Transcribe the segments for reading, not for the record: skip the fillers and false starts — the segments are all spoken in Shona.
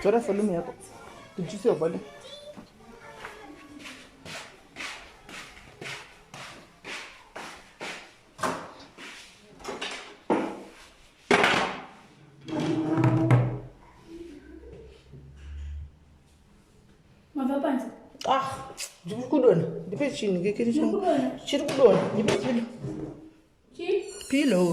Tora volume yako. Reduce your volume. Mabva panze. Ah, ndiri kudonha. Ndipe chinhu kekiri changu. Chiri kudonha. Ndipe pillow. Chi? Pillow.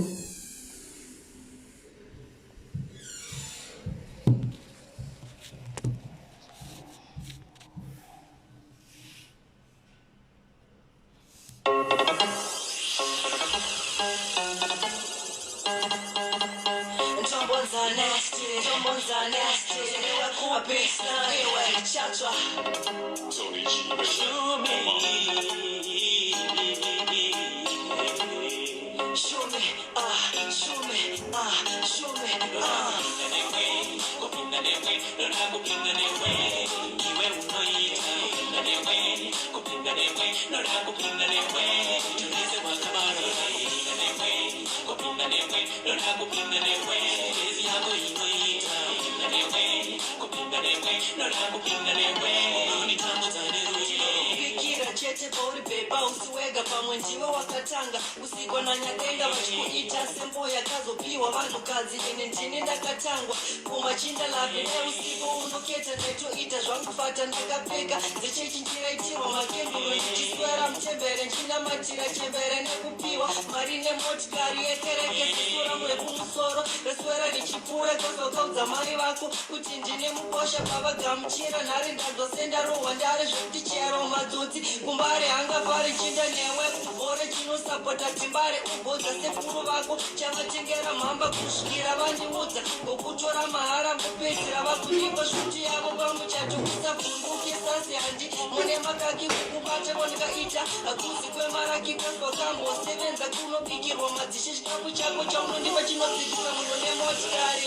Bikira chete pauri pepa usiwega pamwe ndiwe wakatanga usikwa nanyadenga vachikuita sembo yakazopiwa vanhukadzi ini ndini ndakatangwa kumachinda lavi neusiku unoketa ndaitoita zvangufata ndakapfeka dzechechi ndiraitirwa makenduro ndichiswera mutembere ndinamatira chembere nekupiwa mari nemotikari yekereke ziso rangu rekumusoro reswera richipfuura kazvakaudza mai vako kuti ndine mukosha pavagamuchira nhare ndanzwa sendarohwa ndare zvekuti chero madzotsi kumbare hangafari chinda newe kubhore chinosapota timbare ugodza sekuru vako chavatengera mhamba kusvikira vandiudza ngokutora mahara ngopedzera vakundipa shuti yavo pamuchato usavhunduke sasi handi mune makaki kukubata kwandikaita hakuzi kwemaraki kaswa kambosevenza kunobikirwa madzishe chikafu chako chaunondipa chinotsikisa munhu nemotikari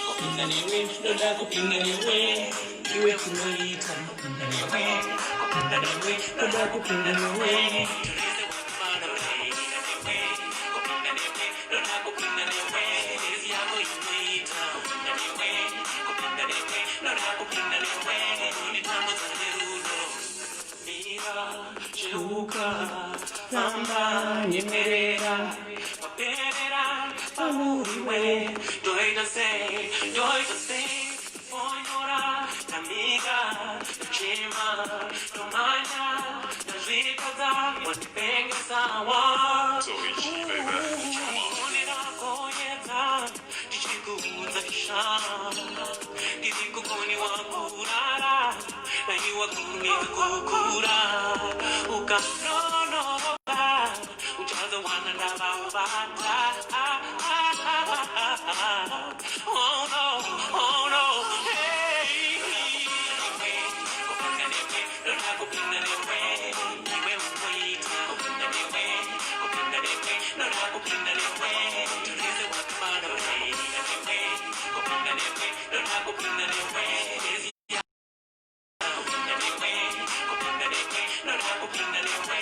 Kupinda newe, ndoda kupinda newe, iwe kunoita kupinda newe, kupinda newe, ndoda kupinda newe. Cheuka, famba, nyemerera, waperera, pauriwe, ndoita sei, ndoita sei, onyora, ndamika, ndachema, ndomanya, ndazvipedza, wandipengesa, wa. Tony G, baby. Come on. Ndirakoyedza, ndichikuudza sha, ndiri kukoniwa kurara, naiwa kurumidza kukura, ukanonoka, uchazowana ndavabata. Oh no, oh no, hey. Kupinda newe, ndoda kupinda newe, iwe unoita. Kupinda newe, kupinda newe, ndoda kupinda newe, turize wakamara. Kupinda newe, kupinda newe, ndoda kupinda newe, kupinda newe, kupinda newe, ndoda kupinda newe,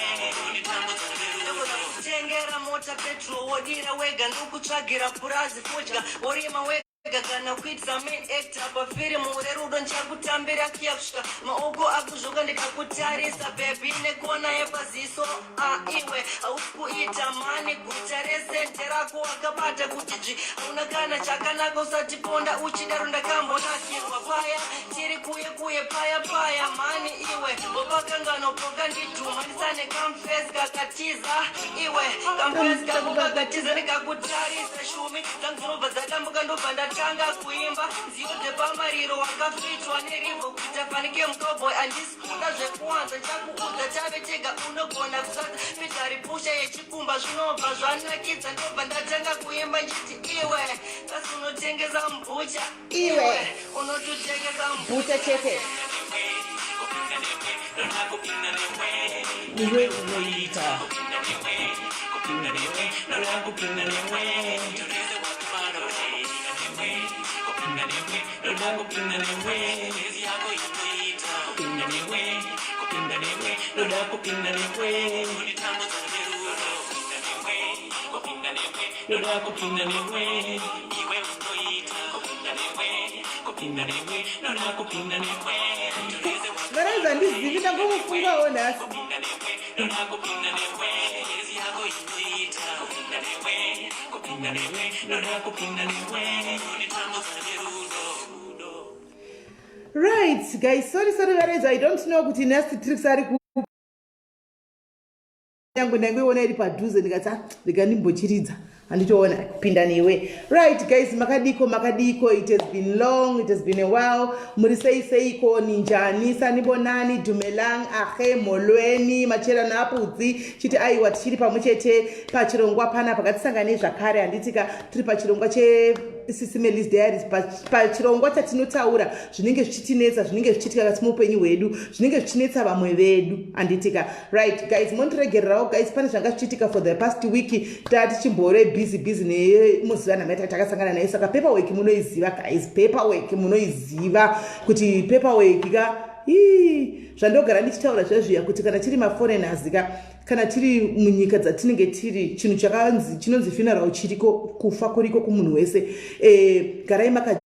unitambudza nerudo. Kutengera mota petrol wodira wega ndokutsvagira purazi fodya worima wega kana kuitisa main actor pafirimu rerudo nchakutambira kiya kusvika maoko akuzvuka ndikakutarisa bhebhi nekona yepaziso. A iwe hausi kuita mani guta resente rako wakabata kuti dzvi hauna kana chakanaka usatiponda uchidaro ndakambonakirwa paya tiri kuye kuye paya paya mani iwe wopakangano pokandidhuma ndisane kamfesi kakatiza iwe kamfesi kako kakatiza ndikakutarisa shumi dzangu dzinobva dzatambuka ndobva ndatanga kuimba nziyo dzepamariro wakafitwa nerivho kuita fanike mucowboy andisi kuda zvekuwanza chakuudza chave chega unogona kusadza pidharipusha yechikumba zvinobva zvanakidza ndobva ndatanga kuimba nchiti iwe kasi unotengesa mbucha Iwe. unototengesa mbucha Bhuta chete. Kupinda newe, Ndoda kupinda newe, iwe unoita kupinda newe, kupinda newe, ndoda kupinda newe. Toreze wakufara kupinda newe, kupinda newe, ndoda kupinda newe. Mezi yako inoita kupinda newe, kupinda newe, ndoda kupinda newe. Unitambudza nerudo, kupinda newe, kupinda newe, ndoda kupinda newe. Iwe unoita kupinda newe, kupinda newe, ndoda kupinda newe. Toreze Varaizi, handizivi, ndangomufungawo nhasi. Kupinda newe, ndoda kupinda newe. Mezi yako inoita kupinda newe, kupinda newe, ndoda kupinda newe. Unitambudza nerudo, rudo. Right guys, sorry, sorry varaizi, I don't know kuti Nasty Tricks ari ku yangu. Ndangoiona iri padhuze, ndikati, "Ah, rega ndimbochiridza." Handitoona kupinda newe. Right guys, makadiko, makadiko? It has been long, it has been a while. Muri sei seiko? Ninjani? Sanibonani, dumelang, ahe, molweni, machera naapudzi. Chiti aiwa, tichiri pamwe chete pachirongwa panapa. Ngatisanganei zvakare, handitika? Tiri pachirongwa cheSisi Melis Diaries, pachirongwa chatinotaura zvinenge zvichitinetsa, zvinenge zvichiitika kati muupenyu hwedu, zvinenge zvichinetsa vamwe vedu, handitika? Right guys, mondiregererawo guys, pane zvanga zvichiitika for the past week. Tatichimbore busy busy nemuziva nhama takasangana naye, saka paperwork munoiziva guys, paperwork munoiziva kuti paperwork ka. Ii, zvandogara ndichitaura zvezviya kuti kana tiri maforeigners ka, kana tiri munyika dzatinenge tiri, chinhu chakanzi chinonzi funeral chiriko, kufa kuriko kumunhu wese. Garai maka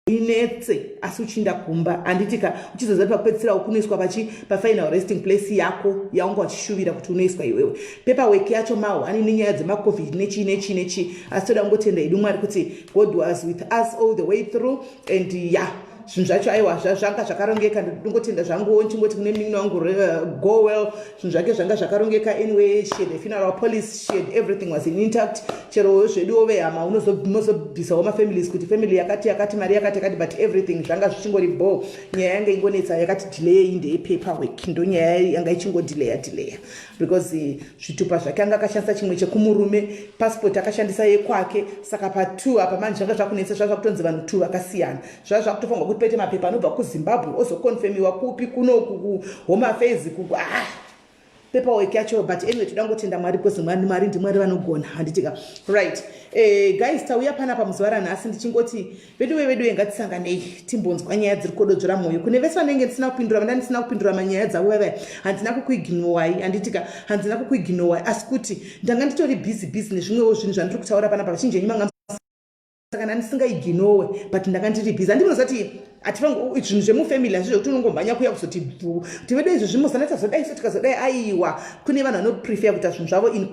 inetse asi uchiinda kumba, handitika? Uchizoziva pakupedzisira ukunoiswa pachi pafinal resting place yako yaunga uchishuvira kuti unoiswa iwewe. Paperwork yacho mahwani nenyaya dzemaCOVID nechii nechii nechii, asi toda kungotenda idu Mwari kuti God was with us all the way through. And yeah, zvinhu zvacho aiwa, zvanga zvakarongeka. Ndingotenda zvanguwo, nchingoti kune munin'ina wangu, go well. Zvinhu zvake zvanga zvakarongeka. Anyway, she had a funeral policy, she had everything was in intact. Chero zveduwo vehama unozobvisawo mafamilies kuti family yakati yakati, mari yakati yakati, but everything zvanga zvichingori bo. Nyaya yanga ingonetsa yakati delay ndeyepaperwork, ndo nyaya yanga ichingodelaya delaya, because zvitupa zvake anga akashandisa chimwe chekumurume, passport akashandisa yekwake. Saka pa2 apa manje zvanga zvakunetsa, zvava zvakutonzi vanhu two vakasiyana. Zvava zvakutofanirwa kuti paite mapepa anobva kuZimbabwe ozoconfirmiwa kupi, kunoku kuHome Affairs kuku. Ah, paperwork yacho. But anyway, toda ngotenda Mwari because Mwari ndiMwari, vanogona, handitika? Right, guys, tauya panapa muzuva ranhasi ndichingoti veduwe, veduwe, ngatisanganei timbonzwa nyaya dziri kododzora mwoyo. Kune vese vanenge ndisina kupindura, vanda ndisina kupindura manyaya dzavo vavaya, handina kukuignorai, handitika? Handina kukuignorai, asi kuti ndanga nditori busy busy nezvimwewo zvinhu zvandiri kutaura panapa. Vazhinji venyu manga saka ndandisingaignore, but ndanga ndiri busy. Handinozati hatifangi zvinhu zvemufamily hazvi zvekuti unongomhanya kuya kuzoti bvu kuti vedu izvi zvimozana tazodai so tikazodai. Aiwa, kune vanhu vanoprefer kuita zvinhu zvavo in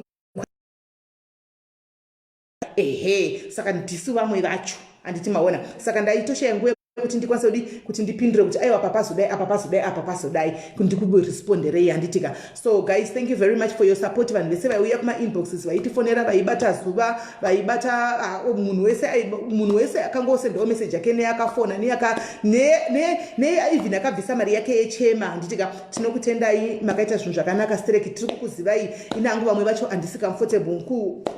ehe. Saka ndisu vamwe vacho, handiti maona? Saka ndaitoshaya nguva kuti ndikwanise kudi kuti ndipindure kuti aiwa, papazodai apa, pazodai apa, pazodai, ndikuresponderei, handitika? So guys, thank you very much for your support. Vanhu vese vaiuya kumainboxes, vaitifonera, vaibata zuva, vaibata munhu wese, munhu wese akangosendawo message yake, neakafona, neeven akabvisa mari yake yechema, handitika? Tinokutendai, makaita zvinhu zvakanaka stereki. Tiri kukuzivai. Inangu vamwe vacho handisi comfortable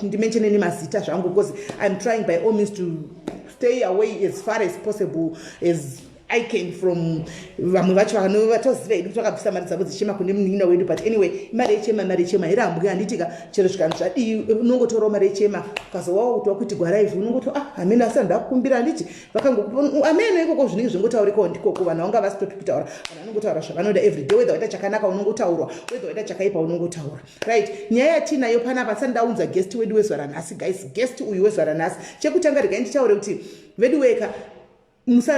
ndimentione nemazita zvangu because I'm trying by all means to stay away as far as possible as I can from vamwe vacho vatoziva hedu kuti vakabvisa mari dzavo dzichema kune munin'ina wedu. But anyway, imari yechema, mari yechema irambwe, handitika? Chero zvikanzi zvadii, unongotorawo mari yechema. Ukazowawo kuti wakuiti gwaraivhi, unongoto, ah, hamene, asi handakukumbira, handiti? Vakango amene ikoko zvinenge zvingotaurikawo ndikoko. Vanhu vanga vasitopi kutaura, vanhu vanongotaura zvavanoda everyday. Whether waita chakanaka unongotaurwa, whether waita chakaipa unongotaura. Right, nyaya yatinayo panapa, asati ndaunza guest wedu wezuva ranhasi guys, guest uyu wezuva ranhasi, chekutanga regai nditaure kuti vedu weka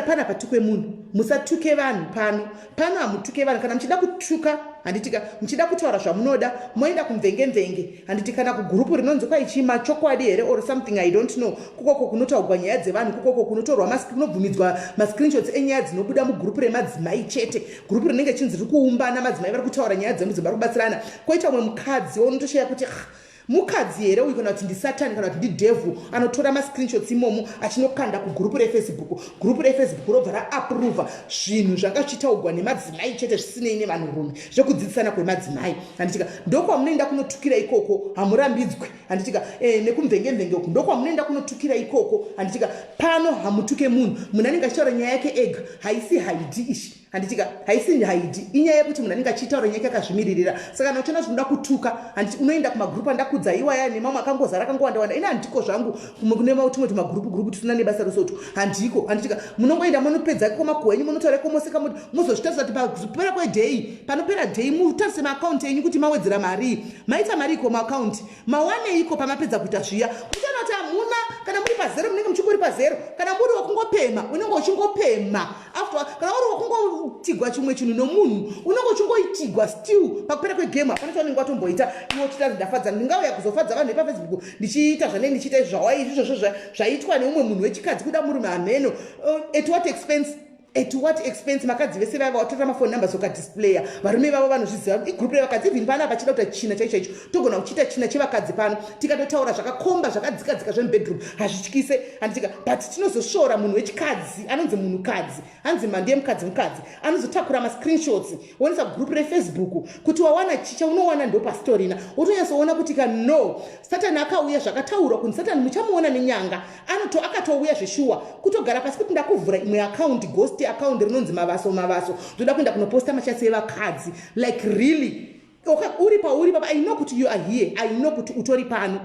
pana patukwe munhu, musatuke vanhu pano. Pano hamutuke vanhu. Kana muchida kutuka, handitika, muchida kutaura zvamunoda, moenda kumvenge-mvenge, handiti? Kana kugurupu rinonzi kwaichima chokwadi here or something, I don't know. Kukoko kunotaurwa nyaya dzevanhu, kukoko kunotorwa, kunobvumidzwa mascreenshots enyaya dzinobuda mugurupu remadzimai chete, gurupu rinenge chinzi riri kuumbana madzimai, vari kutaura nyaya dzemudzimba, vari kubatsirana. Koita umwe mukadzi waunotoshaya kuti, ah, mukadzi here uyu kana kuti ndisatani kana kuti ndidevil, anotora mascreenshots imomo achinokanda kugurupu reFacebook. Gurupu reFacebook robva raapprova zvinhu zvanga zvichitaurwa nemadzimai chete, zvisinei nevanhurume, zvekudzidzisana kwemadzimai, handitika? Ndokwamunoenda kunotukira ikoko, hamurambidzwe, handitika? Nekumvenge-mvenge uku ndokwamunoenda kunotukira ikoko, handitika? Pano hamutuke munhu. Munhu anenge achitaura nyaya yake ega, haisi haidi ishi. Handitika haisi haidi inyaya yekuti munhu anenge achiitaura nyaya yake akazvimiririra. Saka kana uchiona zvinoda kutuka, handiti unoenda kumagrupu andakudza iwaya nemamwe akangozara akangowanda wanda. Ini handiko zvangu kumwe kune tumwe tumagrupu grupu tusina nebasa rosotu, handiko. Handitika munongoenda monopedza iko makuhwa enyu, monotaura iko moseka, mozozvitarisa kuti pakupera kwedhei, panopera dhei, mutarise maakaunti enyu kuti mawedzera marii, maita mariiko muakaunti, mawaneiko pamapedza kuita zviya. Muchaona kuti hamuna. Kana muri pazero, munenge muchingori pazero. Kana muri wekungopemha, unenge uchingopemha. After kana uri wakungoitigwa chimwe chinhu nomunhu, unenge uchingoitigwa still. Pakupera kwegame hapana chaunenge watomboita iwe uchita ndafadza. Ndingauya kuzofadza vanhu vepafacebook ndichiita zvanei, ndichiita izvi zvawai izvozvo zvaitwa neumwe munhu wechikadzi kuda murume hameno. At what expense? At what expense? Makadzi vese vaiva watora mafone numbers ukadisplaya, varume vavo vanozviziva. Igroup revakadzi. Even pana vachida kuita china chaicho chaicho, togona kuchiita china chevakadzi pano, tikatotaura zvakakomba zvakadzikadzika zvemubedroom, hazvityise, handitika? But tinozosvora munhu wechikadzi anonzi munhukadzi, hanzi mandiye mukadzi, mukadzi anozotakura mascreenshots woonesa group refacebook kuti wawana chicha unowana ndopasitorina. Wotonyatsoona kuti ka no, Satani akauya. Zvakataurwa kunzi Satani muchamuona nenyanga. Anoto akatouya zveshuwa kutogara pasi kuti ndakuvhura imwe account, ghost account rinonzi Mavaso Mavaso, ndoda kuenda kunoposta machats evakadzi. Like really, uri pauri papa, I know kuti you are here, I know kuti utori pano.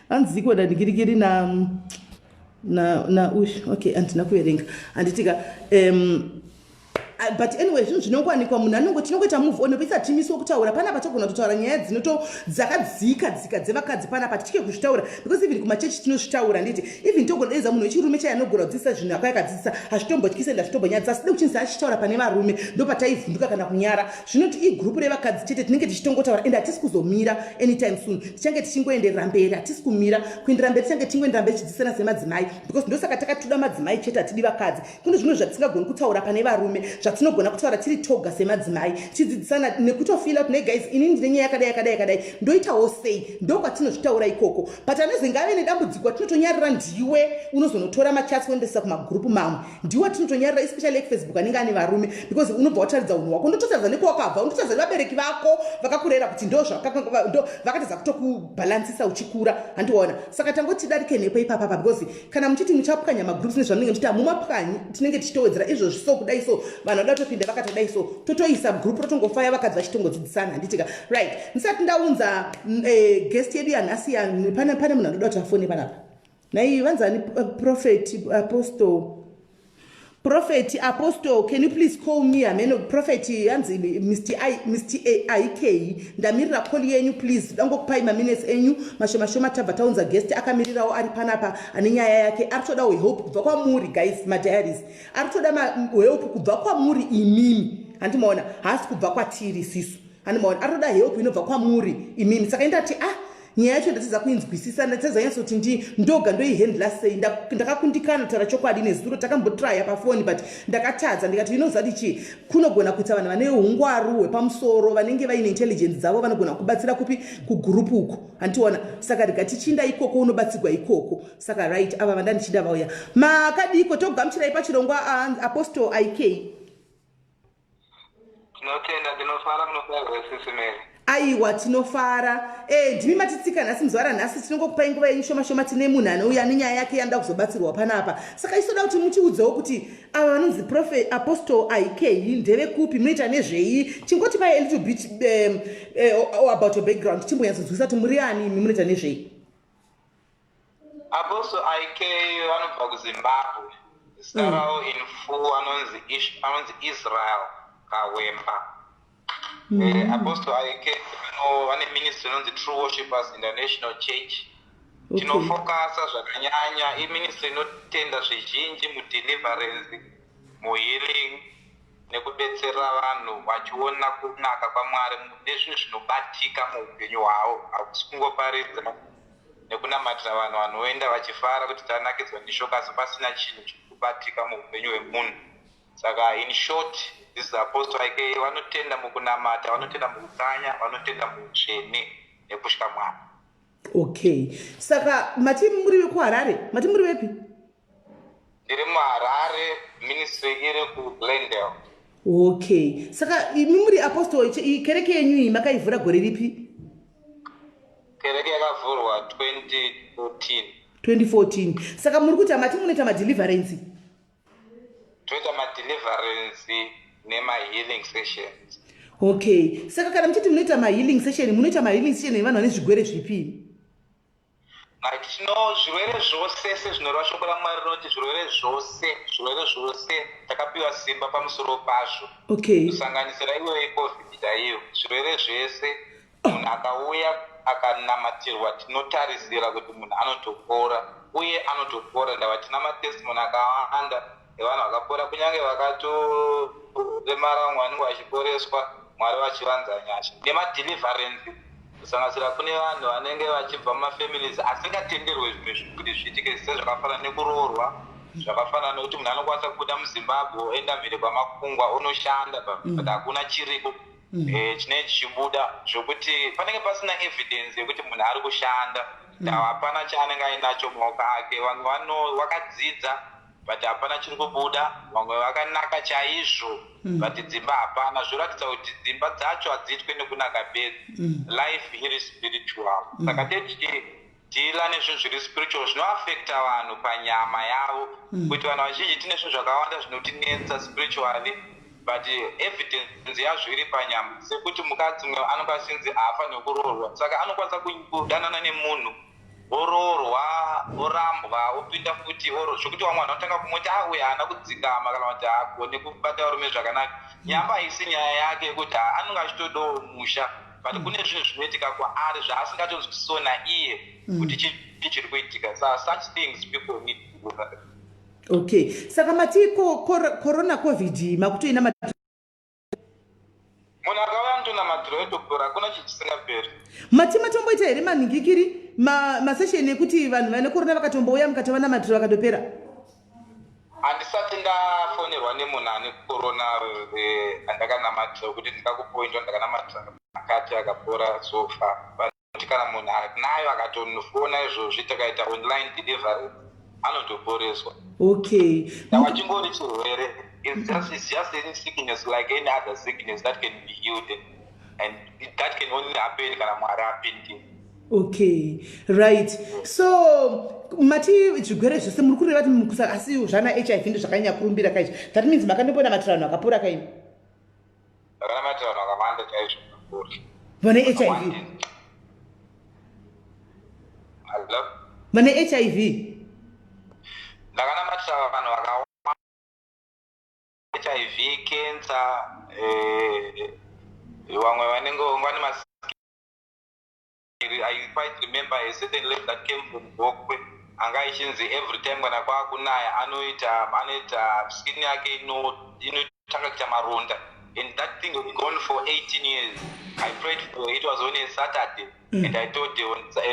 Hanziko dandikirikiri na ush. Okay, handina kuverenga, handitika? But anyway, zvinhu zvinongowanikwa, munhu anongo tinongoita move on. Pesa timiswa kutaura panapa, togona kutotaura nyaya dzinoto dzakadzika dzika dzevakadzi panapa, tichike kuzvitaura because even kumachechi tinozvitaura, nditi? Even togona denza munhu wechirume chai anogona kudzidzisa zvinhu akayakadzidzisa, hazvitombotyise, ndazvitombonyadzisa. Side kuchinzi achitaura pane varume, ndopataivhunduka kana kunyara. Zvinoti igrupu revakadzi chete tinenge tichitongotaura, ende hatisi kuzomira anytime soon. Tichange tichingoenderera mberi, hatisi kumira kuenderera mberi, tichange tichingoenderera mberi tichidzidzisana semadzimai, because ndosaka takatoda madzimai chete, hatidi vakadzi. Kune zvimwe zvatisingagoni kutaura pane varume, zvatinogona kutaura tiri toga semadzimai, tichidzidzisana nekutofila kuti, "Ne guys, ini ndine nyaya yakadai yakadai yakadai, ndoitawo sei?" Ndokwatinozvitaura ikoko. But anozenge ave nedambudziko, atinotonyarira ndiwe unozonotora machats kuendesa kumagurupu mamwe. Ndiwe tinotonyarira, especially ekufacebook anenge ane varume, because unobva wataridza unhu hwako, unototaridza nekwawakabva, unototaridza nevabereki vako vakakurera kuti ndo vakatadza kutokubhalansisa uchikura, handiona? Saka tangoti darike nepo ipapapa, because kana muchiti muchapwanya magroups nezvamunenge muchiti, hamumapwanyi, tinenge tichitowedzera izvozvi. So kudai so vanhu vada kutopinda vakatodai, so totoisa group rotongofaya, vakadzi vachitongodzidzisana, handitika? Right, ndisati ndaunza guest yedu yanhasi, pane munhu anoda kuti afone panapa. Nai vanzani? Prophet Apostle, Prophet Apostle, can you please call me? Ameno Prophet yanzi Mr I, Mr Ik, ndamirira call yenyu please. Dangokupai maminutes enyu mashoma shoma, tabva taunza guest akamirirawo ari panapa, ane nyaya yake, ari kutodawo help kubva kwamuri guys, madiaries. Ari kutoda help kubva kwamuri imimi, handimaona? Haasi kubva kwatiri sisu, handimaona? Ari kutoda help inobva kwamuri imimi. Saka indati, ah, nyaya yacho ndatadza kuinzwisisa, ndatadza nyatsoti ndi ndoga ndoihandla sei. Ndakakundikana kutaura chokwadi. Nezuro takambotraya pafoni but ndakatadza. Ndikati, inozati chii, kunogona kuita vanhu vane ungwaru hwepamusoro, vanenge vaine intelligence dzavo, vanogona kubatsira kupi? Kugurupu uko, handiona? Saka rega tichinda ikoko, unobatsirwa ikoko. Saka right, ava vanda ndichida vauya. Makadiko? Togamuchirai pachirongwa, Apostle Ik. Tinotenda, tinofara. Munofara, Sisi Mary? Aiwa, tinofara. Ndimi matitsika nhasi, muzuva ranhasi. Tinongokupai nguva yenyu shoma shoma. Tine munhu anouya nenyaya yake yanoda kuzobatsirwa panapa. Saka isoda kuti mutiudzewo kuti ava vanonzi Prophet Apostle Ik ndevekupi, munoita nezvei? Chingotipai a little bit about your background, timbonyatsonzwisa kuti muri ani imi, munoita nezvei. Apostle Ik vanobva kuZimbabwe. Zita ravo in full anonzi Israel Kawemba. Apostle Ik vane ministry inonzi True Worshippers International Church. Tinofokasa zvakanyanya, iministry inotenda zvizhinji mudeliverance, muhealing nekubetsera vanhu vachiona kunaka kwaMwari nezvinhu zvinobatika muupenyu hwavo. Hakusi kungoparidza nekunamatira vanhu, vanoenda vachifara kuti tanakidzwa neshoko, asi pasina chinhu chiri muupenyu hwemunhu. Saka in short, this is Apostle Ik. Vanotenda mukunamata, vanotenda mukutsanya, vanotenda muutsvene nekutya Mwari. Okay, saka mati muri vekuHarare? Mati muri vepi? Ndiri muHarare, ministry iri kuGlendale. Okay, saka imi muri apostle, kereke yenyu iyi makaivhura gore ripi? Kereke yakavhurwa 2014. 2014. Saka muri kuti hamati munoita madeliverance? Toita madeliverance nemahealing sessions. Okay, saka kana muchiti munoita mahealing session, munoita mahealing session evanhu vane zvigwere zvipi? Right, tino zvirwere zvose, sezvinoreva shoko raMwari rinoti zvirwere zvose, zvirwere zvose takapiwa simba pamusoro pazvo, kusanganisira iyoyo yeCOVID chaiyo. Zvirwere zvese, munhu akauya akanamatirwa, tinotarisira kuti munhu anotopora, uye anotopora. Ndava tina matestimony akawanda evanhu vakapora, kunyange vakatoremara, vamwe vanenge vachiporeswa, Mwari vachivanza nyasha. Nemadeliverance, kusanganisira kune vanhu vanenge vachibva mumafamilies asingatenderwe zvimwe zvinhu kuti zviitike, sezvakafanana nekuroorwa, zvakafanana nekuti munhu anokwanisa kubuda muZimbabwe oenda mhiri kwamakungwa onoshanda, but hakuna chiriko chinenge chichibuda, zvokuti panenge pasina evidence yekuti munhu ari kushanda. Ndava hapana chaanenge ainacho mumaoko ake. Vamwe vano vakadzidza, but hapana chiri kubuda. Vamwe vakanaka chaizvo, but dzimba hapana. Zvoratidza kuti dzimba dzacho hadziitwe nekunaka bedzi. Life iri spiritual, saka tichideala nezvinhu zviri spiritual zvinoafecta vanhu panyama yavo, kuti vanhu vazhinji tine zvinhu zvakawanda zvinotinetsa spiritually, but evidence yazvo iri panyama, sekuti mukadzi mumwe anonge achinzi haafaniri kuroorwa, saka anokwanisa kudanana nemunhu, oroorwa, orambwa, opinda futi, zvokuti vamwe vanhu vanotanga kumuti, "A, uyu haana kudzikama," kana kuti, "Haagone kubata varume zvakanaka." Nyamba haisi nyaya yake yekuti anonge achitodawo musha, but kune zvinhu zvinoitika kwaari zvaasingatonzwisiwo naiye kuti chii chiri kuitika. So such things people need to do. Okay, saka mati corona, COVID, makutoina Munhu akauya anotonamatira otopora, hakuna chinhu chisingaperi. Mati matomboita here manhingikiri masession ekuti vanhu vane corona vakatombouya, mukatovanamatira, vakatopera? Handisati ndafonerwa nemunhu ane corona andakanamatira kuti ndingakupointwa ndakanamatira akati akapora so far. But kana munhu anayo akatonofona izvozvi, takaita online delivery, anotoporeswa. Now chingori chirwere, it's just any sickness like any other sickness that can be healed, and that can only happen kana Mwari apindira. Okay, right. So mati zvigwere zvese, muri kureva kuti asi zvana HIV ndo zvakanyanya kurumbira kaizvi. That means makandombonamatira vanhu vakapora kaini? Ndakanamatira vanhu vakawanda chaizvo vakapora. Vane HIV? Hello? Vane HIV? Ndakanamatira vanhu vakawanda, HIV, cancer, vamwe vanenge vane mas I quite remember a certain lady that came from Gokwe, anga ichinzi every time kana kwakunaya anoita skin yake inotanga kuita maronda, and that thing had gone for 18 years. I prayed for her. It was on a Saturday, and I told her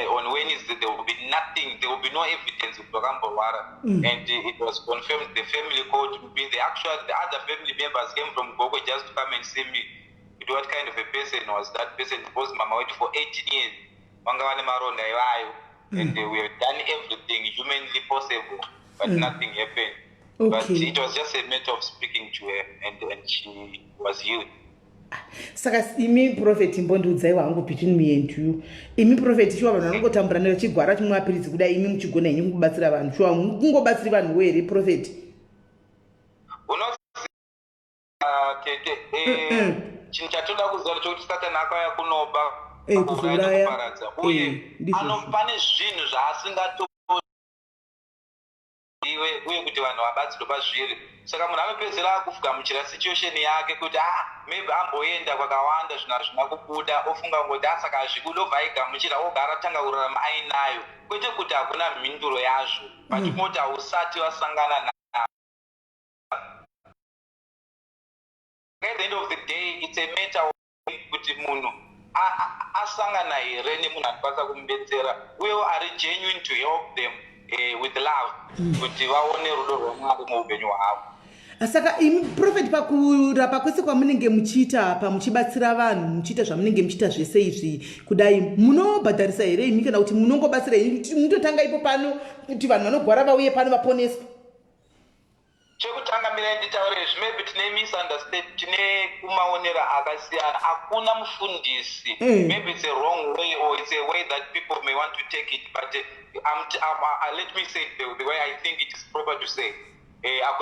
on Wednesday there will be nothing, there will be no evidence kuti wakamborwara, and it was confirmed. The family called me. The other family members came from Gokwe just to come and see me kuti what kind of a person was that person, because mama wetu for 18 years vanga vane maronda ivayo, and we have done everything humanly possible, but nothing happened. But it was just a matter of speaking to her, and she was healed. Saka imi prophet, mbondiudzaiwa hangu, between me and you, imi prophet, shuwa vanhu vanongotambura nechigwara chimwe mapiritsi kudai, imi muchigona henyu kubatsira vanhu, shuwa kungobatsiri vanhuwo here, prophet? Unoziva tete, chinhu chatoda kuziva ndechekuti Satani akauya kunoba, kuuraya, kuzouraya. nekuparadza, uye Ndizvozvo. Pane zvinhu zvaasingato iwe uye kuti vanhu vabatsirwe pazviri. Saka munhu anopedzisira akugamuchira situation yake kuti, ah, maybe amboenda kwakawanda, zvinhu hazvina kubuda, ofunga kungoti, "Ah, saka hazvibudi," obva aigamuchira, ogara, tanga kurarama ainayo. Kwete kuti hakuna mhinduro yazvo, but kungoti hausati wasangana na. At the end of the day, it's a matter of kuti munhu asangana here nemunhu anokwanisa kumubetsera, uyewo ari genuine to help them with love, kuti vaone rudo rwaMwari muupenyu hwavo. Saka imi prophet, pakurapa kwese kwamunenge muchiita apa, muchibatsira vanhu, muchiita zvamunenge muchiita zvese izvi kudai, munobhadharisa here imi, kana kuti munongobatsira munototanga ipo pano kuti vanhu vanogwara vauye pano vaponeswe? Chekutanga Chekutanga, mirai nditaure izvi. Maybe tine misunderstand, tine kumaonero akasiyana. Hakuna mufundisi, maybe it's a wrong way or it's a way that people may want to take it, but let me say it the way I think it is proper to say.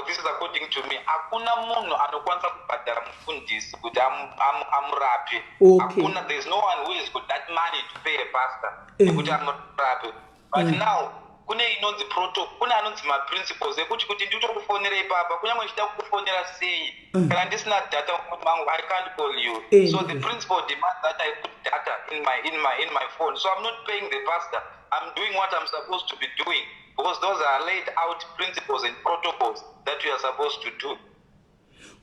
This is according to me. Hakuna munhu anokwanisa kubhadhara mufundisi kuti amurape. Hakuna. There's no one who has got that money to pay a pastor ekuti amurape. But now kune inonzi proto, kune anonzi maprinciples ekuti kuti nditokufonera ipapa, kunyange ndichida kukufonera sei, kana ndisina data mufoni mangu, I can't call you. So the principle demands that I put data in my phone. So I'm not paying the pastor. I'm doing what I'm supposed to be doing, because those are laid out principles and protocols that we are supposed to do.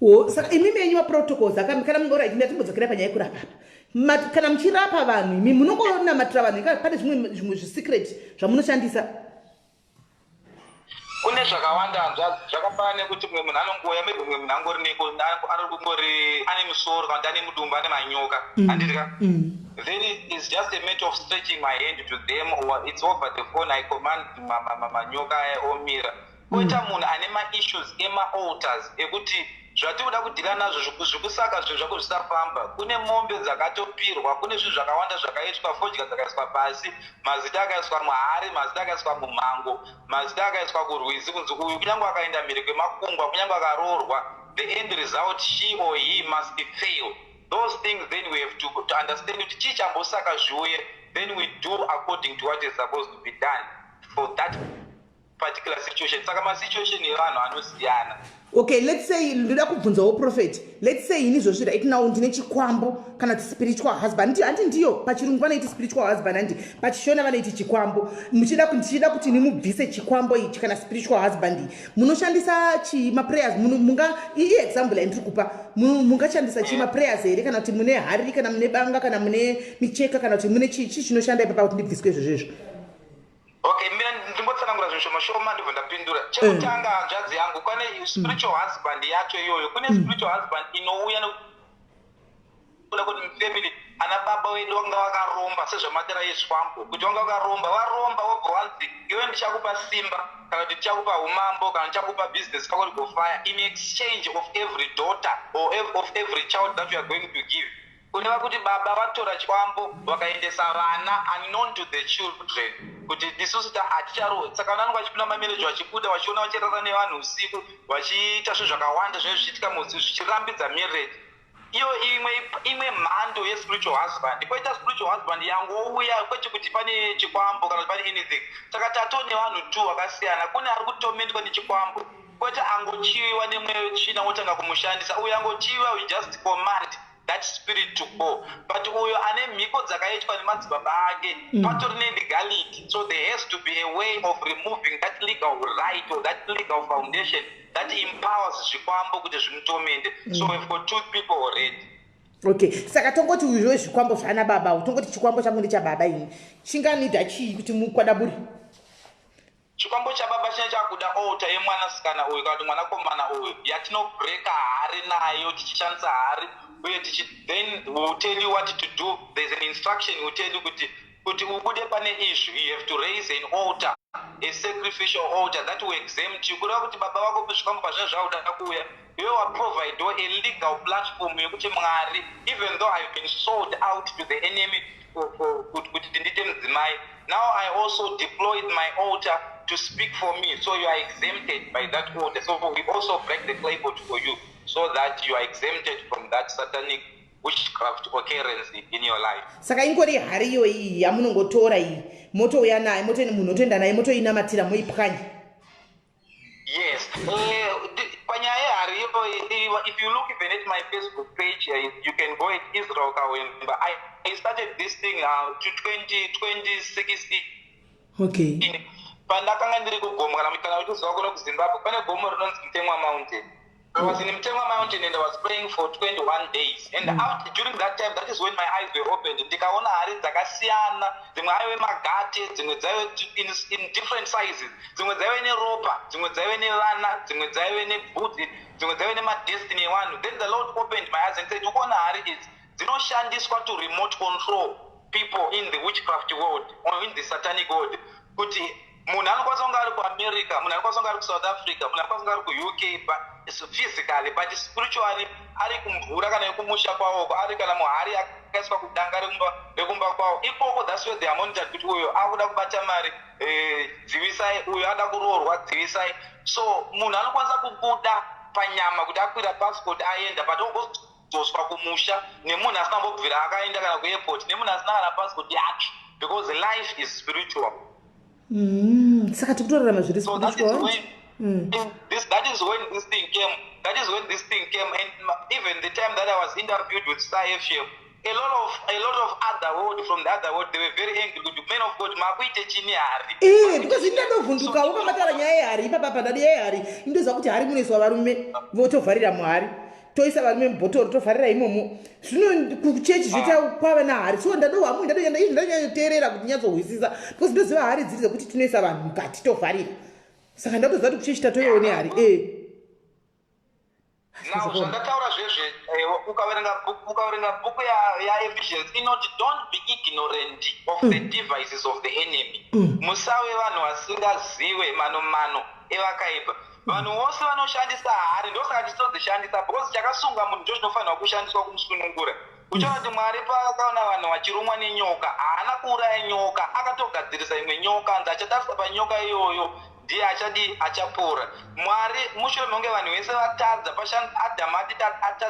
O, saka imi menyu maprotocols kana alright, ndatimbodzokera panyaya yekurapa apa. Kana muchirapa vanhu, imi munongonamatira vanhu pane zvimwe zvisecret zvamunoshandisa? Kune zvakawanda, hanzvadzi. Zvakafanana nekuti mumwe munhu anongouya, maybe mumwe munhu angori neko ari kungori ane musoro kana kuti ane mudumbu, ane manyoka, handiti ka? Then it's just a matter of stretching my hand to them, or it's over the phone, I command manyoka aya omira. Koita munhu ane maissues emaaltars ekuti zvatiri kuda kudhila nazvo, zvikusaka zvinhu zvako zvisafamba. Kune mombe dzakatopirwa, kune zvinhu zvakawanda zvakaitwa, fodya dzakaiswa pasi, mazita akaiswa muhari, mazita akaiswa mumhango, mazita akaiswa kurwizi, kunzi uyu kunyange akaenda mhiri kwemakungwa, kunyange akaroorwa, the end result, she or he must fail. Those things, then we have to understand kuti chii chambosaka zviuye. Then we do according to what is supposed to be done for that particular situation. Saka masituation evanhu anosiyana. Okay, let's say ndoda kubvunzawo, prophet. Let's say ini izvozvi right now ndine chikwambo kana kuti spiritual husband. Handi ndiyo pachirungu vanoiti spiritual husband, handi pachishona vanoiti chikwambo. Ndichida kuti nimubvise chikwambo ichi kana spiritual husband iyi, munoshandisa chii? Maprayers munga iexample yandiri kupa, mungashandisa chii? Maprayers here, kana kuti mune hari, kana mune banga, kana mune micheka, kana kuti mune chii? Chii chinoshanda ipapa kuti ndibviswe izvozvo izvo? Okay, mina ndimbotsanangura zvinhu shoma shoma, ndibva ndapindura. Chekutanga, hanzvadzi yangu, pane spiritual husband yacho iyoyo. Kune spiritual husband inouya nekuda kuti mufamily ana baba vedu vanga vakaromba, sezvamatera yezvikwambo, kuti vanga vakaromba. Varomba, wobva wanzi, "Iwe ndichakupa simba, kana kuti ndichakupa umambo, kana ndichakupa business kako rigofire in exchange of every daughter or of every child that you are going to give." Kureva kuti baba vatora chikwambo, vakaendesa vana unknown to the children kuti isusu haticharo. Saka vana vanenge vachipinda mamarriage, vachibuda, vachiona vachirara nevanhu usiku, vachiita zvinhu zvakawanda zvinenge zvichiitika zvichirambidza marriage. Iyo imwe mhando yespiritual husband. Kwoita spiritual husband yangouya kwete kuti pane chikwambo kana kuti pane anything. Saka tatoo nevanhu two vakasiyana. Kune ari kutomentwa nechikwambo, kwete angochiviwa nemweya wetsvina wotanga kumushandisa. Uyo angochiviwa, we just command that spirit to go, but uyo ane mhiko dzakaitwa nemadzibaba ake, patori nelegality. So there has to be a way of removing that legal right or that legal foundation that empowers zvikwambo kuti zvimutomende. So we've got two people already. Okay, saka tongoti uyozvo zvikwambo zvana baba, tongoti chikwambo changu ndechababa ini, chinganidha chii kuti mukwadaburi? Chikwambo chababa chine chakuda altar yemwanasikana uyu kana kuti mwanakomana uyu, yatinobreaka hari nayo, tichishandisa hari uye tichi, then we'll tell you what to do. There's an instruction we'll tell you kuti ubude pane izvi, you have to raise an altar, a sacrificial altar that will exempt you. Kureva kuti baba vako zvikwambo pazvinenge zvakuda kuuya, iwe waprovidewo a legal platform yekuti Mwari, even though I've been sold out to the enemy kuti ndiite mudzimai, now I also deployed my altar to speak for me. So you are exempted by that altar. So we also break the clay pot for you so that you are exempted from that satanic witchcraft occurrence in your life. Saka ingori hari iyoyi yamunongotora iyi, motouya naye, munhu otoenda naye, motoinamatira, moipwanya? Yes. Panyaya yehari iyo, if you look even at my Facebook page, you can go at Israel Kawemba. I started this thing to 20, 2016. Pandakanga ndiri kugomo, kana uchiziva kuno kuZimbabwe pane gomo rinonzi Mutemwa Mountain. I was in Mutemwa Mountain and I was praying for 21 days. And out during that time, that is when my eyes were opened. Ndikaona hari dzakasiyana, dzimwe aive magate, dzimwe dzaive in different sizes, dzimwe dzaive neropa, dzimwe dzaive nevana, dzimwe dzaive nebvudzi, dzimwe dzaive nemadestiny evanhu. Then the Lord opened my eyes and said, "Ukuona hari idzi dzinoshandiswa to remote control people in the witchcraft world or in the satanic world, kuti Munhu anokwanisa kunge ari kuAmerica, munhu anokwanisa kunge ari kuSouth Africa, munhu anokwanisa kunge ari kuUK, but physically, but spiritually ari kumvura kana yekumusha kwavoko, ari kana muhari akaiswa kudanga rekumba kwavo ikoko. That's where they are monitored kuti uyo akuda kubata mari, dzivisai, uyo ada kuroorwa, dzivisai. So munhu anokwanisa kubuda panyama kuti akwira passport aenda, but ogodzoswa kumusha nemunhu asina kumbobvira akaenda kana kuairport, nemunhu asina kana passport yake, because life is spiritual. Saka tikutorarama zviri So that is spiritual. when that is when this thing came. That is when this thing came, and even the time that I was interviewed with Star FM, a lot of other world, from the other world, they were very angry kuti, "Man of God, makuite chini hari?" Ee, because ini ndadovhundukawo pamatara nyaya yehari ipapa. Ndadi yehari, indoziva kuti hari munoiswa varume, votovharira muhari, toisa varume mubhotoro, tovharira imomo. Zvino kuchechi zvoita kwava nahari, so ndadohamwe izvi ndadonyanyoteerera kuti nyatsohwisisa, because ndoziva hari dziri dzekuti tinoisa vanhu mukati, tovharira. Saka ndatoziva kuti kuchechi tatoiwo nehari e. Now, zvandataura zvezve, ukaverenga bhuku yaEphesians inoti, "Don't be ignorant of the devices of the enemy." Musave vanhu vasingazive mano mano evakaipa. Vanhu vose vanoshandisa hari, ndosaka tichitodzishandisa, because chakasunga munhu ndo chinofanirwa kushandiswa kumusunungura. Uchaona kuti Mwari paakaona vanhu vachirumwa nenyoka, haana kuuraya nyoka, akatogadzirisa imwe nyoka, anzi achatarisa panyoka iyoyo ndiye achadi achapora. Mwari mushure mekunge vanhu vese vatadza, Adhamu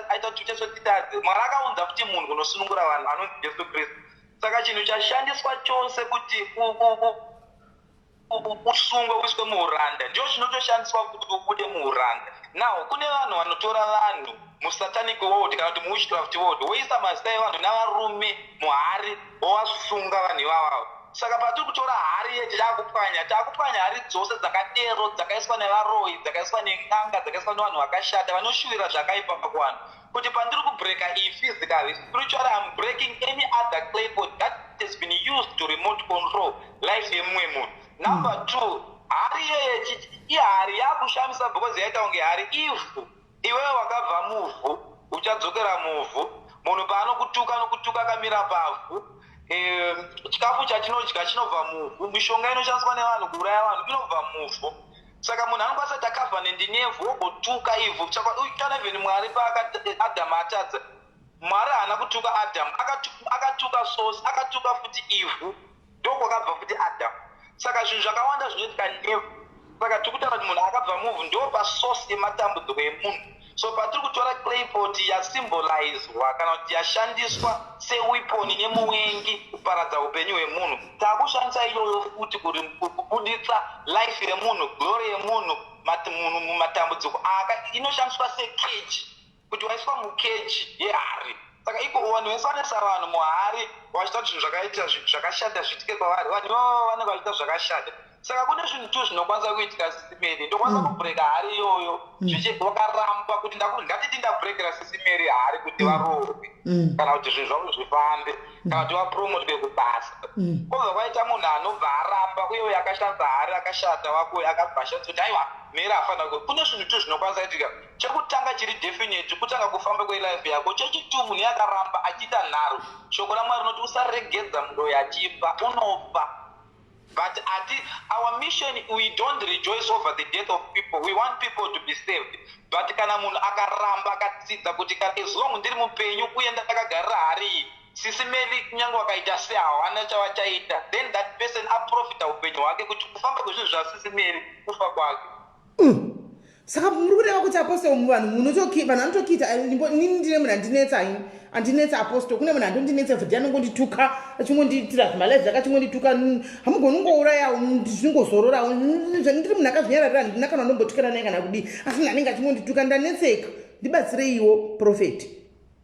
aita kuti tese titadze, Mwari akaunza futi munhu kunosunungura vanhu anonzi Jesu Kristu. Saka chinhu chashandiswa chose kuti usungwe, uiswe muuranda, ndio chinotoshandiswa kuti ubude muuranda. Now, kune vanhu vanotora vanhu musatanic world kana kuti muwitchcraft world, woisa mazita evanhu navarume muhari, wovasunga vanhu ivavavo. Saka patiri kutora hari yechi, taakupwanya hari dzose dzakadero, dzakaiswa nevaroyi, dzakaiswa nen'anga, dzakaiswa nevanhu vakashata vanoshuvira zvakaipa kuvanhu, kuti pandiri kubreka iyi physically, spiritually I'm breaking any other claypot that has been used to remote control life yemumwe munhu. Number two, hari iyeye ihari yakushamisa because yaita kunge hari ivhu. Iwewe wakabva muvhu, uchadzokera muvhu. Munhu paanokutuka, anokutuka akamira pavhu. Chikafu chatinodya chinobva muvhu. Mishonga inoshandiswa nevanhu kuuraya vanhu inobva muvhu. Saka munhu anokwanisa kuita covenant nevhu, wogotuka ivhu. Kana even Mwari paAdhamu atadza, Mwari haana kutuka Adhamu, akatuka source, akatuka futi ivhu, ndokwakabva futi Adhamu. Saka zvinhu zvakawanda zvinoitika nevhu. Saka tiri kutaura kuti munhu akabva muvhu, ndo pasource yematambudziko emunhu. So patiri kutora claypot yasymbolizwa kana kuti yashandiswa seweapon nemuwengi kuparadza upenyu hwemunhu, taakushandisa iyoyo futi kubuditsa life yemunhu, glory yemunhu, munhu mumatambudziko aka. Inoshandiswa secage, kuti waiswa mucage yehari. Saka iko vanhu vese vanoisa vanhu muhari vachiita kuti zvinhu zvakaita zvakashata zviitike kwavari, vanhu ivavo vanenge vachiita zvakashata. Saka kune zvinhu tu zvinokwanisa kuitika. Sisi Mary, ndokwanisa kubreka hari iyoyo, wakaramba kuti ngatiti ndabrekera Sisi Mary hari kuti varoorwe kana kuti zvinhu zvavo zvifambe kana kuti vapromotwe kubasa, kwobva kwaita munhu anobva aramba, uye uyo akashandisa hari akashata wako akabva ashandisa kuti aiwa, Mary afanira. Kune zvinhu tu zvinokwanisa kuitika. Chekutanga chiri definite, kutanga kufamba kwelife yako. Chechitu, munhu yakaramba achiita nharo, shoko raMwari rinoti usaregedza muroyi achifa, unofa. But ati our mission, we don't rejoice over the death of people. We want people to be saved. But kana munhu akaramba akatsidza kuti as long ndiri mupenyu uye ndakagarira hari iyi, Sisi Mary kunyange wakaita sehawana chavachaita, then that person aprofita upenyu hwake kuti kufamba kwezvinhu zvaSisi Mary kufa kwake. Saka muri kureva kuti, Apostle, vanhu vanhu vanotokita inini ndine munhu andinetsa ini, andinetsa, Apostle. Kune munhu andondinetsa everyday, anongondituka, achingondiitira zvimalive zvake, achingondituka. Hamugoni kungourayawo ndingozororawo? Ndiri munhu akazvinyararira, handina kana ndombotukana naye kana kudii, asi munhu anenge achingondituka, ndanetseka. Ndibatsireiwo, Prophet.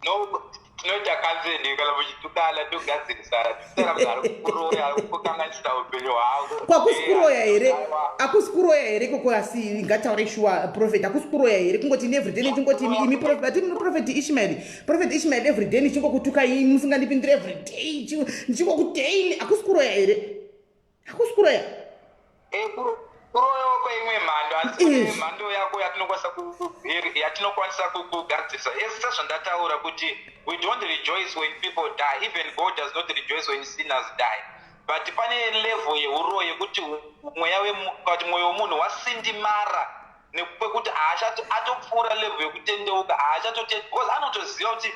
No, tinoita counseling kana muchitukana, togadzirisana, tisara munhu ari kukuroya, ari kukanganisa upenyu hwako. Kwakusi kuroya here? Akusi kuroya here ikoko? Asi ngataure shuwa, Prophet, akusi kuroya here kungoti ini everyday ndichingoti imi Prophet, ati Prophet Ishmael, Prophet Ishmael, everyday ndichingokutukai musingandipindire, everyday ndichingokudaily, akusi kuroya here? Akusi kuroya? Kuroyawo kweimwe mhando, asi kune mhando yako yatinokwanisa kugadzirisa. Esi sezvandataura kuti we don't rejoice when people die. Even God does not rejoice when sinners die. But pane level yeuroyi yekuti mweya kuti mwoyo wemunhu wasindimara nekwekuti haachati atopfuura level yekutendeuka, haachatote because anotoziva kuti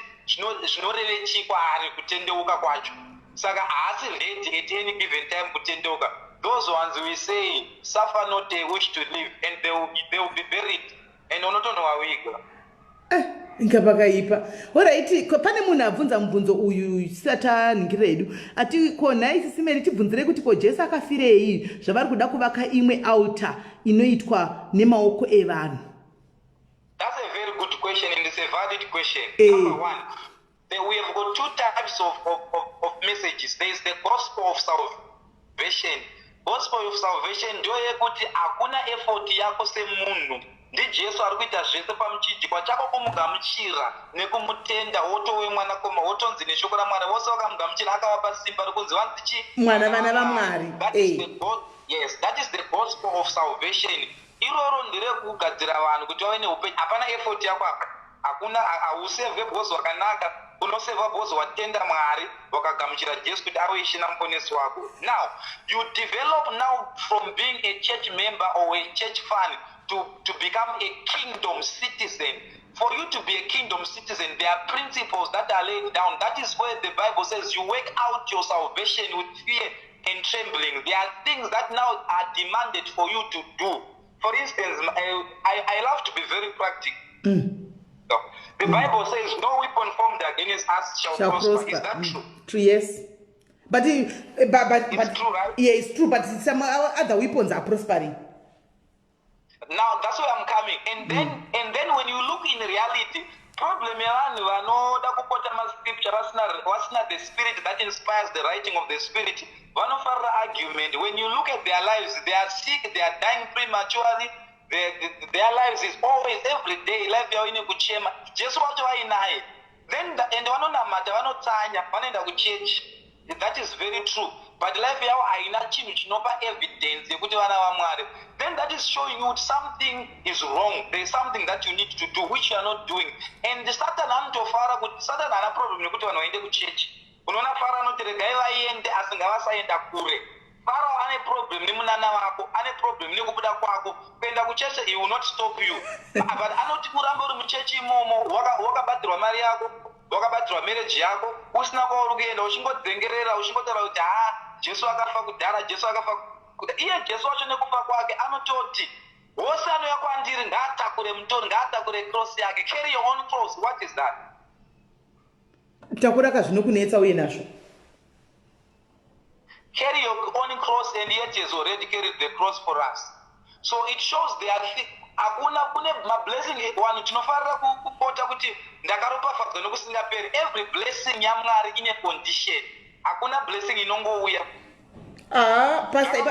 zvinoreve chii kwaari kutendeuka kwacho. Saka haasi ready at any given time kutendeuka. Those ones, we say, suffer not a witch to live, and they will be buried and unotonowawiga. Inga pakaipa. Alright, pane munhu abvunza mubvunzo uyu tisati tanhingira hedu. Ati, "Ko nhai Sis Melly, tibvunzirei kuti ko Jesu akafirei zvavari kuda kuvaka imwe altar inoitwa nemaoko evanhu?" That's a very good question and it's a valid question. Number one, we have got two types of messages. There is the gospel of salvation. Gospel of salvation ndio yekuti hakuna effort yako semunhu, ndiJesu ari kuita zvese pamuchinjikwa chako. Kumugamuchira nekumutenda, wotove mwanakoma, wotonzi neshoko raMwari, vose vakamugamuchira akavapa simba rekunzi vanzi chi? Mwana, vana vaMwari. That is the, yes, that is the gospel of salvation. Iroro nderekugadzira vanhu kuti vave neupenyu. Hapana effort yako apa, hakuna. Hausevhe because wakanaka, unosevha because watenda Mwari, wakagamuchira Jesu kuti ave Ishe namuponesi wako. Now you develop now from being a church member or a church fan to become a kingdom citizen. For you to be a kingdom citizen, there are principles that are laid down. That is where the Bible says you work out your salvation with fear and trembling. There are things that now are demanded for you to do. For instance, I love to be very practical. The Bible says, "No weapon formed against us shall shall prosper." prosper. Is that true? True, yes, but It's but true, right? Yeah, it's true, but some other weapons are prospering. Now that's where I'm coming. And then when you look in reality, problem yevanhu vanoda kupota mascripture vasina the spirit that inspires the writing of the spirit, vanofarira argument. When you look at their lives, they are sick, they are dying prematurely. Their lives is always, every day, life yavo ine kuchema. Jesu wacho vainaye then and vanonamata, vanotsanya, vanoenda kuchechi. That is very true, but life yavo haina chinhu chinopa evidence yekuti vana vaMwari. Then that is showing you kuti something is wrong. There is something that you need to do which you are not doing. And Satan anotofara kuti, Satan haana problem nekuti vanhu vaende kuchechi. Unoona, Faro anoti, "Regai vaende, asi ngavasaenda kure." Farao ane problem nemunana wako, ane problem nekubuda kwako kuenda kuchechi. He will not stop you, but anoti urambe uri muchechi imomo, wakabatirwa mari yako, wakabatirwa marriage yako, usina kwauri kuenda, uchingodzengerera, uchingotaura kuti, "Ha, Jesu akafa kudhara, Jesu akafa kudhara." Iye Jesu wacho nekufa kwake anototi, "Wose anouya kwandiri ngaatakure mutoro, ngaatakure cross yake." Carry your own cross, what is that? Takuraka zvinokunetsa uye nazvo. Carry your own cross, and yet he has already carried the cross for us. So it shows there are hakuna kune mablessing. Vanhu tinofarira kupota kuti ndakaropafadzwa nokusingaperi. Every blessing yaMwari ine condition. Hakuna blessing inongouya. Ah, pastor,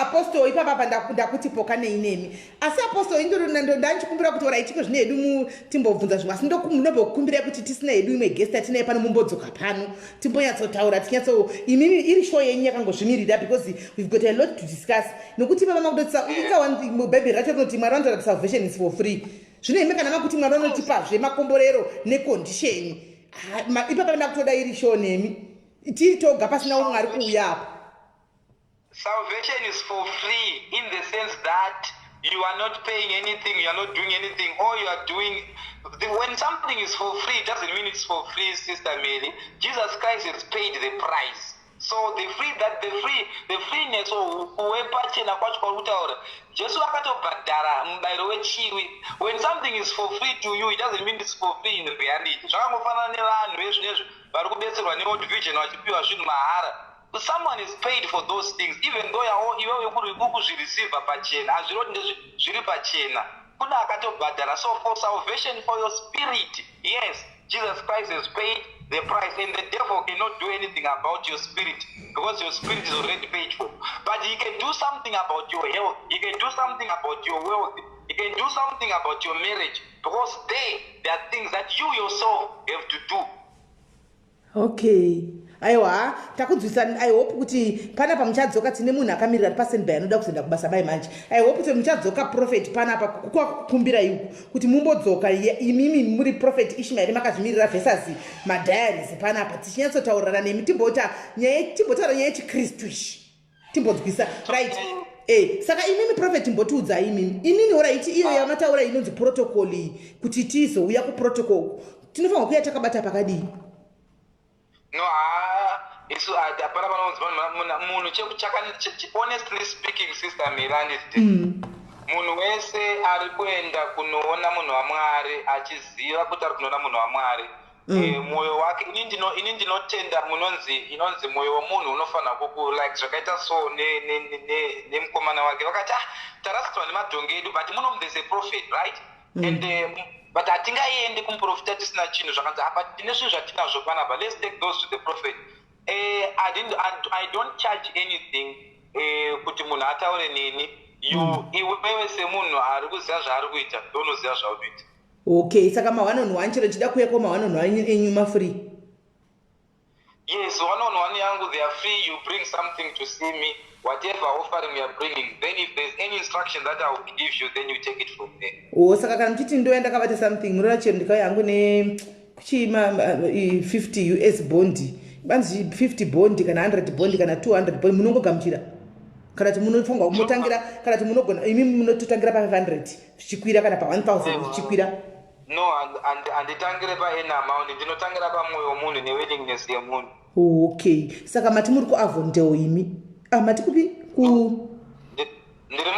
apostle, ipapa ndakuti pokanei nemi. Asi apostle, ndandichikumbira kuti ora ichiko zvine hedu timbobvunza zvimwe, asi ndombokukumbirai kuti tisina hedu imwe guest yatinaye pano, mumbodzoka pano, timbonyatsotaura, tinyatso imimi iri show yenyu yakangozvimirira, because we've got a lot to discuss. Nokuti ipapa makutotisa inga Bhaibheri racho rinoti Mwari vanotaura kuti salvation is for free. Zvino imi kana makuti Mwari vanotipazve makomborero necondition, ipapa ndakutoda iri show nemi tiri toga, pasina umwe ari kuuya apa. Salvation is for free in the sense that you are not paying anything, you are not doing anything. All you are doing, when something is for free, it doesn't mean it's for free, Sister Mary. Jesus Christ has paid the price. So the free that the free the freeness or kuve pachena kwacho kwauri kutaura, Jesu akatobhadhara mubayiro wechivi. When something is for free to you, it doesn't mean it's for free in reality. Zvakangofanana nevanhu vezvinezvi vari kubetserwa neWorld Vision vachipiwa zvinhu mahara. Someone is paid for those things, even though yawo iwewe uri kuzvireceiva pachena. Hazviroti ndezviri pachena, kune akatobhadhara. So for salvation, for your spirit, yes, Jesus Christ has paid the price, and the devil cannot do anything about your spirit because your spirit is already paid for. But he can do something about your health, he can do something about your wealth, he can do something about your marriage, because there are things that you yourself have to do. Okay. Aiwa, takunzwisa. I hope kuti panapa muchadzoka. Tine munhu akamirira ari pastandby anoda kuzoenda kubasa mai manje. I hope kuti muchadzoka, prophet, panapa kwakukumbira iko kuti mumbodzoka imimi muri Prophet Ishmael makazvimirira versus madiaries panapa, tichinyatsotaurirana nemi, timbota nyaya, timbotaura nyaya yechikristu ishi, timbonzwisa, right? Saka imimi, prophet, mbotiudzai imimi inini. Alright, iyo yamataura inonzi protocol iyi, kuti tizouya kuprotocol tinofanirwa kuya takabata pakadii? No, ha, isu hapana panonzi munhu honestly speaking, Sister Melanie, munhu wese ari kuenda kunoona munhu waMwari achiziva kuti ari kunoona munhu waMwari, mwoyo wake, ini ndinotenda munonzi inonzi mwoyo wemunhu unofanira kuku like zvakaita so nemukomana wake vakati, "Ah, tarasidzwa nemadhongi edu, but muno there's a prophet, right?" And but hatingaendi kumuprofita tisina chinhu. Zvakanzi apa tine zvinhu zvatinazvo panapa, let's take those to the prophet. I don't charge anything kuti munhu ataure neni. You, iwewe semunhu ari kuziva zvaari kuita, ndounoziva zvaunoita. Okay, saka ma1 on 1, chero ndichida kuuya ko ma1 on 1 enyu mafree? Yes, one on one yangu, they are free. You bring something to see me, whatever offering you are bringing, then if there's any instruction that I will give you, then you take it from there. O, saka kana muchiti ndoya ndakabata something, munoona chero ndikauya hangu ne kuchima 50 US bond, banzi 50 bond kana 100 bond kana 200 bond, munongogamuchira, kana kuti munofanirwa munotangira, kana kuti munogona imi munototangira pa500 zvichikwira, kana pa1000 zvichikwira? No, handitangire paany amount. Ndinotangira pamwoyo womunhu newillingness yemunhu. Okay, saka mati muri kuAvondale imi? Ah, mati kupi ku Ndiri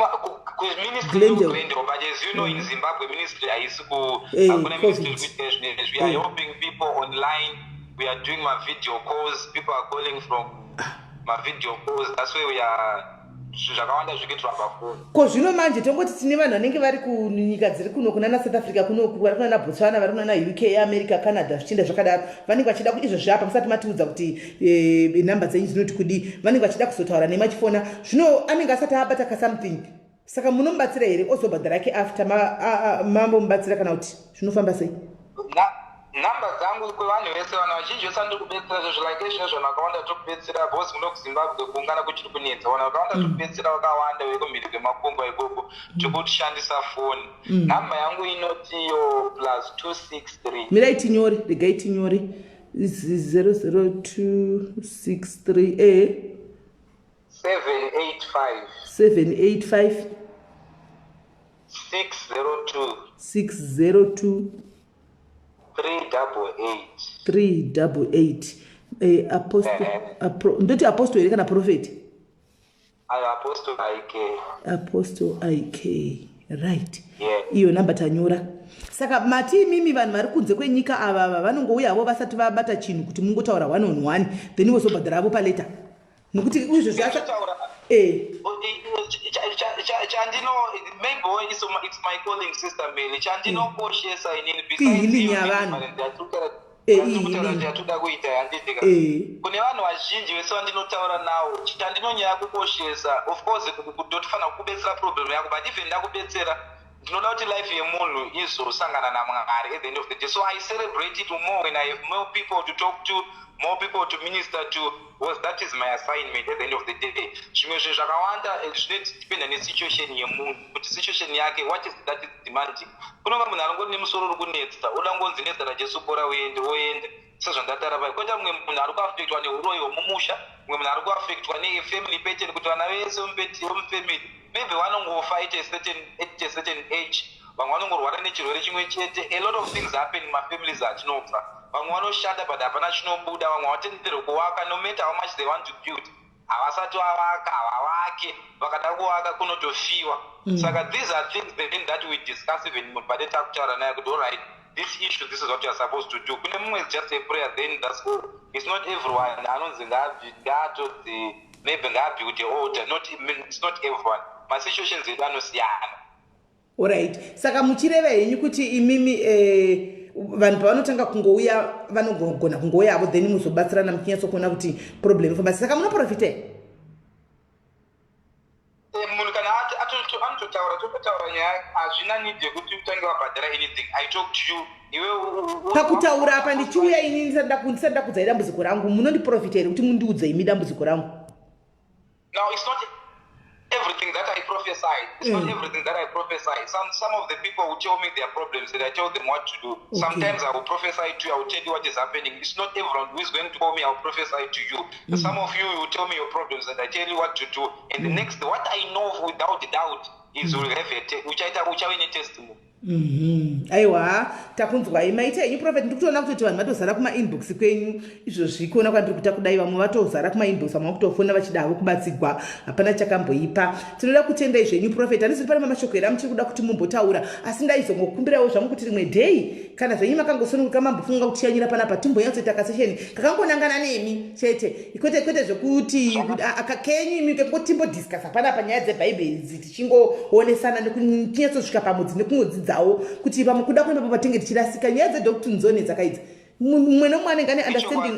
kuministry. Glendale. Glendale, but as you know, in Zimbabwe ministry haisi ku hakuna ministry COVID. iri kuita zvinezvi. We are helping people online. We are doing ma video calls. People are calling from ma video calls. That's where we are. Zvinhu zvakawanda zviri kuitirwa pafoni. Ko zvino manje tongoti tine vanhu vanenge vari kunyika dziri kuno, kunana South Africa kunoku, vari kunana Botswana, vari kunana UK, America, Canada, zvichienda zvakadaro, vanenge vachida izvozvi apa musati matiudza kuti nhamba dzenyu dzinoti kudii, vanenge vachida kuzotaura nemachifona. Zvino anenge asati abata kasomething, saka munomubatsira here, ozobhadhara ke after mambomubatsira, kana kuti zvinofamba sei? Nhamba dzangu kwevanhu vese, vanhu vazhinji vese vandiri kubetsera zvezvo, like ezvinezvi vanhu vakawanda tiri kubetsera, because muno kuZimbabwe kuungana kuchiri kunetsa. Vanhu vakawanda tiri kubetsera vakawanda vekumhiri kwemakungwa ikoko, tiri kushandisa foni. Nhamba yangu inotiyo +263. Mirai tinyore, regai tinyore. 00263 a 785. 785. 602. 602. 388. 388. Apostle, ndoti apostle here kana prophet? Ayo, Apostle IK. Apostle IK, right? Yeah. Iyo namba tanyora. Saka mati imimi vanhu vari kunze kwenyika ava ava vanongouya vasati vabata chinhu, kuti mungotaura one on one, then vozobhadhara avo palater, nokuti izvo zvacho Ndinotaura eh chandino maybe it's my calling, Sister Mary, chandinokoshesa inini Kuhealing yavanhu. I-healing. Yatoda kuita yanditika kune vanhu vazhinji vese vandinotaura navo, chandinonyanya kukoshesa, of course ndotofanira kukubetsera problem yako, but even ndakubetsera, ndinoda kuti life yemunhu izosangana naMwari at the end of the day. So I celebrate it more when I have more people to talk to, more people to minister to, because that is my assignment at the end of the day. Zvimwe zvinhu zvakawanda zvinodependa nesituation yemunhu, kuti situation yake, what is that is demanding. Kunova munhu arongori nemusoro uri kunetsa, oda ngonzi nezita raJesu pora uende, oenda sezvandatara pai. Koita mumwe munhu ari kuaffectwa neuroyi hwemumusha, mumwe munhu ari kuaffectwa nefamily pattern, kuti vana vese vemufamily maybe vanongofa at a certain age, vamwe vanongorwara nechirwere chimwe chete. A lot of things happen mumafamilies atinobva. Vamwe vanoshanda but hapana chinobuda, vamwe havatenderwe kuvaka. No matter how much they want to build, havasati vavaka, havavake. Vakada kuvaka kunotofiwa. Saka these are things then that we discuss even munhu pane takutaura naye kuti, "Alright, this issue, this is what you are supposed to do." Kune mumwe is just a prayer, then that's all. It's not everyone anonzi ngaatodzi maybe ngaabuild altar. Not, it's not everyone. Masituations edu anosiyana. Alright, saka muchireva henyu kuti imimi vanhu pavanotanga kungouya, vanogona kungouya avo, then muzobatsirana muchinyatsokuona kuti problem ifamba. Saka munoprofita here? Munhu kana Tototaura, tototaura nyaya. Hazvina need yekuti utange wabhadhara anything. I talk to you, iwe Pakutaura apa, ndichiuya ini ndisati ndakudzai dambudziko rangu, munondiprofita here kuti mundiudze imi dambudziko rangu? Now, it's not everything that I prophesy. It's not everything that I prophesy. Some of the people will tell me their problems and I tell them what to do. Sometimes I will prophesy to you, I will tell you what is happening. It's not everyone who is going to call me, I will prophesy to you. Some of you will tell me your problems and I tell you what to do. And the next, what I know without doubt is will have a uchaita uchave netestimony. Aiwa, takunzwai. Maita henyu, prophet. Ndiri kutoona kutoti vanhu vatozara kumainbox kwenyu izvozvi. Kuona kwandiri kuita kudai, vamwe vatozara kumainbox, vamwe vakutofona vachida havo kubatsigwa. Hapana chakamboipa. Tinoda kutendai zvenyu, prophet. Handisi pane mamashoko here amuchiri kuda kuti mumbotaura? Asi ndaizongokumbirawo zvangu kuti rimwe day, kana zvenyu makangosununguka, mambofunga kutiyanyira panapa, timbonyatsoita kasession kakangonangana nemi chete, kwete zvekuti kenyu imi, kengotimbodiscussa panapa nyaya dzebhaibheri idzi, tichingoonesana nekunyatsosvika pamudzi nekungodzidzawo kuti pamwe kuda kuenda patinge tichirasika. Nyaya dzedoctrine dzone dzakaidzi, mumwe nomwe anenge ane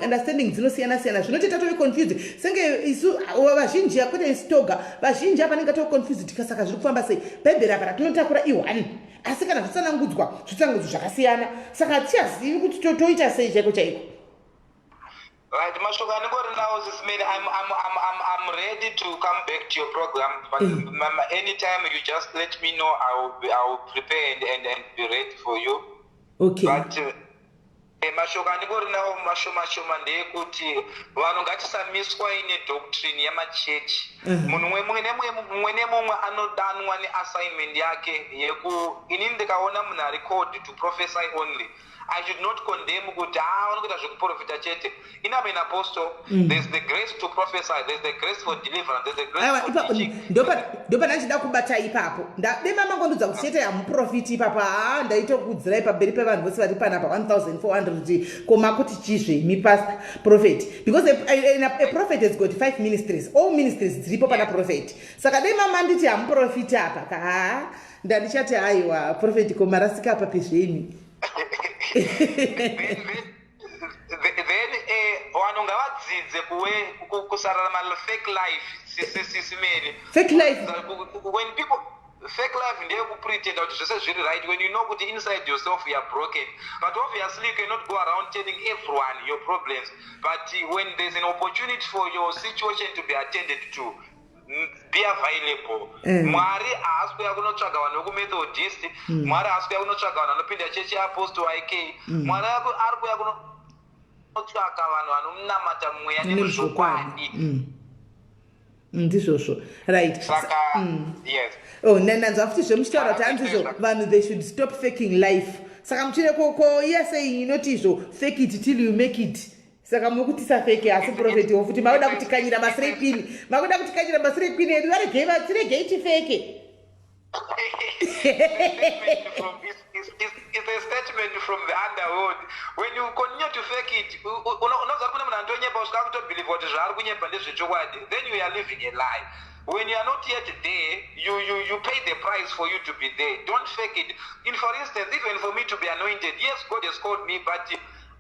understanding dzinosiyana siyana, zvinotoita tove confused senge isu vazhinji, kwete isu toga, vazhinji apa anenge atove confused. Tikasaka zviri kufamba sei? Bhaibheri apa ratinotakura i1, asi kana zvitsanangudzwa, zvitsanangudzo zvakasiyana, saka hatichazivi kuti toita sei chaiko chaiko. Right, mashoko andingori nawo, Sis Melly, I'm ready to come back to your program. But anytime you just let me know, I will prepare and be ready for you. But mashoko andingori nawo mashoma shoma ndeyekuti vanhu ngatisamiswa nedoctrine yamachechi. Munhu mumwe nemumwe anodanwa neassignment yake yeku inini ndikaona munhu ari called to prophesy only, I should not condemn kuti ha, vanokuita zvekuprofita chete. In I'm an apostle. There's the grace to prophesy, there's the grace for deliverance, there's the grace for teaching. Ndopana ndichida kubata ipapo. Ndadema mangondudza kuti chete hamuprofiti ipapo. Haa, ndaitokudzirai pamberi pevanhu vose vari panapa 1400 koma kuti chizvemi, pastor, prophet, because a prophet has got five ministries. All ministries dziripo pana prophet. Saka dai mama nditi hamuprofiti apa ka, haa, ndandichati aiwa, prophet, komarasika apa pezvemi. Then vanhu ngavadzidze kusararama fake life, Sis Melly. Fake life. When people fake life, ndeyekupretenda kuti zvese zviri right when you know kuti inside yourself you are broken. But obviously you cannot go around telling everyone your problems. But when there's an opportunity for your situation to be attended to, be available. Mwari haasi kuya kunotsvaga vanhu vekuMethodist. Mwari haasi kuya kunotsvaga vanhu vanopinda chechi yeApostle IK. Mwari ari kuya kunotsvaka vanhu vanomunamata mumweya nemuzvokwadi. Ndizvozvo, right. Saka yes. Oh, ndanzwa futi zvemuchitaura kuti hanzizvo vanhu, they should stop faking life. Saka muchire ko iya sei inoti izvo, "Fake it till you make it"? Saka muri kuti tisafeke? Asi profetiwo futi makuda kutikanyira maslay queen, makuda kutikanyira maslay queen edu. Varegei, tiregei tifeke. It's a statement from the underworld. When you continue to fake it, unoziva kune munhu anotonyepa usvika kutobelieve kuti zvaari kunyepa ndezvechokwadi. Then you are living a lie. When you are not yet there, you pay the price for you to be there. Don't fake it. In for instance, even for me to be anointed, yes, God has called me, but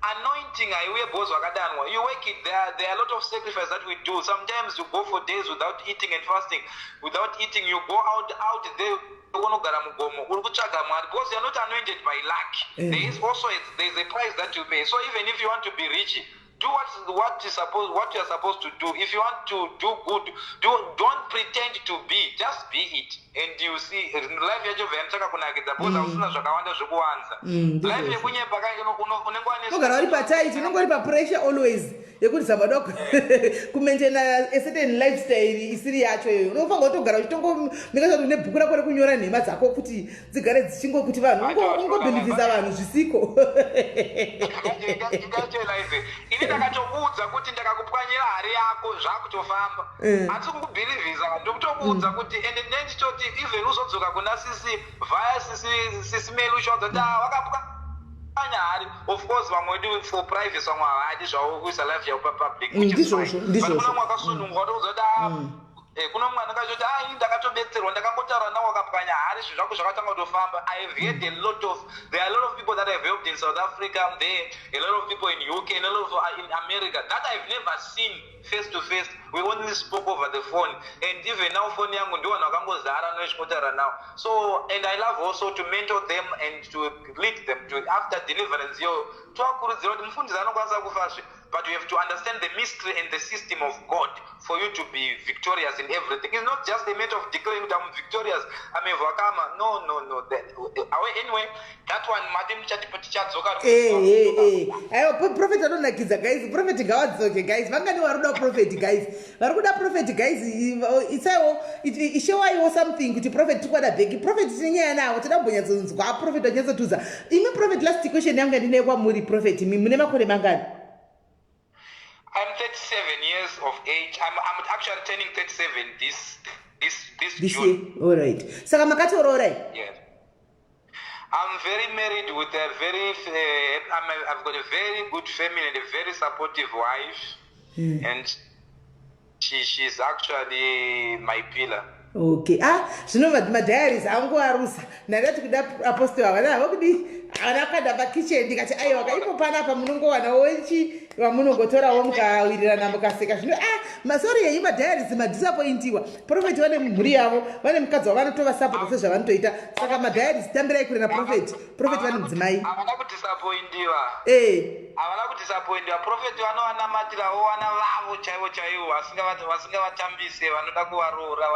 anointing haiuye because wakadanwa. You work it. There are a lot of sacrifice that we do. Sometimes you go for days without eating and fasting without eating. You go out there, unogara mugomo, uri kutsvaga Mwari, because you are not anointed by luck. There is also there is a price that you pay. So even if you want to be rich, do what you are supposed to do. If you want to do good, don't pretend to be, just be it and you see life yacho bva kunakidza, because hausina zvakawanda zvekuwanza. Life yekunyepa unenge unogara uri patight, unenge uri papressure always yekuti zamada kumaintaina a certain lifestyle isiri yacho iyoyo. Unofanira kutogara uchitongomeka kuti une bhuku rako rekunyora nhema dzako kuti dzigare dzichingokuti vanhu ungobelievisa vanhu zvisiko. Ini ndakatokuudza kuti ndakakupwanyira hari yako, zvakutofamba. Handisi kukubelievisa, ndikutokuudza kuti ende nendichitoti even uzodzoka kuna sisi vhaya sisi Melly, uchiwadza kuti, "Ah, wakapwanya hari." Of course vamwe vedu for privacy, vamwe havadi zvavo kuisa life yavo papublic. Ndizvozvo, ndizvozvo. Kuna mwe wakasununguka watokuudza kuti, "Ah, Eh, kuno mumwe anenge achitoti ah ini ndakatobetserwa ndakangotaura nawo akapwanya hari zvinhu zvako zvakatanga kutofamba. I have heard a lot of, there are a lot of people that have helped in South Africa there, a lot of people in UK, and a lot of in America that I've never seen face to face. We only spoke over the phone, and even now phone yangu ndiwo vanhu vakangozara noichikotaura now. So, and I love also to mentor them and to lead them to after deliverance yo tovakurudzira kuti mufundisi anokwanisa kufazve. But you have to understand the mystery and the system of God for you to be victorious in everything. It's not just a matter of declaring that I'm victorious, I'm a overcomer. No, no, no. Anyway, that one, mati tichadzoka. Eh, eh, eh. Aiwa, prophet anonakidza guys. Prophet ngawadzoke guys. Vangani vari kuda prophet guys. Vari kuda prophet guys. Isaiwo, ishewaiwo something kuti prophet tikwada bheki. Prophet tine nyaya navo. Toda kumbonyatsonzwa prophet vanyatsotiudza. Imi prophet, last question yangu yandinayo kwamuri prophet, imi mune makore mangani? I'm 37 years of age. I'm actually turning 37 this This June. year. All right. Saka makatoroora? Yes. I'm very married with a very, I've got a very good family and a very supportive wife. And she's actually my pillar. Okay. Ah, zvino madiaries angu arusa. Ndandati kuda apostle havana havo kudi havana kuenda pakitchen, ndikati aiwa kaipo panapa munongowanawo chi vamunongotorawo mukawirirana mukaseka. Zvino ah, masori yenyu madiaries madisappointiwa. Prophet vane mhuri yavo, vane mukadzi wavanotovasapota sezvavanotoita. Saka madiaries tambirai kure naprophet. Prophet vane mudzimai. Havana kudisappointiwa. Eh. Havana kudisappointiwa. Prophet vanovanamatirawo vana vavo chaivo chaivo, vasingavatambise, vanoda kuvaroora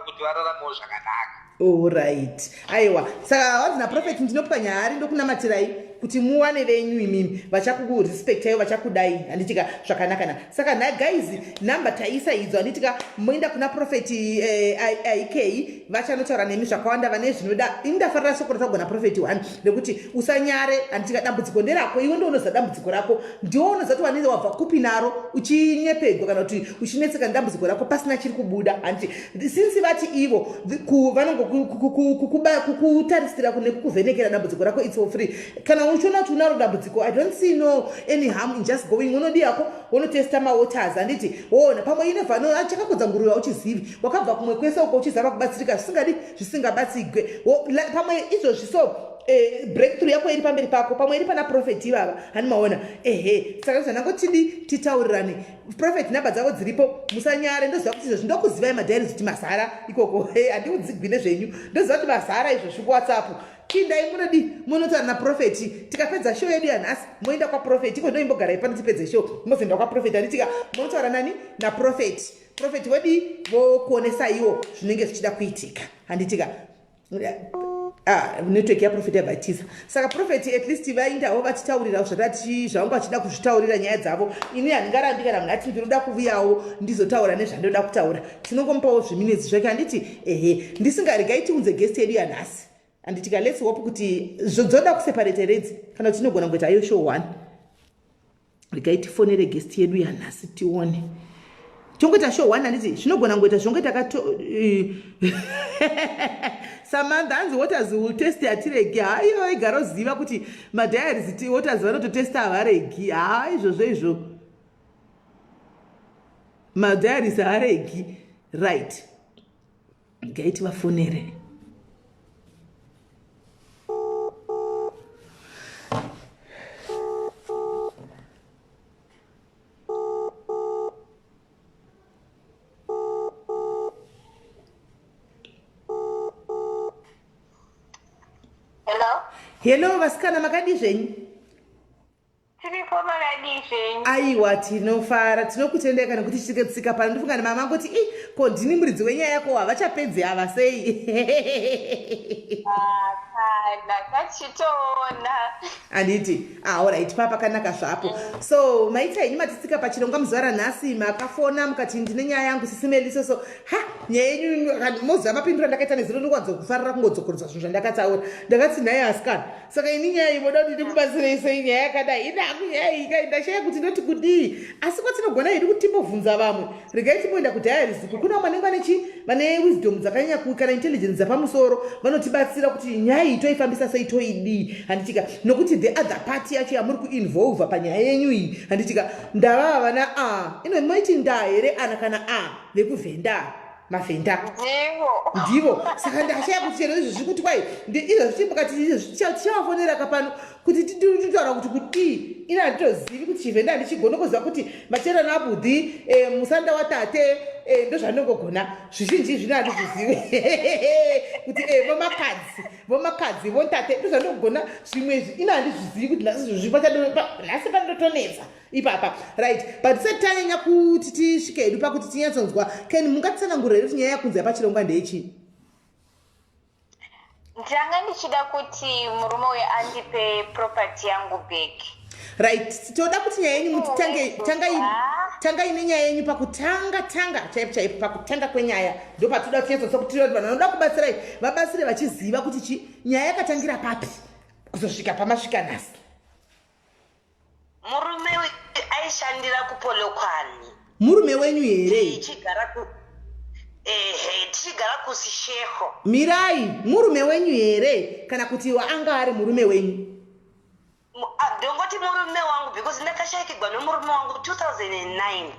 kuti vararamewo zvakanaka. Alright, aiwa, saka wanzi naprophet ndinopwanya hari ndokunamatirai kuti muwane venyu imimi vachakurespektai, vachakudai, handitika zvakanakana. Saka na guys, namba taisa idzo, handitika, moenda kuna prophet ik vachanotaura nemi zvakawanda vane zvinoda. Ini ndafarira shoko ratagona prophet one rekuti usanyare, handitika, dambudziko nderako iwe, ndo unoziva dambudziko rako, ndiwo unoziva kuti wanenge wabva kupi naro, uchinyepegwa kana kuti uchinetseka nedambudziko rako pasina chiri kubuda, handiti? Since vati ivo vanongokutarisira nekukuvhenekera dambudziko rako, it's for free. Kana uchiona kuti unaro dambudziko, I don't see no any harm in just going, unodi yako unotesta mawaters, handiti? Woona pamwe inevhano chakakodza nguruve, auchizivi wakabva kumwe kwese uko uchizama kubatsirika zvisingadi zvisingabatsigwe. Pamwe izvozvi so breakthrough yako iri pamberi pako, pamwe iri pana prophet ivava, hani maona? Ehe, saka zvanangotidi titaurirane. Prophet namba dzavo dziripo, musanyare. Ndoziva kuti izvozvi ndokuzivai madiaries kuti mazara ikoko, handiudzigwi nezvenyu, ndoziva kuti mazara izvozvi kuWhatsApp. Pindai munodi munotaura naprophet. Tikapedza show yedu yanhasi moenda kwaprophet iko, ndoimbogarai pano tipedze show, mozoenda kwaprophet, handitika? Munotaura nani? Naprophet. Prophet wedi vokuonesaiwo zvinenge zvichida kuitika, handitika? Ah, network yaprophet yabatiza. Saka prophet at least vaindawo vachitaurira zvatati zvavanga vachida kuzvitaurira nyaya dzavo. Ini handingarambi kana munhu ati ndinoda kuvuyawo ndizotaura nezvandoda kutaura, tinongomupawo zviminetsi zvake, handiti? Ehe, ndisingaregai tiunze guest yedu yanhasi, handitika? Let's hope kuti dzoda kuseparate redzi kana kuti tinogona kuita ayo show one. Regai tifonere guest yedu yanhasi tione tongoita show one, handiti? Zvinogona kungoita zvongoita kato. Samantha hanzi waters will test, hatiregi. Haiyo, igaroziva kuti madiaries waters vanototesta, havaregi. Ha, izvozvo izvo madiaries haaregi. Right, gai tivafonere. Hello. Hello vasikana, makadi zvenyu? Tiripo, makadii zvenyu? Aiwa, tinofara, tinokutendeka nekuti chitike tsika pano. Ndifunga nemama angoti i ko ndini muridzi wenyaya yako, havachapedzi ava sei? Ah, kana tachitoona. Handiti? Ah, alright, pa pakanaka zvapo. So maita henyu matitsika pachirongwa muzuva ranhasi. Makafona mukati ndine nyaya yangu, Sisi Melly. So ha, nyaya yenyu moziva mapindura ndakaita nezuro, ndikuwanzokufarira kungodzokorodza zvinhu zvandakataura. Ndakati nhai asikana, saka ini nyaya iyi moda kuti ndikubatsirei sei? Nyaya yakadai inaku nyaya iyi kai ndashaya kuti ndoti kudii, asi kwatinogona hedu kuti timbobvunza vamwe. Regai timboenda kudiaries uku, kuna vamwe vanenge vanechi vane wisdom dzakanyanya kana intelligence dzapamusoro, vanotibatsira kuti nyaya iyi toifambisa sei, toidii, handitika? Nokuti the other party yacho yamuri kuinvolva panyaya yenyu iyi, handitika, ndavava vana a ino moiti nda here ana kana a vekuvhenda. mavhenda. Ndivo. Ndivo. Saka ndashaya kuti chero izvo zvikuti kwai izvo zvichimukati tichavafonera kapano kuti titaura kuti kudii. Ini handitozivi kuti chivhenda handichigona kuziva kuti macherana abudhi, musanda watate, ndozvandongogona. Zvizhinji zvino handizvizivi kuti vomakadzi vontate, ndozvandongogona. Zvimwe izvi ini handizvizivi kuti nhasi izvozvi nhasi pandotonetsa ipapa. Right, but tisati tanyanya kuti tisvike hedu pakuti tinyatsonzwa, ken mungatitsanangurira here kuti nyaya yakunzi yapachirongwa ndeyechii? Ndanga ndichida kuti murume uyu andipe property yangu back. Right, toda kuti nyaya yenyu mutitange tangai. Ah. Tangai nenyaya yenyu pakutanga tanga chaipo chaipo, pakutanga kwenyaya ndo patoda kuti tinyatsonzwa, kuti vanhu vanoda kubatsirai vabatsire vachiziva kuti chi nyaya yakatangira papi kuzosvika pamasvika nhasi. Murume uyu aishandira kuPolokwane. Murume wenyu here? Tichigara ku, ehe, tichigara kuSisheho. Mirai, murume wenyu here kana kuti waanga ari murume wenyu? Ndongoti murume wangu because ndakashayikigwa nomurume wangu 2009.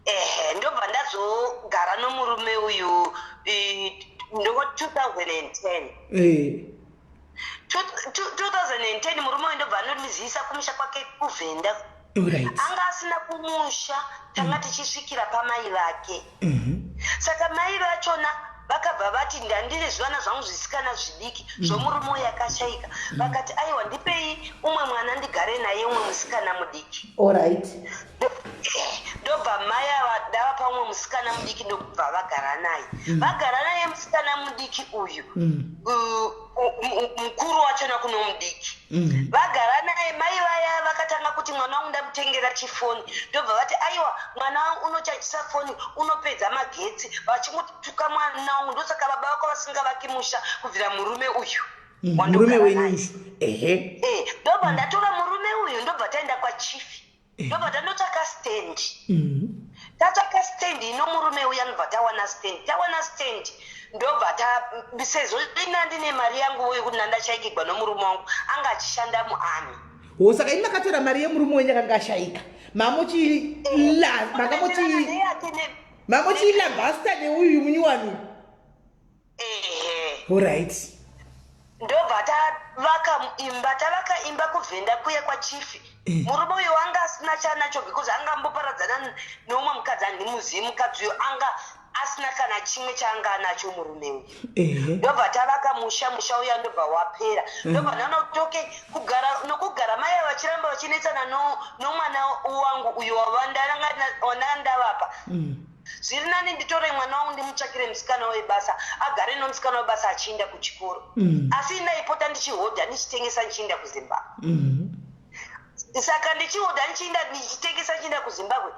Ehe, ndobva ndazogara nomurume uyu ndongoti 2010. 2010 murume uyu ndobva anondizivisa kumusha kwake kuVhenda. Anga asina kumusha, tanga tichisvikira pamai vake. Saka mai vachona vakabva vati, ndandine zvivana zvangu zvisikana zvidiki zvomurume uyu akashayika, vakati, "Aiwa, ndipei umwe mwana ndigare naye, umwe musikana mudiki." Ndobva mai ava ndavapa umwe musikana mudiki, ndobva vagara naye. Vagara naye musikana mudiki uyu, mukuru wachona kuno mudiki. Vagara naye, mai vaya vakatanga kuti, "Mwana wangu ndamutengera chifoni." Ndobva vati, "Aiwa, mwana wangu unochajisa foni, unopedza magetsi." Vachingotuka mwana wangu, "Ndosaka baba vako vasingavaki musha kubvira murume uyu Murume wandogara wenyu naye." uyu, ehe. Ndobva ndatora murume uyu, ndobva taenda kwachief, ndobva tandotsvaka stand. Tatsvaka stand ino, murume uya ndobva tawana stand. Tawana stand, ndobva ta, sezvo ina ndine mari yangu yekuti ndandashayikigwa nomurume wangu, anga achishanda muarmy. Ho, saka imi makatora mari yemurume wenyu akanga ashayika, mamuchilambasta neuyu munyuwani? Ehe. Alright. Ndobva tavaka imba. Tavaka imba kuVhenda kuye kwachief. Murume uyu wanga asina chanacho because anga amboparadzana neumwe mukadzi, handimuzivi mukadzi uyu, anga asina kana chimwe chaanga anacho murume uyu. Ndobva tavaka musha. Musha uya ndobva wapera. Ndobva ndaona kuti okay, kugara nokugara mai ava vachiramba vachinetsana nomwana wangu uyu wandanga ndavapa, zviri nani nditore mwana wangu ndimutsvakire musikana webasa, agare nomusikana webasa achiinda kuchikoro. Asi ndaipota ndichihodha, ndichitengesa, ndichiinda kuZimbabwe. Saka ndichihodha, ndichiinda, ndichitengesa, ndichiinda kuZimbabwe,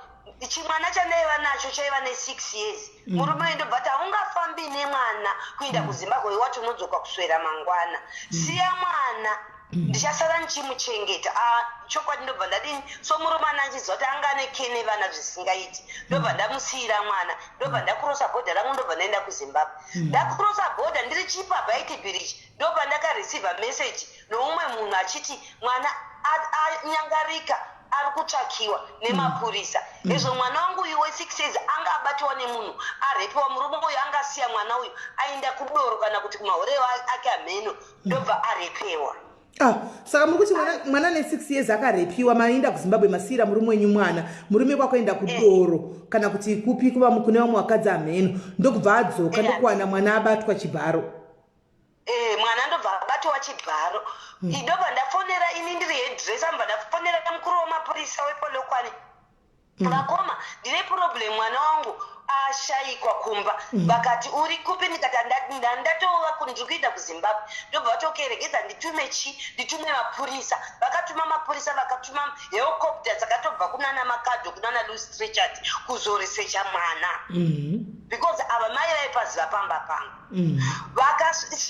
chimwana chandaiva nacho chaiva ne6 years. Murume uyu ndobva ti, "Haungafambi nemwana kuinda kuZimbabwe, wati unodzoka kuswera mangwana. Siya mwana, ndichasara ndichimuchengeta." Ah, chokwadi ndobva ndadini, so murume ana achiziva kuti anga ane kene vana zvisingaiti. Ndobva ndamusiyira mwana, ndobva ndakurosa bhodha rangu, ndobva ndaenda kuZimbabwe. Ndakurosa bhodha ndiri chipa Beitbridge, ndobva ndakareceiva message noumwe munhu achiti mwana anyangarika, ari kutsvakiwa nemapurisa. Izvo mwana wangu uyu we6 years anga abatiwa nemunhu, arepiwa. Murume uyu anga asiya mwana uyu aenda kudoro kana kuti kumahorero ake amheno, ndobva arepewa. Ah, saka muri kuti mwana ne6 years akarepiwa, maenda kuZimbabwe, masiyira murume wenyu mwana, murume kwakuenda kudoro kana kuti kupi kuva kune vamwe vakadzi amheno, ndokubva adzoka, ndokuwana mwana abatwa chibharo? Mwana ndobva abatiwa chibharo. Ndobva ndafonera, ini ndiri hairdresser, ndobva ndafonera mukuru wamapurisa wePolokwane, "Vakoma, ndine problem, mwana wangu ashayikwa kumba." Vakati, "Uri kupi?" Ndikati, "Ndatova ndiri kuenda kuZimbabwe." Ndobva vati, "Okay, regedza nditume chi nditume mapurisa." Vakatuma mapurisa, vakatuma helicopter dzakatobva kunana Makado, kunana Louis Trichardt, kuzoresecha mwana because ava mai vaipaziva pamba pangu.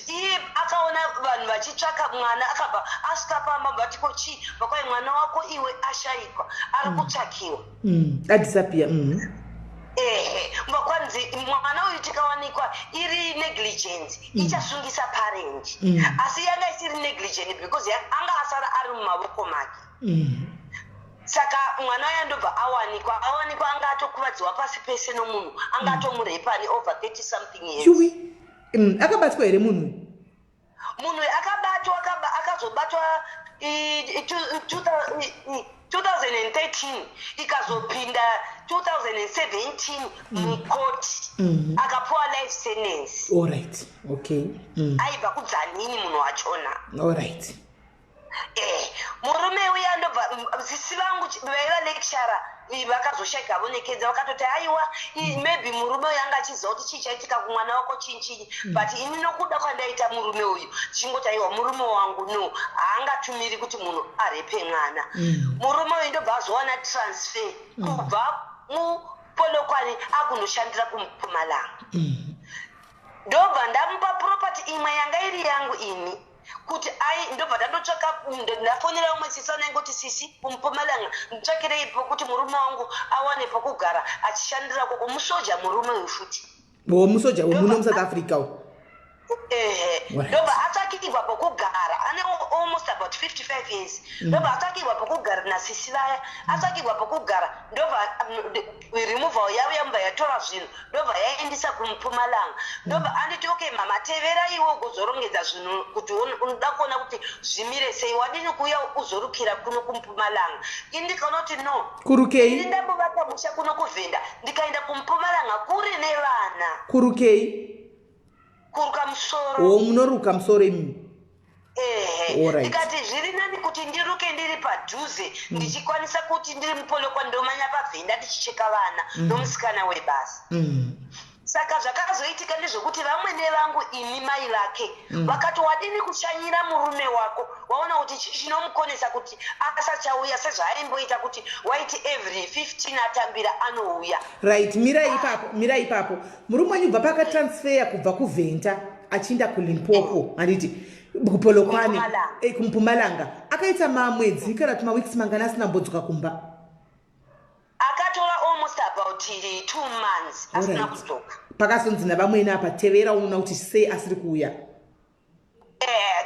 Iye akaona vanhu vachitsvaka mwana, akabva asvika pamba, vati, "Ko chii?" Vakwai, "Mwana wako iwe ashayikwa, ari kutsvakiwa." Adisappear. Ehe, kwanzi mwana uyu tikawanikwa iri negligence, ichasungisa parent. Asi yanga isiri negligent because anga asara ari mumavoko make. Saka mwana uya ndobva awanikwa, awanikwa anga atokuvadziwa pasi pese nomunhu anga atomurepa ane over 30 something years. Shuwi. Akabatwa here munhu uyu? Munhu uyu akabatwa, akazobatwa 2013, ikazopinda 2017 mukoti, akapuwa life sentence. All right, okay. Aibva kuDzanini munhu wachona. All right. Murume uya ndobva sisi vangu vaiva lecturer, vakazoshayika vonekedza, vakatoti aiwa, maybe murume uyu anga achiziva kuti chii chaitika kumwana wako, chii chii, but ini nokuda kwandaita murume uyu, ndichingoti aiwa, murume wangu no, haangatumiri kuti munhu arepe mwana. Murume uyu ndobva azowana transfer kubva muPolokwane akunoshandira kuMpumalanga. Ndobva ndamupa property imwe yanga iri yangu ini kuti ai, ndobva ndandotsvaka, ndafonera umwe sisi anaingoti sisi kuMpumalanga, nditsvakireipo kuti murume wangu awane pokugara achishandira koko, musoja murume uyu futi. Wo musoja wemuno muSouth Africa u? Ehe. Ndobva atsvakirwa pokugara, ane almost about 55 years. Ndobva atsvakirwa pokugara nasisi vaya, atsvakirwa pokugara, ndobva removal yavo yamubva yatora zvinhu, ndobva yaendisa kuMpumalanga. Ndobva anditi, "Okay mama, tevera iwe ugozorongedza zvinhu kuti unoda kuona kuti zvimire sei. Wadini kuuya uzorukira kuno kuMpumalanga?" Ini ndikaona kuti no. Kurukei? Ini ndambovaka musha kuno kuVhenda, ndikaenda kuMpumalanga kuri nevana. Kurukei? Kuruka musoro. O, munoruka musoro imi? Ehe. Ndikati zviri nani kuti ndiruke ndiri padhuze, ndichikwanisa kuti ndiri muPolokwa ndomanya paVhenda ndichicheka vana nomusikana webasa. Saka zvakazoitika ndezvekuti vamwene vangu imi, mai vake, vakati, "Wadini kushanyira murume wako, waona kuti chii chinomukonesa kuti asachauya sezvaaimboita, kuti waiti every 15 atambira anouya." Right, mirai ipapo, mirai ipapo. Murume wenyu ubva pakatransferya kubva kuVhenda achiinda kuLimpopo, handiti, kuPolokwane? Mpumalanga. Kumpumalanga, akaita mamwedzi kana kuti maweeks mangani asina mbodzoka kumba? Akatora almost about 2 months asina kudzoka. Pakazonzi navamwene apa, "Tevera unoona kuti sei asiri kuuya."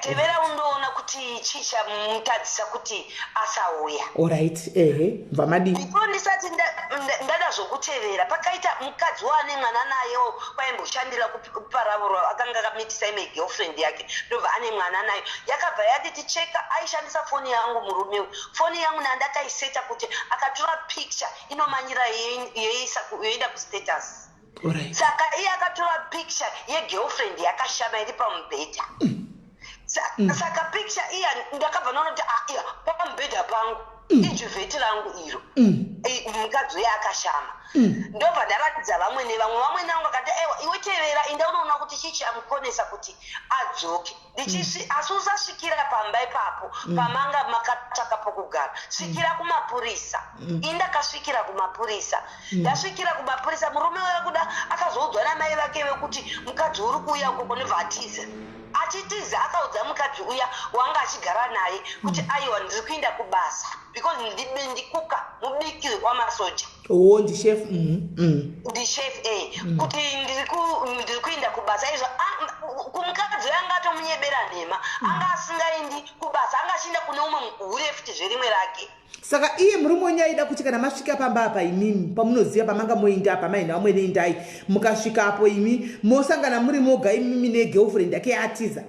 Tevera undoona kuti chii chamutadzisa kuti asauya. Alright, ehe, bva madii? Before ndisati ndada zvokutevera, pakaita mukadzi waane mwana nayewo kwaimboshandira kuParavuro, akanga akamitisa imwe girlfriend yake, ndobva ane mwana nayo. Yakabva yaditi cheka, aishandisa foni yangu murume uyu, foni yangu nandakaiseta kuti akatora picture inomanyira yoenda kustatus. Saka iye akatora picture yegirlfriend yakashama iri pamubhedha. Saka picture iya ndakabva ndaona kuti, ah, iya pamubhedha pangu, iduvet rangu iro. Mukadzi uye akashama. Ndobva ndaratidza vamwe nevamwe, vamwe vangu vakati, "Ewa iwe, tevera, inda unoona kuti chii chamukonesa kuti adzoke." Ndichisvi asi usasvikira pamba ipapo pamanga makatsvaka pokugara, svikira kumapurisa. Ini ndakasvikira kumapurisa. Ndasvikira kumapurisa, murume wekuda akazoudzwa namai vake vekuti mukadzi uri kuuya ukoko, ndobva atiza. Achitiza akaudza mukadzi uya wanga achigara naye kuti, "Aiwa, ndiri kuinda kubasa," because ndikuka, mubiki wamasoja. O, ndichef. Ndichef, kuti ndiri kuinda kubasa. Izvo kumukadzi uyo anga atomunyebera nhema, anga asingaendi kubasa, anga achienda kune umwe hure futi zverimwe rake. Saka iye murume wenyu aida kuti kana masvika pamba apa imimi, pamunoziva pamanga moinda apa, maina vamwene, indai, mukasvika apo imi mosangana muri moga imimi negirlfriend yake yaatiza?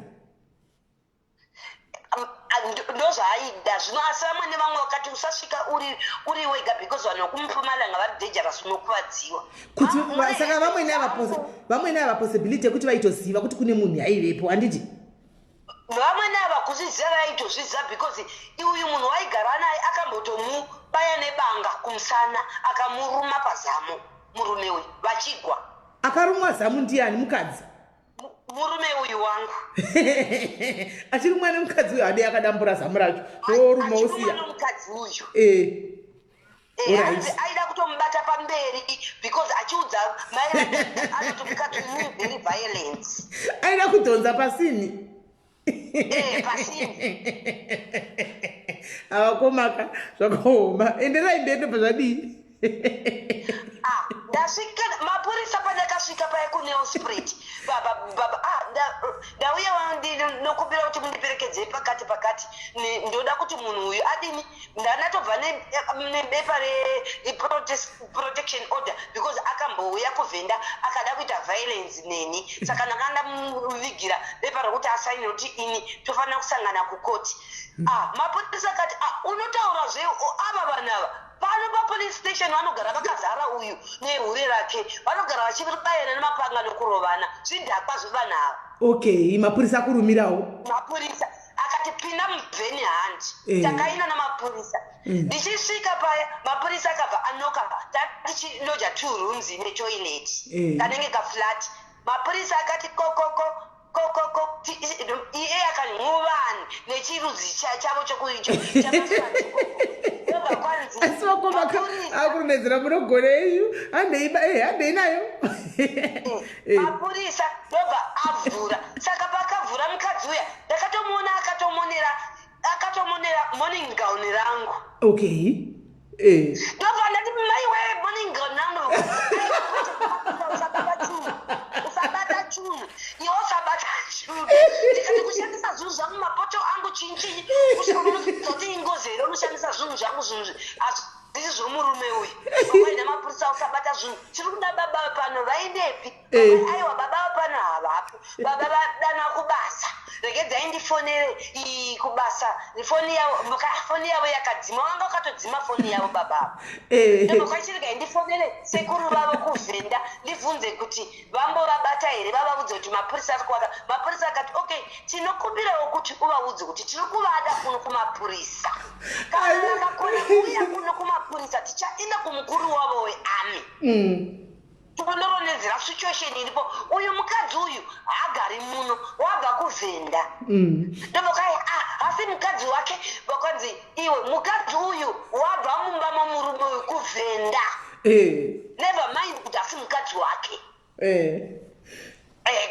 Ndozvaaida zvino, asi vamwe nevamwe vakati usasvika uri wega because vanhu vekumuMpumalanga vari dangerous, unokuvadziwa. Kuti saka vamwene ava possibility yekuti vaitoziva kuti kune munhu aivepo, handiti? Vamwene ava kuzviziva vaitozviziva because uyu munhu waigara naye akambotomubaya nebanga kumusana, akamuruma pazamo murume uyu vachigwa. Akarumwa zamu ndiani, mukadzi? Murume uyu wangu. Achirumwa nemukadzi uyu, ade akadambura zamu racho zvooruma Achirumwa osiya. Nomukadzi uyu. Alright. Hanzi aida kutomubata pamberi because achiudza mai vake, anoti mukadzi uyu very violence. Aida kudhonza pasini. Pasini. Avakomaka, zvakaoma. Enderai mberi, ndobva zvadii? Ah, Ndasvika mapurisa, pandakasvika paya kuNelspruit, baba, baba, ah, ndauya, ndinokumbira kuti mundiperekedzei pakati pakati. Ndoda kuti munhu uyu adini. Ndanatobva nebepa reprotection order because akambouya kuvhenda akada kuita violence neni, saka ndanga ndamuvigira bepa rokuti asaine kuti ini tofanira kusangana kukoti. Ah, mapurisa akati, "Ah, unotaura zve ava vanhu ava pano papolice station vanogara vakazara, uyu nehure rake vanogara vachibayana nemapanga nekurovana, zvidhakwa zvevanhu ava." Okay, mapurisa akurumirawo. Mapurisa akati, "Pinda muvheni." Handi takaina namapurisa. Ndichisvika paya, mapurisa akabva anoka. Tatichiloja two rooms netoilet, kanenge kaflat. Mapurisa akati, "Kokoko kokoko." Iye akati, "Muvani?" Nechirudzi chavo chobva kwanzi Asi vakoma akurumedzera munogona enyu, handei handei nayo. Mapurisa ndobva avhura. Saka pakavhura mukadzi uya, ndakatomuona akatomonera morning gown rangu. Ndobva ndati, "Maiwe, morning gown rangu!" "Usabata chunhu, usabata chunhu iwe, usabata chunhu." Ndikati, "Kushandisa zvinhu zvangu, mapoto angu, chinchinyi unozoti ingozi here? Unoshandisa zvinhu zvangu, zvinhu hazvisi zvomurume uyu." Vaina mapurisa, "Usabata zvinhu, tiri kuda baba pano, vaendepi?" "Aiwa, baba pano havapo, baba vadana kubasa. Regedzai ndifonere kubasa." Foni yavo, foni yavo yakadzima, vanga vakatodzima foni yavo baba. Ndobva kwachirigai, "Ndifonere sekuru vavo kuvhenda, ndibvunze kuti vambovabata here, vavaudze kuti mapurisa ari kuvada." Mapurisa akati, "Okay, tinokumbirawo kuti uvaudze kuti tiri kuvada kuno kumapurisa. Kana vakakona kuuya kuno kumapurisa, tichaenda kumukuru wavo wearmy tonoronedzera situation iripo. Uyu mukadzi uyu haagari muno, wabva kuvhenda." Ndobva kai, "Ah, asi mukadzi wake?" Vakanzi, "Iwe, mukadzi uyu wabva mumba momurume uyu kuvhenda. Never mind kuti asi mukadzi wake."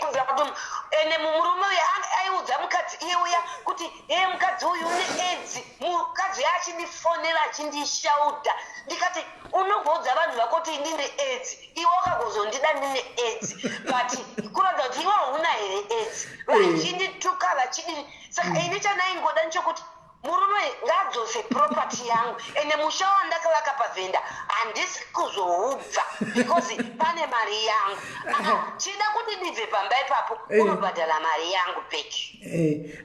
Kubvira kuti ende murume uyu aiudza mukadzi iye uya kuti, "Iye mukadzi uyu une AIDS." Mukadzi uya achindifonera achindishaudha. Ndikati, "Unogoudza vanhu vako kuti ndine AIDS, iwe wakagozondida ndine AIDS, but kuratidza kuti iwe hauna here AIDS?" Vachindituka, vachidini. Saka ini chandaingoda nechekuti murume ngaadzose property yangu, ende musha wandakavaka pavhenda handisi kuzoubva because pane mari yangu. Chida kuti ndibve pamba ipapo, unobhadhara mari yangu back.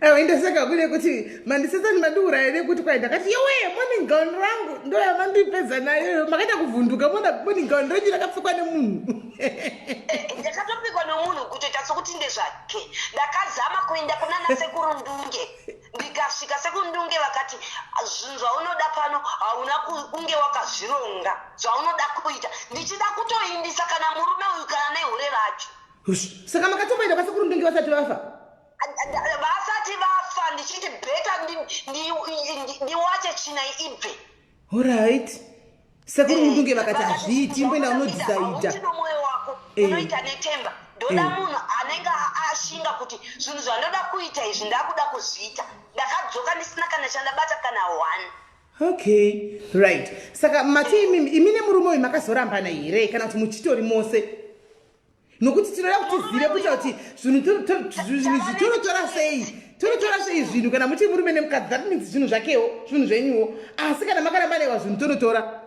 Aiwa, indoseka kune kuti mandisesani mandiuraya nekuti kwai ndakati, "Yowe, morning gown rangu!" Ndo yamandipedza nayoyo. Makaita kuvhunduka mona morning gown renyu rakapfekwa nemunhu. Ndakatopikwa nomunhu kutoita sokuti ndezvake. Ndakazama kuenda kunana sekuru Ndunge. Ndikasvika sekuru Ndunge vakati, "Zvinhu zvaunoda pano hauna kunge wakazvironga zvaunoda kuita." Ndichida kutoindisa kana murume uyu kana nehure racho. Hush, saka makatomboenda kwasekuru Ndunge vasati vafa? Vasati vafa, ndichiti better ndiwache tsvina ibve. Alright, sekuru Mundunge vakati hazviiti, imboenda unodhisaidha. Hauti nomwoyo wako, unoita netemba. Ndoda munhu anenge ashinga kuti zvinhu zvandoda kuita izvi ndakuda kuzviita. Ndakadzoka ndisina kana chandabata, kana one. Okay, right. Saka mati imi nemurume uyu makazorambana here kana kuti muchitori mose? Nokuti tinoda kuti tizive kuita kuti zvinhu zvinhu izvi tonotora sei, tonotora sei zvinhu kana muchiri murume nemukadzi. That means zvinhu zvakewo, zvinhu zvenyuwo, asi kana makaramba zvinhu tonotora.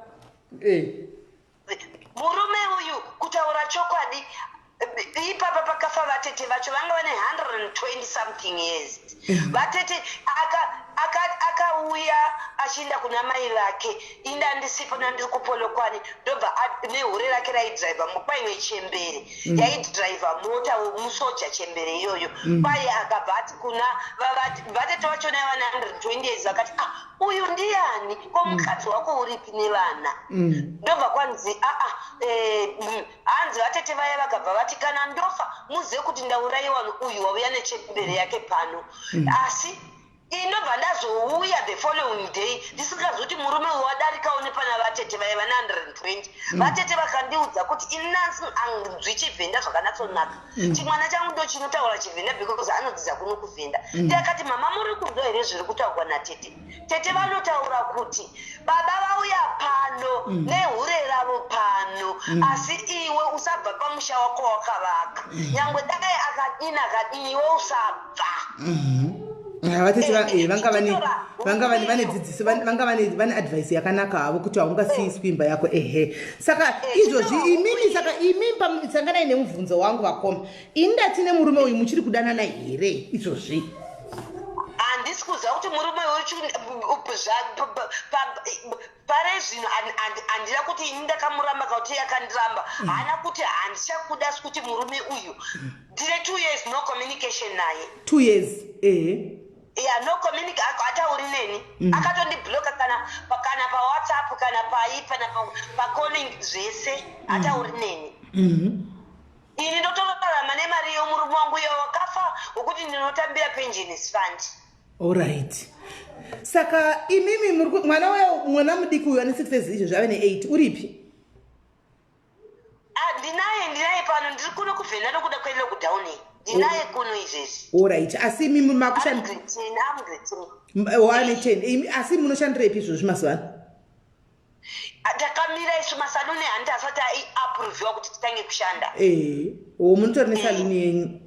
Murume uyu, kutaura chokwadi, ipapa pakafa vatete vacho vanga vane 120 something years. Vatete akauya achienda kuna mai vake, inda ndisipo, nandiri kuPolokwane. Ndobva nehure rake raidhiraivha mukwaimwe chembere yaidhiraivha mota, musoja chembere iyoyo. Kwai akabva ati kuna vatete vachona vane 120 years, vakati, "Ah, uyu ndiani? Ko mukadzi wako uripi nevana?" Ndobva kwanzi, "Aa." Hanzi vatete vaya vakabva vati, "Kana ndofa muzive kuti ndaurayiwa uyu wauya nechembere yake pano." Asi inobva. Ndakazouya the following day ndisingazivi kuti murume uyu wadarikawo nepana vatete vaiva ne120. Vatete vakandiudza kuti inansi anzwi chivhenda zvakanatsonaka. Chimwana changu ndo chinotaura chivhenda because anodzidza kuno kuvhenda. Ndakati, "Mama, muri kunzwa here zviri kutaurwa natete? Tete vanotaura kuti baba vauya pano nehure ravo pano, asi iwe usabva pamusha wako wakavaka. Nyangwe dai akadini akadini, iwe usabva." Vatete vanga vane dzidziso, vanga vane advice yakanaka havo kuti haungasiiswi imba yako. Ehe, saka izvozvi imimi, saka imimi sanganai nemubvunzo wangu, vakoma. Ini ndati nemurume uyu muchiri kudanana here izvozvi? Handisi kuziva kuti murume uyu pare zvino handina kuti ini ndakamuramba kana kuti yakandiramba. Haana kuti handichakuda, asi kuti murume uyu ndine 2 years no communication naye. 2 years, ehe. Ya, no communicate, hatauri neni. Akatondibloka kana paWhatsApp, kana pai, kana pacalling, zvese hatauri neni. Ini ndotorarama nemari yomurume wangu iyo wakafa, wekuti ndinotambira pensions fund. Alright, saka imimi mwana wayo, mwana mudiki uyu ane 6 years izvozvi ave ne8, uripi? Ah, ndinaye pano. Ndiri kuno kuvhenda nokuda kwelockdown iyi. Ndinaye kuno izvezvi. Alright, asi imimi makushanda? Am grade 10, am grade 10. Wane 10. Asi munoshandirepi izvozvi mazuva ano? Ah, takamira isu. Masaluni handi asati aiapproviwa kuti titange kushanda. Ee, o, munotori nesaluni yenyu?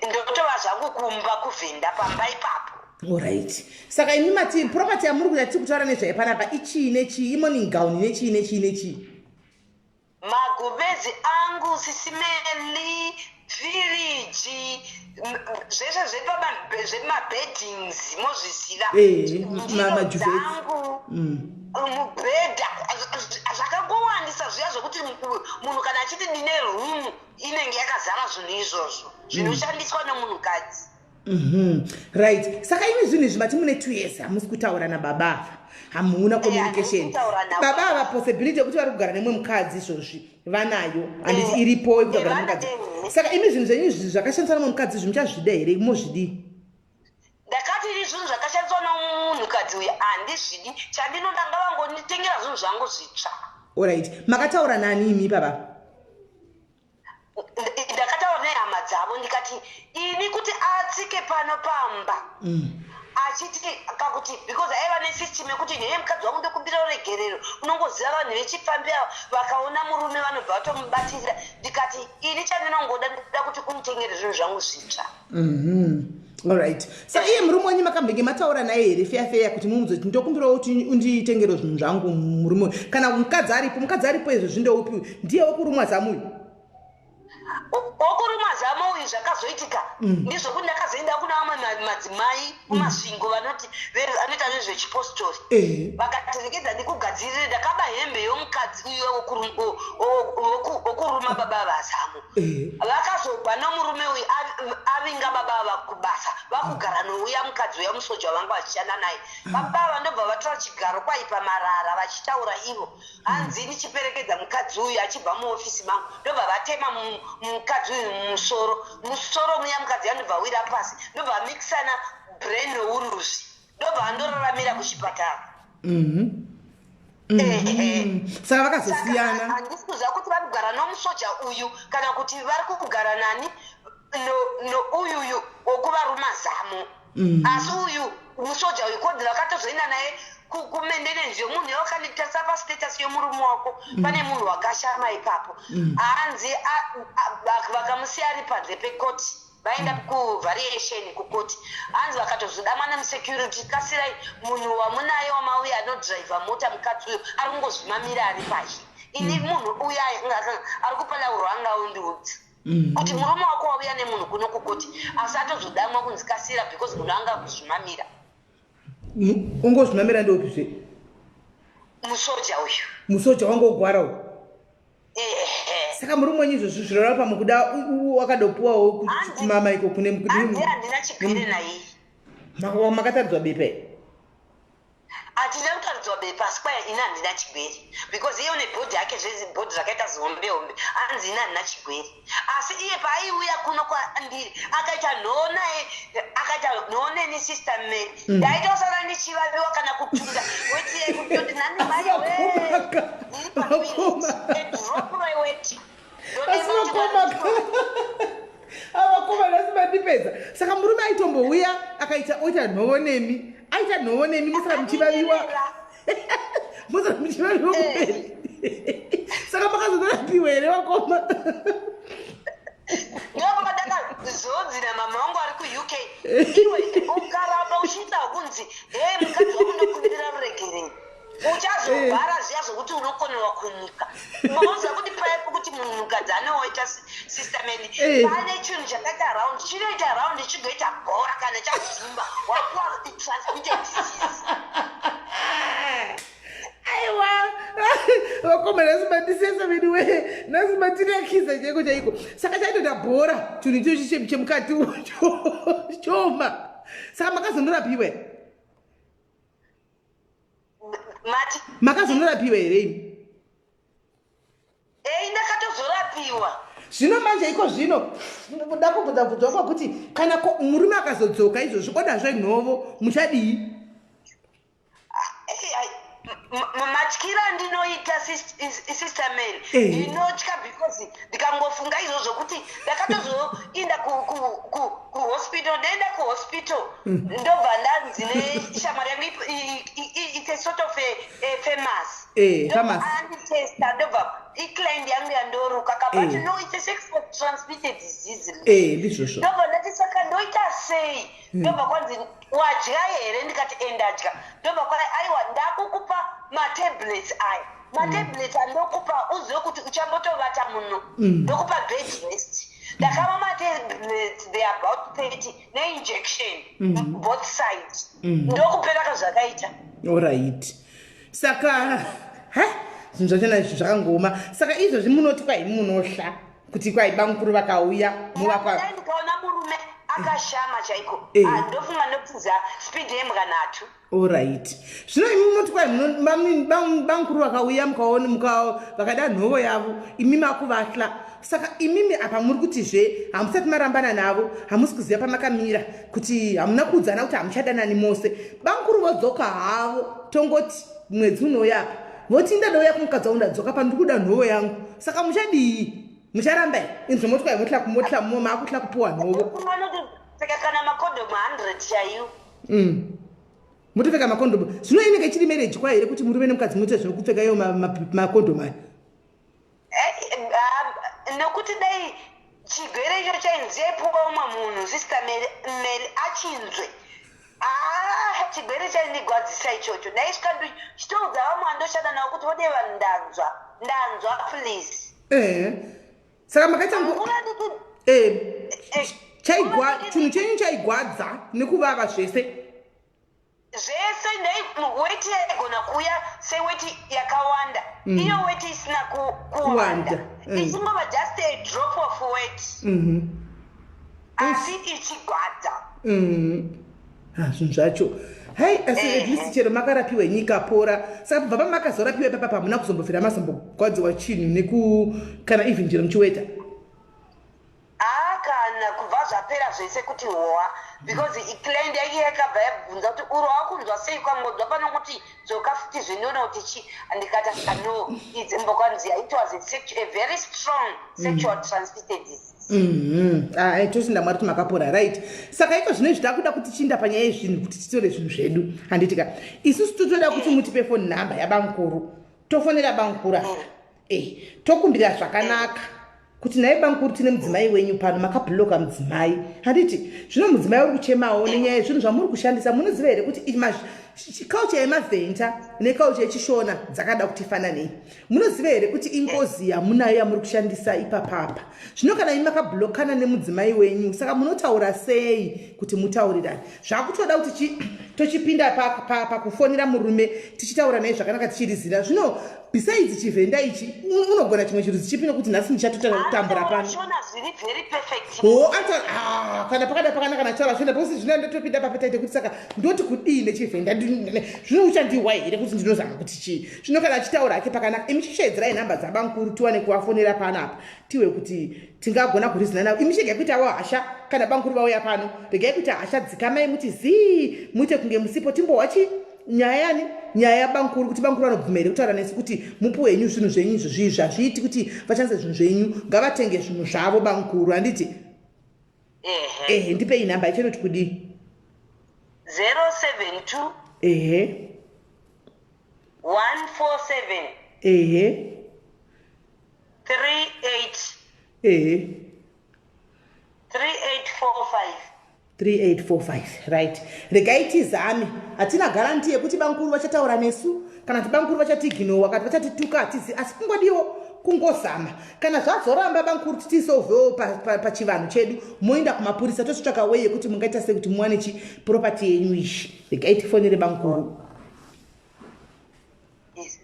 Ndotova zvangu kumba kuvhenda, pamba ipapo. Alright, saka imi mati property yamuri kuita, tiri kutaura nezvayo panapa, ichii nechii? Imorning gown nechii nechii nechii? Magubezi angu, sisimeli, firiji, zvese zvemabeddings mozviziva. Ndiro Maduvets. dzangu, mubhedha, zvakangowandisa zviya zvokuti munhu kana achiti ndine room, inenge yakazara zvinhu izvozvo zvinoshandiswa nemunhukadzi. Right, saka imi zvinhu izvi mati mune 2 years hamusi kutaura nababa ava, hamuna communication. Handisi kutaura navo. Baba ava, possibility yekuti vari kugara nemumwe mukadzi izvozvi vanayo, handiti? Iripo yekuti vagara nemukadzi. Saka imi zvinhu zvenyu izvi zvakashandiswa nemumwe mukadzi izvi muchazvida here? Mozvidii? Ndakati iri zvinhu zvakashandiswa nomunhukadzi uyu handizvidi. Chandinoda, ngavangonditengera zvinhu zvangu zvitsva. Alright, makataura nani imi baba? Ndakataura nehama dzavo, ndikati ini kuti atsike pano pamba achiti kakuti because aiva nesystem yekuti hee, mukadzi wangu, ndokumbira ruregerero. Unongoziva vanhu vechipfambi ava, vakaona murume vanobva vatomubatirira. Ndikati ini chandinongoda, ndoda kuti unitengere zvinhu zvangu zvitsva. Alright, saka iye murume wenyu makambenge mataura naye here feya feya kuti mumudze kuti ndokumbirawo kuti unditengere zvinhu zvangu, murume uyu? Kana mukadzi aripo, mukadzi aripo izvo ndoupi? Ndiye wokurumwa zamu uyu? Wokuruma zamo uyu, zvakazoitika ndezvokuti ndakazoenda kuna vamwe madzimai kuMasvingo vanoti vanoita nezvechipostori. Vakati regedza ndikugadzirire. Ndakaba hembe yomukadzi uyo wokuruma baba vazamu. Vakazobva nomurume uyu avinga baba ava kubasa, vakugara nouya mukadzi uya musoja vanga vachishanda naye. Baba ava ndobva vatora chigaro kwaipa marara vachitaura ivo, hanzi ndichiperekedza mukadzi uyu achibva muofisi mangu, ndobva vatema mukadzi uyu mumusoro, musoro muya mukadzi yandobva wira pasi, ndobva amikisana brain nouruzvi, ndobva andoraramira kuchipatara. Ehe. Saka vakazosiyana? Saka handisi kuziva kuti vari kugara nomusoja uyu kana kuti vari kugara nani, nouyuyu wokuvaruma zamo. Asi uyu musoja uyu kodhi vakatozoenda naye kumaintenance yomunhu yawakanditarisa pastatus yomurume wako, pane munhu wakashama ipapo. Hanzi vakamusiya ari panze pekoti, vaenda kuvariation kukoti. Hanzi vakatozodamwa nemusecurity, "Kasirai, munhu wamunaye wamauya anodhiraivha mota, mukadzi uyu ari kungozvimamira ari pashi." Ini munhu uya ari kupalaurwa anga undiudza kuti murume wako wauya nemunhu kuno kukoti, asi atozodamwa kunzi kasira because munhu anga kuzvimamira. Ungozvimamira ndeupizve? Musoja uyu. Musoja wanga ugwara uyu? Ehe. Saka murume wenyu izvozvi zvirora pamukuda wakadopuwawo kumama iko kune Hanzi handina chigwere naiye. Makataridzwa bepa? Hatina kutaridzwa. pamberi pasi kwaya ini handina chigwere, because iye une bhodhi yake, zvebhodhi zvakaita zihombe hombe. Anzi ini handina chigwere, asi iye paaiuya kuno kwandiri akaita nhoo naye, akaita nhoo neni, Sister Mary. Ndaitosara ndichivaviwa kana kutunda weti yekutoti nani mai. Vakomaka. Drop my weti. Asi vakomaka, avakoma nhasi mandipedza. Saka murume aitombouya akaita oita nhovo nemi, aita nhovo nemi, musara muchivaviwa, musara muchivaviwa kumberi. Saka makazotorapiwa here, vakoma? Ndopandakazonzi namama vangu ari kuUK, iwe ukaramba uchiita kunzi he mukadzi wako, ndokumbirira ruregerero, uchazorwara zviya zvokuti unokonewa kumuka. Unoziva kuti paya pokuti munhukadzi anowaita, Sister Mary, pane chinhu chakaita round, chinoita round chigoita bhora kana chazvimba, wakuwa transmitted disease. Aiwa vakoma, nhasi mandisesa vedu we, nhasi mandinakisa chaiko chaiko. Saka chaitoita bhora chinhu ichochi chemukati choma. Saka makazonorapiwa here? Mati? Makazonorapiwa here imi? Ei, ndakatozorapiwa. Zvino manje iko zvino da kubvunza bvunzwa kwakuti kana murume akazodzoka izvozvi odazve nhovo, muchadii? Ei, ai, matyiro andinoita, Sister Mary, ndinotya because ndikangofunga izvozvo kuti ndakatozoinda kuhospital, ndaenda kuhospital, ndobva ndanzi neshamwari yangu, it's a sort of a pharmacy. Pharmacy. Anditesta, ndobva iclient yangu yandoruka kabati, "No, it's a sexual transmitted disease." Ndizvozvo. Ndobva ndati, "Saka ndoita sei?" Ndobva kwanzi, "Wadya here?" Ndikati, "Endadya." Ndobva kwai, "Aiwa, ndakukupa matablets aya, matablets andokupa, uzive kuti uchambotovata muno, ndokupa bed rest." Ndakava matablets, they are about 30, neinjection both sides. Ndokupera kazvakaita. Alright, saka ha, zvinhu zvachona izvi zvakangoma. Saka izvozvi munoti kwai munohla kuti kwai bamukuru vakauya muvakwa? Dai ndikaona murume akashama chaiko, ah, ndofunga ndopfuza speed yembwa nhatu. Alright, zvino imi munoti kwai bamukuru vakauya, mukaona vakada nhovo yavo, imi makuvahla. Saka imimi apa muri kutizve hamusati marambana navo, hamusi kuziva pamakamira, kuti hamuna kuudzana kuti hamuchadanani mose. Bamukuru vodzoka havo, tongoti mwedzi unouya apa, voti, "Ndadouya kumukadzi wangu, ndadzoka pano, ndiri kuda nhovo yangu." Saka muchadii? Mucharamba here? Inzvo moti kwai motla motla maakutla kupiwa nhovo. Ndofunga notopfeka kana makondomu 100 chaiwo. Motopfeka makondomu. Zvino inenge ichiri marriage kwa here kuti murume nemukadzi muite zvekupfeka iwo makondomu aya? Nokuti dai chigwere icho chainzi chaipuwa umwe munhu, Sister Mary, achinzwe, ah, chigwere chaindigwadzisa ichocho. Ndaisvika ndichitoudza vamwe vandoshanda navo kuti vode vanhu, ndanzwa, ndanzwa, please. Saka makaita Nguva diki. Chaigwa chinhu chenyu chaigwadza nekuvava zvese. Zvese. Weti yaigona kuuya seweti yakawanda, iyo weti isina kuwanda, Kuwanda. Ichingova just a drop of wet, asi ichigwadza. Ah, zvinhu zvacho hai. Asi at least chero makarapiwa nyika pora. Saka kubva pamakazorapiwa ipapa, hamuna kuzombobvira mazombogwadziwa chinhu neku kana even chero muchiweta? Haa, kana kubva zvapera zvese kuti hoha, because iclient yake yakabva yabvunza kuti, "Uri wakunzwa sei? Kwangonzwa panokuti dzoka futi zvindiona kuti chi." Ndikati, "No, it's mbokwanzi it was a very strong sexual transmitted disease." Ah, tosinda Mwari kuti makapora. Right, saka iko zvino izvi takuda kuti chiinda panyaya yezvinhu kuti titore zvinhu zvedu, handiti ka? Isusu totoda kuti mutipe phone number yabamukuru, tofonera bamukuru ava, tokumbira zvakanaka kuti, "Nhai bamukuru, tine mudzimai wenyu pano, makabhuloka mudzimai, handiti? Zvino mudzimai uri kuchemawo nenyaya yezvinhu zvamuri kushandisa. Munoziva here kuti culture yemavhenta neculture yechishona dzakada kuti fananei? Munoziva here kuti ingozi yamunayo yamuri kushandisa ipapapa? Zvino kana imi makabhulokana nemudzimai wenyu, saka munotaura sei kuti mutaurirani?" Zvakutoda kuti tochipinda pakufonera murume, tichitaura naye zvakanaka, tichirizira. Zvino besides chivhenda ichi, unogona chimwe chirudzi chipi? Nokuti nhasi ndichatotanga kutambura pano. Shona zviri very perfect. Ho, ata, ah, kana pakada pakanaka nachitaura Shona, because zvino ndotopinda papataite kuti saka ndoti kudii nechivhenda. Zvino uchandihwa here kuti ndinozama kuti chii? Zvino kana achitaura hake pakanaka, imi chisheedzerai nhamba dzabamukuru tiwane kuvafonera panapa tiwe kuti tingagona kurizina navo. Imi chiregai kuita wo hasha kana bamukuru vauya pano, regai kuita hasha, dzikamai muti zii, muite kunge musipo, timbohwa chi nyaya yani nyaya yabamukuru kuti bamukuru vanobvuma here kutaura nesu kuti mupiwe henyu zvinhu zvenyu izvo zvii hazviiti kuti vashandise zvinhu zvenyu, ngavatenge zvinhu zvavo bamukuru, handiti? Ehe, ndipei nhamba yacho inoti kudii? 072 Ehe. 147 Ehe. 38 Ehe. 3845. 3845, right. Regai tizame, hatina garanti yekuti bamukuru vachataura nesu kana kuti bamukuru vachatiignowa kana vachatituka, hatizi, asi kungodiwo kungozama. Kana zvazoramba bamukuru, titisolvewo pachivanhu chedu, moenda kumapurisa, tochitsvaka way yekuti mungaita sei kuti muwane chi property yenyu iyi. Regai tifonere bamukuru. Yes.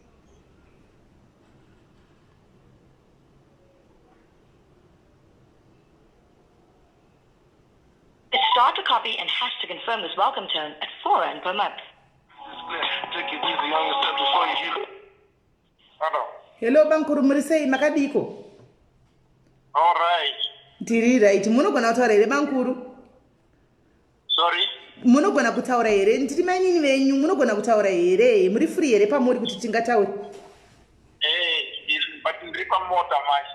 Start to copy and hash to confirm this welcome tone at 4 rand per month. Take it easy on yourself before you hit. Hello. Hello bamukuru, muri sei, makadiko? All right. Ndiri right. Munogona kutaura here bamukuru? Sorry. Munogona kutaura here? Ndiri mainini venyu, munogona kutaura here? Muri free here pamuri kuti tingataure? Eh, but ndiri pamota manje.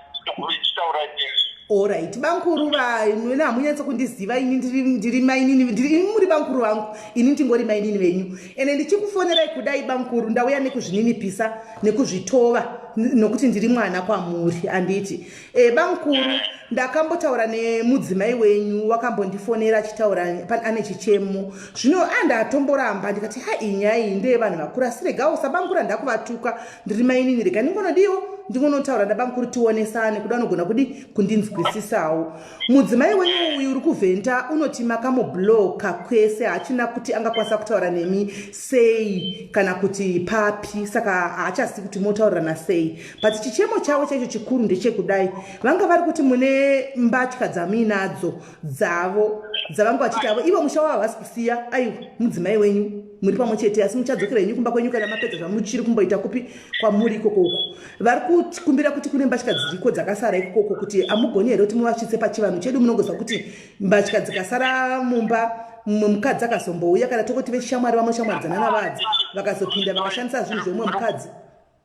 Tichitaura nesu. Alright bankuru, vanwena hamunyatso kundiziva ini, ndiri mainini, ndiri imi muri bankuru vangu, ini ndingori mainini venyu. Ende ndichikufonerai kudai bankuru, ndauya nekuzvininipisa nekuzvitova nokuti ndiri mwana kwamuri, handiti? E, bankuru, ndakambotaura nemudzimai wenyu, wakambondifonera achitaura ane chichemo. Zvino andatomboramba ndikati ha, iyi nyaya iyi ndeyevanhu vakura, asi regawo sabankuru handakuvatuka, ndiri mainini, rega ndingonodiwo ndingonotaura ndabamukuru tionesane, kuda anogona kudi kundinzwisisawo. Mudzimai wenyu uyu uri kuvhenta unoti makamubloka kwese, hachina kuti angakwanisa kutaura nemi sei kana kuti papi, saka haachazivi kuti motaurirana sei. But chichemo chavo chaicho chikuru ndechekudai, vanga vari kuti mune mbatya dzamuinadzo dzavo dzavanga vachiti avo ivo musha wavo havasi kusiya. Aiwa, mudzimai wenyu muri pamwe chete, asi muchadzokera henyu kumba kwenyu kana mapedza zvamuchiri kumboita kupi kwamuri ikoko uko. Vari kukumbira kuti kune mbatya dziriko dzakasara ikokoko, kuti hamugoni here kuti muvasvitse pachivanhu chedu? Munongozwa kuti mbatya dzikasara mumba, mumwe mukadzi akazombouya, kana tongoti vechishamwari vanoshamwaridzana navadzi, vakazopinda vakashandisa zvinhu zvemumwe mukadzi.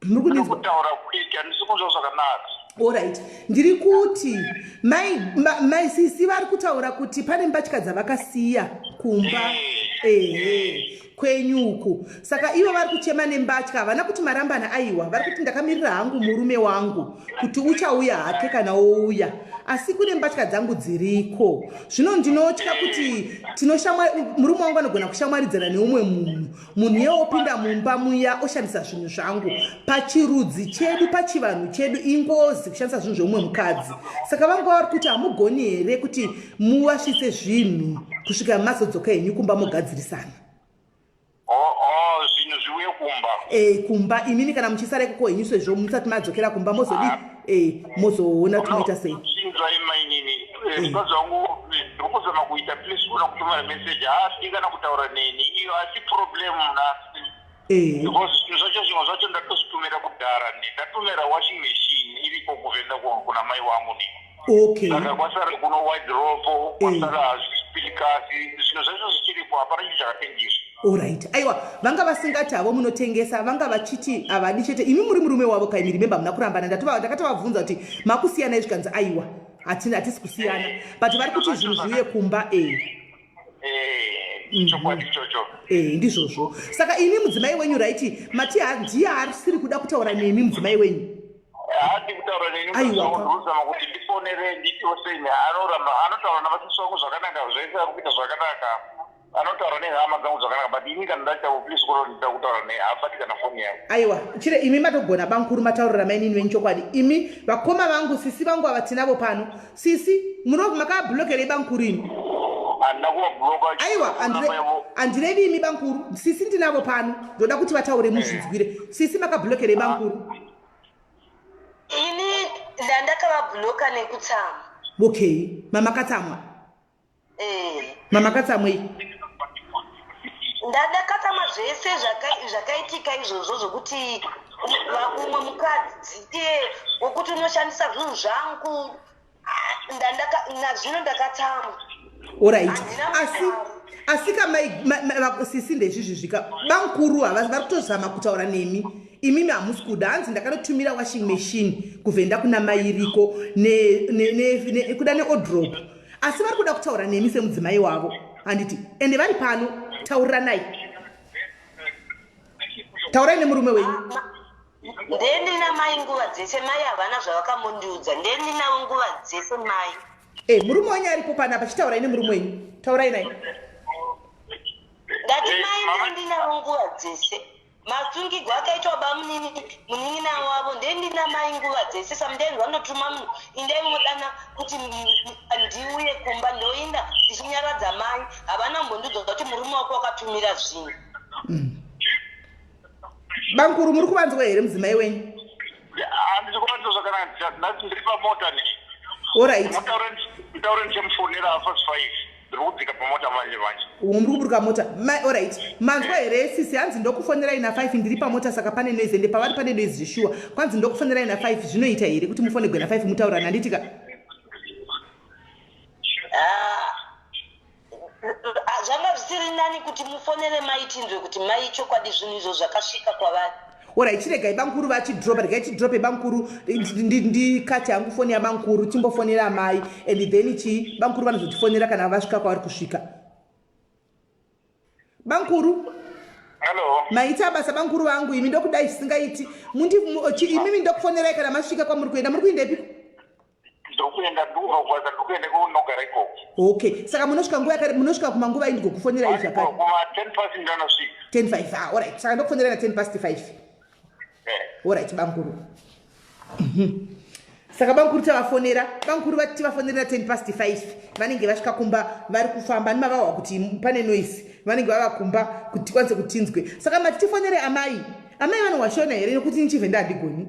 Muri kundinzwa? Kutaura quick, handisi kunzwa zvakanaka. Alright, ndiri kuti mai mai sisi vari kutaura kuti pane mbatya dzavakasiya kumba, ehe, kwenyu uku. Saka ivo vari kuchema nembatya, havana kuti marambana, aiwa. Vari kuti ndakamirira hangu murume wangu kuti uchauya hake kana ouya, asi kune mbatya dzangu dziriko. Zvino ndinotya kuti tinoshamwa murume wangu anogona kushamwaridzana neumwe munhu, munhu iye opinda mumba muya oshandisa zvinhu zvangu. Pachirudzi chedu, pachivanhu chedu, ingozi kushandisa zvinhu zveumwe mukadzi. Saka vanga vari kuti hamugoni here kuti muvasvitse zvinhu kusvika mazodzoka henyu kumba mogadzirisana? Oh, zvinhu zviuye kumba. E, kumba, imini kana muchisara ikoko henyu sezvo musati madzokera kumba, mozodi e, mozoona kuti moita sei. Chinzwai mainini, mukadzi wangu ndiri kuzama kuita please kuona kutumira message, haasi kana kutaura neni iyo, asi problem nhasi because zvinhu zvacho, zvimwe zvacho ndatozvitumira kudhara ne ndatumira washing machine iriko kuvenda kuna mai wangu ne saka kwasara kuno wardrobe, kwasara speakers, zvinhu zvacho zvichiripo, hapana chinhu chakatengeswa. Alright, aiwa, vanga vasingati havo munotengesa, vanga vachiti havadi chete. Imi muri murume wavo kaimi, remember muna kurambana. Ndakatovabvunza kuti makusiyana, izvikanzi aiwa, hatina, hatisi kusiyana, but vari kuti zvinhu zviuye kumba e. Chokwadi ichocho. E, ndizvozvo. Saka imi mudzimai wenyu, right, mati ndiye asiri kuda kutaura nemi mudzimai wenyu? Haadi kutaura neni. Aiwa. Ndikuzama kuti ndifonere nditiwo sei, anoramba. Anotaura navasisi vangu zvakanaka, zvese ari kuita zvakanaka, anotaura nehama dzangu zvakanaka, but ini kana ndachavo please kuno ndida kutaura naye, haabati kana foni yangu. Aiwa, chire imi matogona bankuru, mataurira mainini venyu chokwadi. Imi vakoma vangu, sisi vangu ava tinavo pano. Sisi, muno makabhulokerei bankuru imi? Handina kuvabhuloka. Aiwa, handirevi imi bankuru, sisi ndinavo pano, ndoda kuti vataure muzvinzwire. Sisi, makabhulokerei bankuru? Ini ndandakavabhuloka nekutsamwa. Okay, mamakatsamwa? Eh. Mamakatsamwei? Ndandakatsamwa zvese zvakaitika izvozvo zvokuti umwe mukadzi iye wokuti unoshandisa zvinhu zvangu. Ah, nazvino ndakatsamwa. Orit, asi asika sisi ndezvizvi zvika bamukuru havasi vari kutozama kutaura nemi, imimi hamusi kuda. Hanzi ndakatotumira washing machine kuvhenda kuna mairiko kuda neodrop, asi vari kuda kutaura nemi semudzimai wavo, handiti? Ende vari pano, tauriranai, taurai nemurume wenyu. Ndendina mai nguva dzese, mai havana zvavakamondiudza, ndendinavo nguva dzese mai. E, murume wenyu aripo panapa, chitaurai nemurume wenyu, taurai naye. Ndati mai ndendinavo nguva dzese, masungigwa akaitwa bamunini munin'ina wavo, ndendina mai nguva dzese. Sometimes vanotuma munhu, indai munodana kuti ndiuye kumba, ndoinda ndichinyaradza mai. Havana kumbondiudza kuti murume wako wakatumira zvinhu. Bankuru, muri kuvanzwa here mudzimai wenyu? Handisi kuvanzwa zvakanaka, nhasi ndiri pamota ne. Orit. Mutaure ndichamufonera past 5, ndiri kudzika pamota manje manje. Muri kuburuka mota? Orit, manzwa here sisi? Hanzi ndokufonerai na5, ndiri pamota saka pane noise, ende pavari pane noise zveshuwa. Kwanzi ndokufonerai na5, zvinoita here kuti mufonegwe na5 mutaurana, handitika? Ah, zvanga zvisiri nani kuti mufonere mai tinzwe kuti mai chokwadi zvinhu izvo zvakasvika kwavari? Orit, chiregai bankuru vachidropa, regai tidrope bankuru, ndikati hangu foni yabankuru, timbofonera mai and then chi bankuru vanozotifonera kana vasvika kwavari kusvika. Bankuru. Hello. Maita basa bankuru vangu, imi ndokudai zvisingaiti. Imimi ndokufonerai kana masvika kwamuri kuenda. Muri kuenda ipiko? Ndikuenda, ndikubva kubasa, ndikuenda kunogara ikoko. Okay, saka munosvika nguva yakare? Munosvika kumanguva ai ndigokufonerai zvakare? Kuma 10 past ndanosvika. 10 5, ah, alright, saka ndokufonerai na 10 past 5. Alright bankuru. Saka bankuru tavafonera, bankuru vati tivafonera 10 past 5, vanenge vasvika kumba, vari kufamba nimavahwa kuti pane noise, vanenge vava kumba kuti tikwanise kutinzwe. Saka mati tifonere amai, amai vanohwashona here? Nekuti nichivhenda handigoni.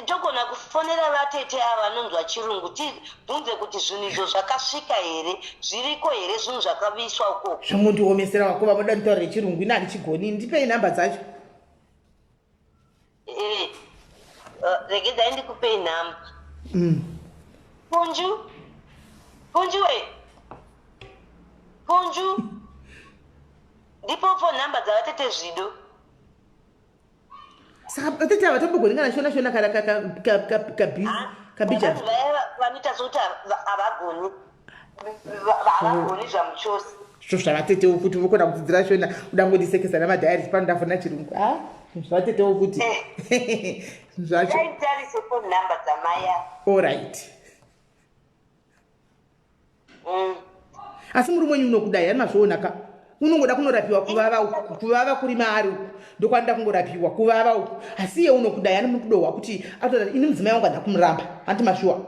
Togona kufonera vatete ava vanonzwa chirungu, tibvunze kuti zvinhu izvo zvakasvika here, zviriko here zvinhu zvakaviswa ukoko. Zvamundiomesera wako, vamoda nditaurire chirungu, ini handichigoni. Ndipei nhamba dzacho. Eh, regedzai ndikupei nhamba. Punju, Punju we, Punju, ndipo phone nhamba dzavatete Zvido. Saka vatete ava tombogoni kana shona shona kana kabija? Vanhu vaya vanoita sokuti havagoni, havagoni zvamuchose. Zvo zvavatetewo futi vokona kudzidzira shona, uda ngondisekesa namadhairi pano, ndafona chirungu. A, zvatetewo futi zvacho. Taitarise phone number dzamai ava. Allright. Asi murume wenyu unokudai ani? Mazviona ka, unongoda kunorapiwa kuvava uku, kuvava kuri maari uku, ndokwanoda kungorapiwa kuvava uku, asi iye unokudai ani? Muri kudohwa kuti atoda ini mudzimai wangu handina kumuramba, hanti mashuwa?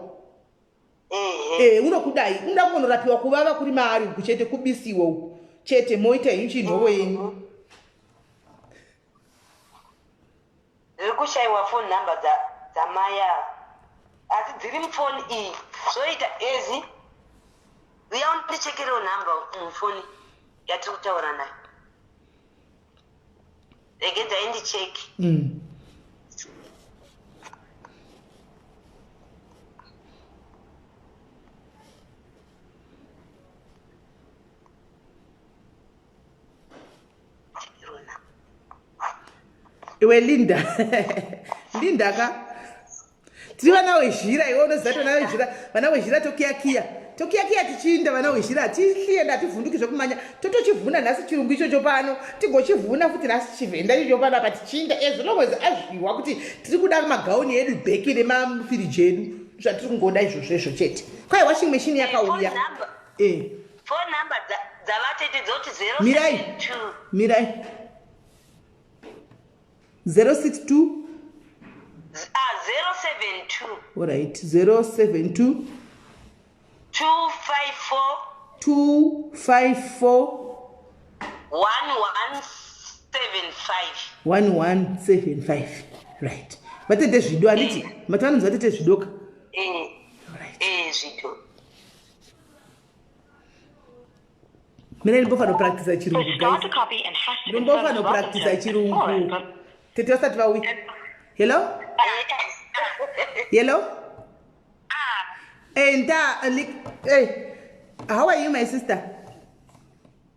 Ehe. E, unokudai, unoda kungonorapiwa kuvava kuri maari uku chete, kubisiwa uku chete, moita henyu chinhovo yenyu. Ndiri kushayiwa phone number dzamai ava, asi dziri mufoni iyi. Zvoita ezi uya undichekerewo nhamba mufoni yatiri kutaura nayo, regedzai ndicheke. Iwe Linda, Linda ka, tiri vana wezhira, iwe unoziva ti vana wezhira, vana wezhira tokiyakiya, tokiyakiya tichiinda, vana wezhira hatihlienda, hativhunduki zvekumanya, totochivhuna nhasi chirungu ichocho pano, tigochivhuna futi nhasi chivhenda ichocho pano apa tichiinda, as long as azviwa kuti tiri kuda magauni edu bheki nemafiriji edu, zvatiri kungoda izvozvo izvo chete. Kwai washing machine yakauya. Phone number. Phone number dzavatete dzoti Mirai. 072. Mirai, 062. Ah, 072. Alright, 072. 254. 254. 1175. 1175, right. Vatete Zvido, handiti? Mati vanonzi vatete Zvidoka? Eh. Alright. Eh, Zvido. Mina ndimbofanira chirungu Start to copy and hash to confirm this ndombofanira welcome kupractisa tone at chirungu. 4 per Tete vasati vauya. Hello, hello. Hey, nta hey, how are you, my sister?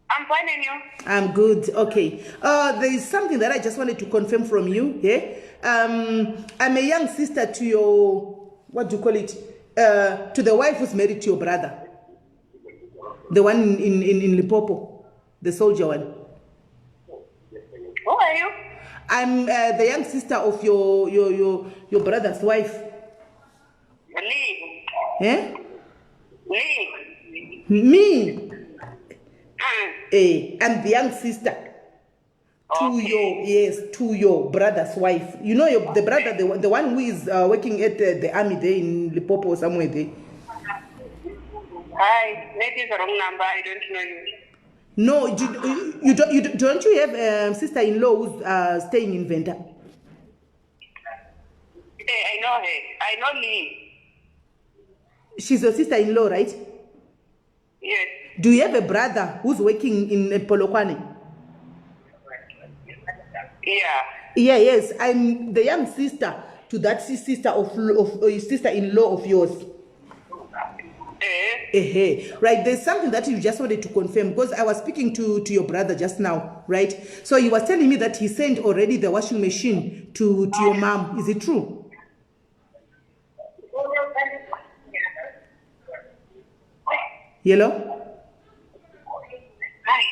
I'm fine, and you? I'm good. Okay. There is something that I just wanted to confirm from you. Yeah. I'm a young sister to your, what do you call it? To the wife who's married to your brother. The one in Limpopo, the soldier one. Who are you? I'm the young sister of your brother's wife. Lee. Eh? Lee. Me. Eh, I'm the young sister to your, yes, to your brother's wife. You know your the brother, the one who is working at the army there in Limpopo or somewhere there. Hi. That is the wrong number. I don't know you. No, you don't you have a sister-in-law who's staying in Venda? Hey, I know her. I know Lee. She's your sister-in-law, right? Yes. Do you have a brother who's working in Polokwane? Yeah. Yeah, yes. I'm the young sister to that sister of sister-in-law of yours. Eh? Ehe. Right, there's something that you just wanted to confirm because I was speaking to your brother just now, right? So he was telling me that he sent already the washing machine to your mom. Is it true? Hello? Hi.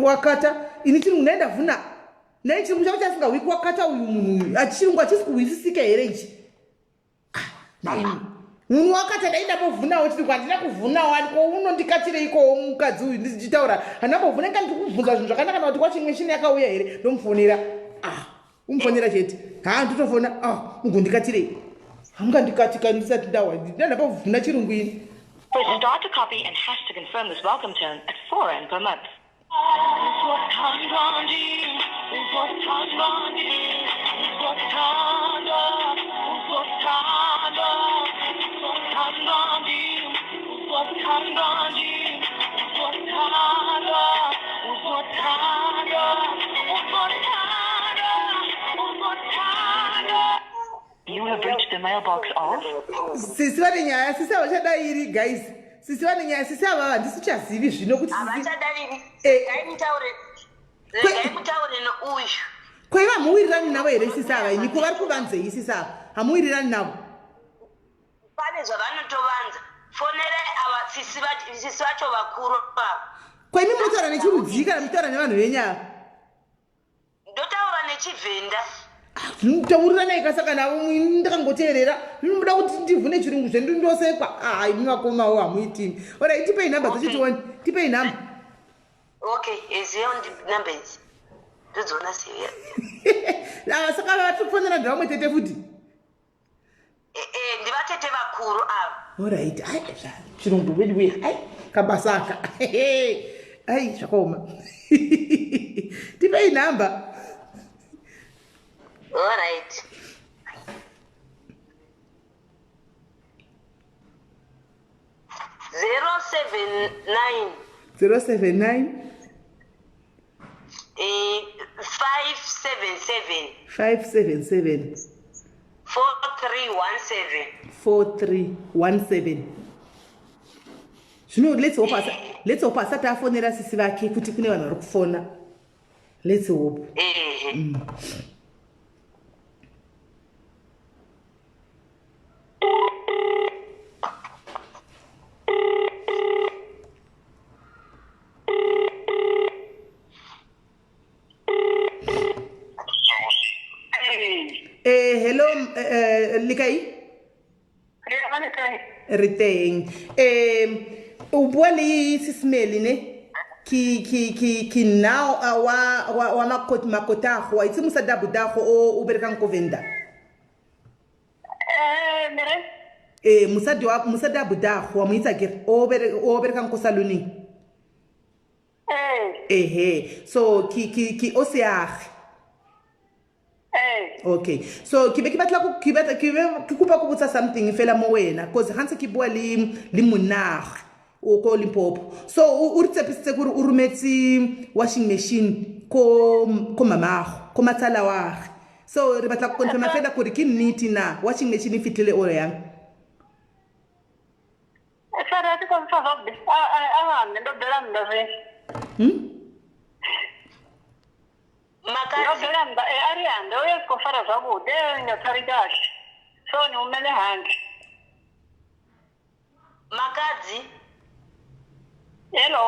Wakata ini chirungu ndaenda vhuna nei chirungu chako chasingahwiki wakata uyu munhu uyu achirungu hachisi kuhwisisika here ichi? Ah, munhu wakati dai ndambovhunawo chirungu handina kuvhunawo ani ko unondikatireikowo mukadzi uyu ndichitaura handambovhuna inga ndikubvunza zvinhu zvakanaka na kuti washing machine yakauya here ndomufonera. Ah, umufonera chete ha ndotofona. Ah, mugondikatirei hamungandikatika ndisati ndawa ndandambovhuna chirungu ini. Press start to copy and hash to confirm this welcome tone at 4 rand per month. You have reached the mailbox of Sisi vane nyaya, sisi havachadairi guys, sisi vane nyaya, sisi ava handisichazivi zvino kuti sisi Havachadaviri. Eh. Regai mutaure, regai mutaure neuyu. Kwaiva hamuwirirani navo here sisi ava ini? Ko vari kuvanzei sisi ava? Hamuwirirani navo? Pane zvavanotovanza. Fonerai ava sisi sisi vacho vakuru ava. Kwaimi munotaura nechirudzii kana muchitaura nevanhu venyu ava? Ndotaura nechivhenda. Tauriranai kasaka navo ndakangoteerera muda kuti ndivhune chirungu zvendindosekwa. Ah, imi vakomawo hamuitini. Orai, tipei nhamba dzacho tione, tipei nhamba. Okay, eziyo namba idzi ndodziona sei? Ah, saka vatikufonera ndevamwe tete futi? Eh, ndivatete vakuru ava. Alright, ai, chirungu wedu, ai, kabasa aka, ai, zvakaoma. Tipei nhamba. Alright, 079 079. 577 577. 4317. 4317. Zvino let's hope let's hope asati afonera sisi vake kuti kune vanhu vari kufona. Let's hope. Ehe. Hello, le kae? Re teng. O bua le Sesemele ne ke nna wa makotago wa itse mosadi a bodago o berekang ko Venda. Mosadi wa mosadi a bodago wa mo itse akere o berekang ko saloneng? Ehe, so ke o seage. Ee. Okay, so ke be ke batla go ke batla ke be ke kopa go botsa something fela mo wena, cause ga ntse ke bua le le monage o ko Limpopo, so o re tshepisitse gore o rometse washing machine ko ko mamago, ko matsala wage. So re batla go confirma fela gore ke nnete na washing machine e fitlhile o yang? Sorry, a thi khou pfa zwavhuḓi. A nṋe ndo bvela nnḓa zwino. Ndo bvela nnḓa, a ri hande, uyo si khou fara zwavhuḓi, nga pfari kahle. So ni humele hande. Makadzi. Hello.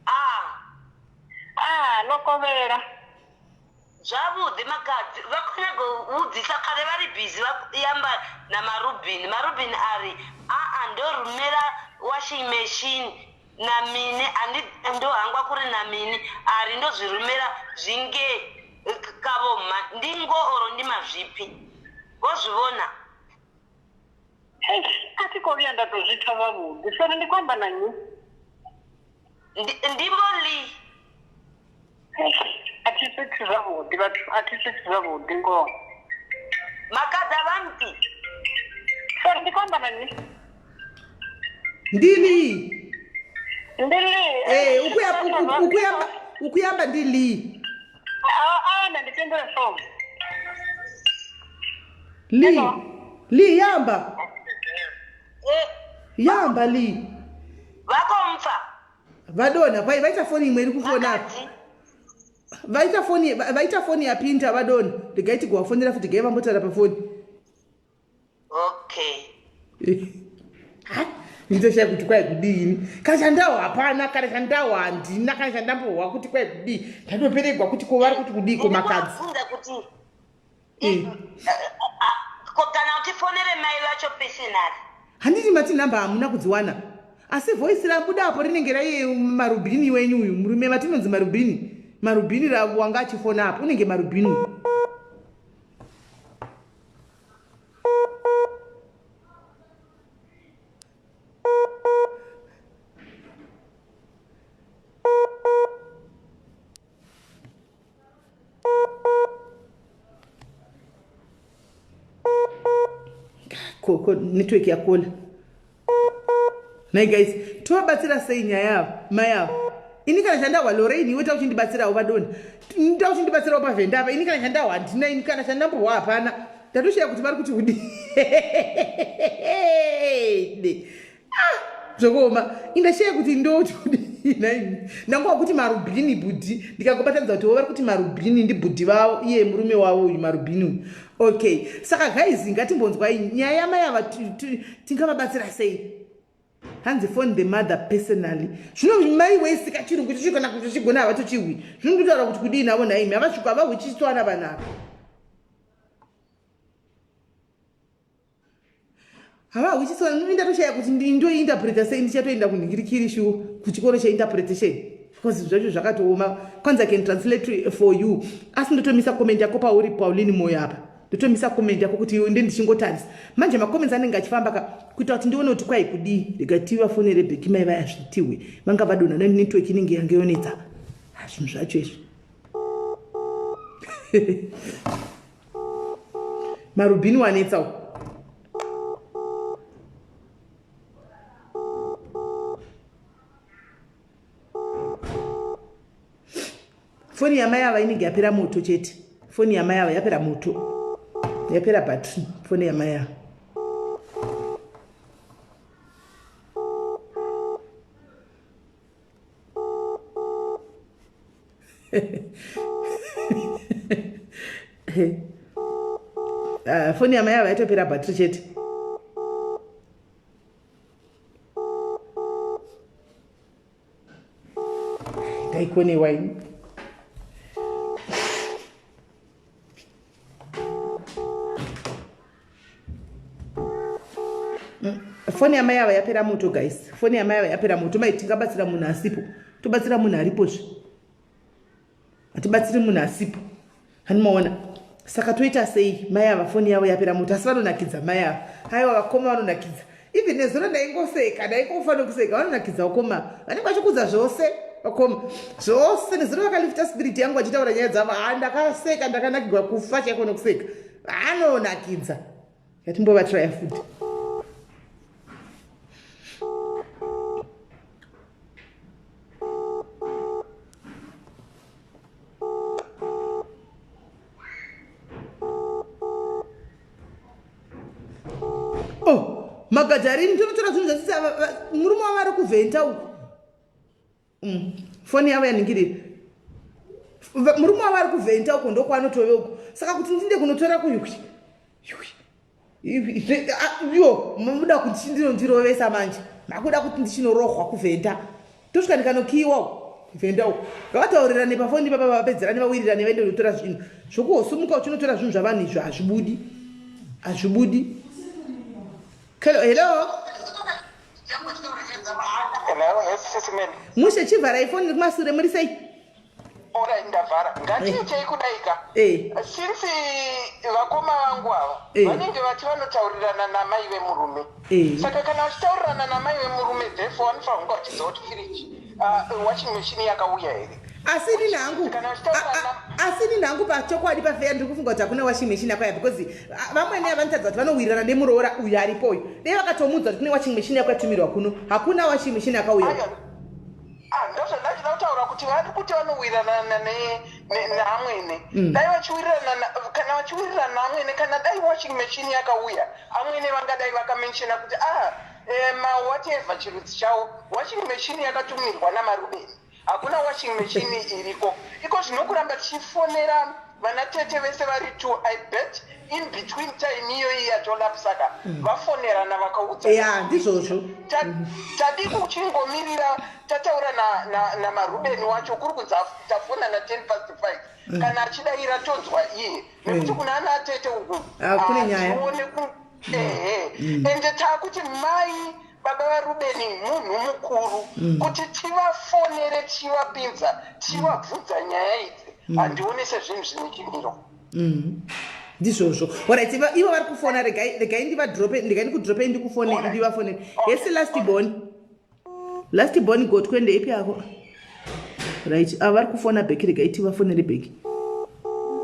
Ah. Ah, ḽo kovhela. Zwavhuḓi Makhadzi, vha khou nyaga u vhudzisa kale vha ri busy vha amba na Marubini, Marubini a ri aa ndo rumela washing machine na mini andi ndo hangwa kuri na mini a ri ndo zwi rumela zwi nge ka vho mma ndi ngoho or ndi mazwifhi vho zwi vhona? Eish, a thi khou vhuya nda tou zwi pfa zwavhuḓi. Sorry, ndi khou amba na nnyi? Ndi, ndi Vho Lee. Eish, a thi zwi pfi zwavhuḓi vhathu, a thi zwi pfi zwavhuḓi ngoho. Makadza vha mpfi. Sorry, ndi khou amba na nnyi? Ndi Lee. Ndi Lee. Ee, ukuyamba ukuyamba ndi Lee. A, a, ndi fhindule phone. Lee. Lee yamba. Yamba Lee. Vakomfa. Vadona vai vaita foni imwe iri kufona apa. Vaita foni vaita foni yapinda vadona. Regai tigovafonera futi gai vambotaura pafoni. Okay. Nditoshaya kuti kwai kudini. Kana chandawo hapana, kana chandawo handina, kana chandambohwa kuti kwai kudii. Ndatoperegwa kuti ko vari kuti kudii ko makadzi. Ndikubvunza kuti ko kana utifonere mai vacho personally. Handiti mati nhamba hamuna kudziwana. Asi voice rabuda apo rinenge raiye marubhini wenyu uyu murume vatinonzi marubhini. Marubhini wanga achifona apo unenge marubhini uyu. Ko network yakola nhai guys, tovabatsira sei nyaya yavo mai avo? Ini kana chandahwa Lorraine, iwe tauchindibatsirawo vadoni, tauchindibatsirawo pavhenda apa. Ini kana chandahwa handina, ini kana chandambohwa hapana. Ndatoshaya kuti vari kuti kudii. Ah, zvekuoma, indashaya kuti ndoti kudii nhaimi. Ndangova kuti marubhini bhudhi, ndikagobatanidza kuti vari kuti marubhini ndi bhudhi vavo, iye murume wavo uyu marubhini uyu. Okay, saka guys, ngatimbonzwai nyaya yamai ava, tingavabatsira sei? Hanzi phone the mother personally. Zvino mai wesika chirungu chicho kana kuti chigona havatochihwi. Zvinondotaura kuti kudii navo nhaimi? Havasviko havahwichiswana vanhu ava. Havahwichiswana. Ndatoshaya kuti ndointerpreta sei. Ndichatoenda kunhingirikiri shuwa kuchikoro cheinterpretation because zvacho zvakatooma. Kwanzi I can translate for you, asi ndotomisa comment yako pauri Pauline Moyo apa. Ndotomisa comment yako kuti iwe nde ndichingotarisa manje macomments anenge achifamba ka kuita kuti ndione kuti kwai kudii. Rega tivafonere bheki mai vaya zvitihwe vanga vadonha nenetwork inenge yange yonetsa. Zvinhu zvacho izvi. Marubhini wanetsa uku. Foni yamai ava inenge yapera moto chete. Foni yamai ava yapera moto, yapera battery foni yamai ava. Foni yamai ava yatopera battery chete. Ndaikonewa ini. Foni yamai ava yapera moto guys, foni yamai ava yapera moto. Mai, tingabatsira munhu asipo? Tobatsira munhu aripozve, hatibatsiri munhu asipo, hanimaona. Saka toita sei? Mai ava foni yavo yapera moto, asi vanonakidza mai ava. Aiwa, vakoma vanonakidza. Even nezuro ndaingoseka, ndaingofa nokuseka. Vanonakidza vakoma, vanenge vachikudza zvose. Vakoma zvose nezuro vakalifta spirit yangu vachitaura nyaya dzavo. Ha, ndakaseka, ndakanakigwa kufa chaiko nokuseka. Vanonakidza. Yatimbovatraya futi. Oh, magadharini tonotora zvinhu zvasisi murume wavo ari kuvhenta uku. Foni yavo yaningirira. Murume wavo ari kuvhenta uko, ndokwaanotove uko, saka kuti ndinde kunotora kuyuki yo, muda kuti ndinondirovesa manje, makuda kuti ndichinorohwa kuvhenta, tosvika ndikanokiyiwa kuvhenta uko. Ngavataurirane pafoni papa, vapedzerane, vawirirane, vaende kunotora zvinhu. Zvokuhosumuka uchinotora zvinhu zvavanhu izvo hazvibudi, hazvibudi. Hello, hello. Hello, yes, Sisi Meli. Mushe, chivharai foni kumasure. Muri sei? Alright, ndavhara. Ngatiitei kudaika. Since vakoma vangu ava vanenge vati vanotaurirana namai vemurume. Saka kana vachitaurirana namai vemurume, therefore vanofanira kunge vachiziva kuti firiji, washing machine yakauya here. Asi ini hangu Kana vachitaurirana asi ini hangu pachokwadi, pafeya, ndiri kufunga kuti hakuna washing machine yakauya, because vamwene vanotadza kuti vanowirirana nemuroora uyu aripoyu. Dai vakatomuudza kuti kune washing machine yakatumirwa kuno. Hakuna washing machine yakauya. Aya, ah, ndozvandachida kutaura kuti vari kuti vanowirirana naamwene. Dai vachiwirirana kana vachiwirirana naamwene, kana dai washing machine yakauya, amwene vangadai vakamenshena kuti ah, ma whatever chirudzi chavo, washing machine yakatumirwa naMarubeni. Hakuna washing machine iriko iko zvino. Kuramba tichifonera vana tete vese vari two, I bet in between time iyoyi yatolapsaka, vafonerana vakaudza. Ya, ndizvozvo. Tadi kuchingomirira tataura naMarubeni wacho, kuri kunzi tafona na10 past 5. Kana achidayira tonzwa iye, nekuti kuna ana atete uku Ah, kune nyaya. hatione ehe. Ende taakuti mai baba vaRubeni munhu mukuru, kuti tivafonere, tichivapinza, tichivabvunza nyaya idzi, handione sezvinhu zvine chimiro. Ndizvozvo. Alright, ivo vari kufona. Regai ndivadrope, regai ndikudropei, ndikufone, ndivafonere. Hesi, last born, last born gotwe, ndeipi yako? Right, ava vari kufona back, regai tivafonere back.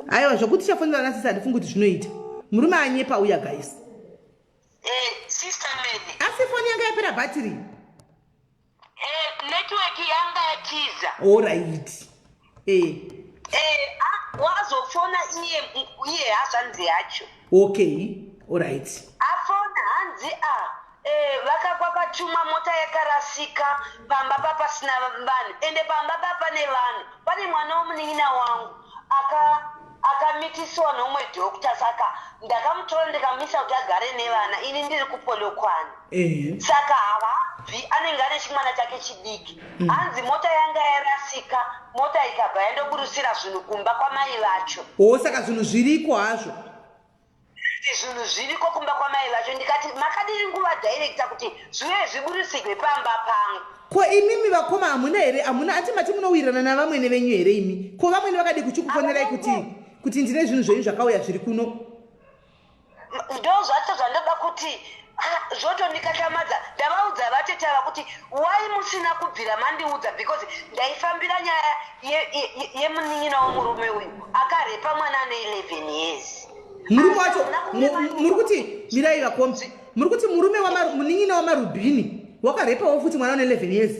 Aiwa, zvokuti tichafonera nasisi, handifungi kuti zvinoita. Murume anyepa uya, guys. Sister Mary. Asi foni yanga yapera bhatiri. Network yanga yatiza. Alright, eh. Ah, wazofona iye, iye hazvanzi yacho. Okay, alright. Afona, hanzi a vakakwakatumwa mota yakarasika pamba papasina vanhu, ende pamba papane vanhu, pane mwana womunin'ina wangu akamitiswa nomumwe doctor, saka ndakamutora ndikamisa kuti agare nevana, ini ndiri kuPolokwane. Saka havabvi, anenge ane chimwana chake chidiki. Hanzi mota yanga yarasika, mota ikabva yandoburusira zvinhu kumba kwamai vacho. O, saka zvinhu zviriko hazvo. Kuti zvinhu zviriko kumba kwamai vacho. Ndikati makadiri nguva director kuti zviuye zviburusigwe pamba pangu. Ko imimi vakoma hamuna here? Hamuna ati mati munowirirana navamwene venyu here imi? Ko vamwene vakadi kuchikufonerai kuti ndine zvinhu zvenyu zvakauya zviri kuno? Ndo zvacho zvandoda kuti, ah, zvotondikatyamadza. Ndavaudza vatete ava kuti wai musina kubvira mandiudza, because ndaifambira nyaya yemunin'ina womurume uyu akarepa mwana ane 11 years. Murume wacho, muri kuti, mirai vakoma, muri kuti murume munin'ina waMarubhini wakarepawo futi mwana une 11 years?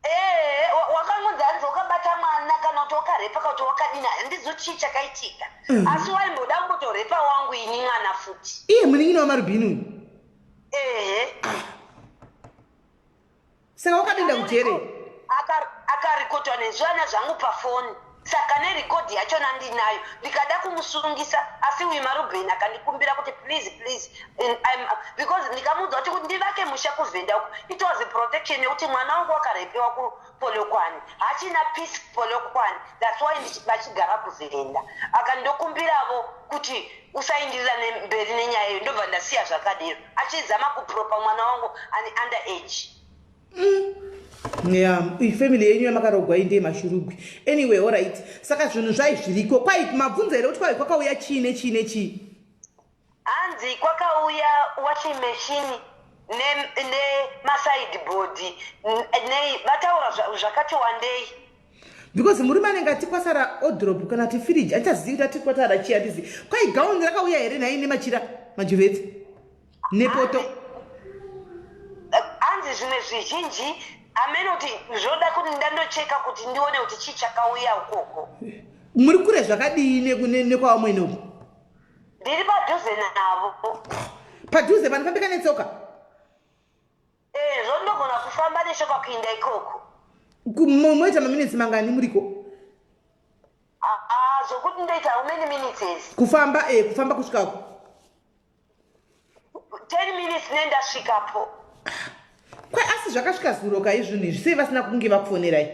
Ee, wakangonzi hanzi wakabata mwana, kana kuti wakarepa, kana kuti wakadini, handizo chii chakaitika. Asi waimboda kungotorepa wangu ini mwana futi. Iye munin'ina waMarubhini uyu? Ehe. Saka wakadenda kujere? Akarikotwa nezvana zvangu pafoni, saka nerekodhi yachona ndinayo. Ndikada kumusungisa, asi uyu Marubheni akandikumbira kuti please, please, because ndikamuudza kuti ndivake musha kuVhenda uku, it was protection yekuti mwana wangu wakarepiwa kuPolokwane, hachina peace Polokwane, that's why vachigara kuVhenda. Akandokumbiravo kuti usaindirira mberi nenyaya iyo, ndobva ndasiya zvakadero, achizama kupropa mwana wangu ane under age. Ya, ifamily yenyu yamakarogwa iyi ndeye mashurugwi. Anyway, alright, saka zvinhu zvai zviriko. Kwai mabvunzo here kuti kwai kwakauya chii nechii nechii? Hanzi kwakauya washing machine. Nemasideboard nei vataura zvakati wandei. Because murume anenge atikwasara odrop kana kuti firiji achazivi kuti atikwatara chii, atizivi kwai gauni rakauya here nhai nemachira majuvetsi nepoto. Hanzi zvimwe zvizhinji amene kuti zvoda kuti ndandocheka kuti ndione kuti chii chakauya ukoko. Muri kure zvakadii nekwavamwene uko? Ndiri padhuze navo. Padhuze panofambika netsoka? Eh, zvondogona kufamba neshoka kuinda ikoko. Moita maminitsi mangani muriko? Ah, zvokuti ndoita how many minutes is? Kufamba, kufamba kusvikako. 10 minutes nendasvikapo. Kwai asi zvakasvika zuro kai zvinhu izvi, sei vasina kunge vakufonerai?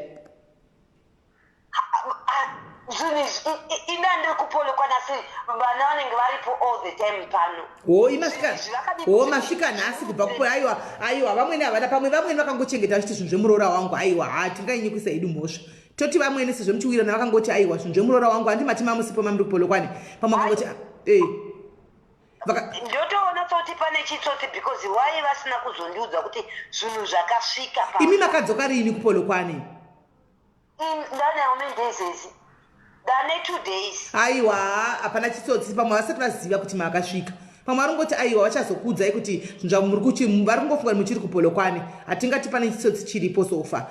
Zvinhu izvi ina ndiri kupolekwa nasi, vana vanenge varipo all the time pano. Ho, imasvika ho, masvika nhasi kubva kupo. Aiwa, aiwa, vamwene havana pamwe, vamwene vakangochengeta vachiti zvinhu zvemuroora wangu. Aiwa, ha tingainyikisa hedu mhosva, toti vamwene sezvo muchiwirana vakangoti aiwa, zvinhu zvemuroora wangu. Handi mati mamusipo mamuri kuPolokwane, pamwe vakangoti Ndotoona tsotsi, pane chitsotsi, because why vasina kuzondiudza kuti zvinhu zvakasvika? Imi makadzoka riini kuPolokwane? Ndane how many days ezi? Ndane 2 days. Aiwa, hapana chitsotsi. Pamwe vasati vaziva kuti makasvika, pamwe vari kungoti aiwa, vachazokuudzai kuti zvinhu zvamuri kuchi, vari kungofunga kuti muchiri kuPolokwane. Hatingati pane chitsotsi chiripo so far,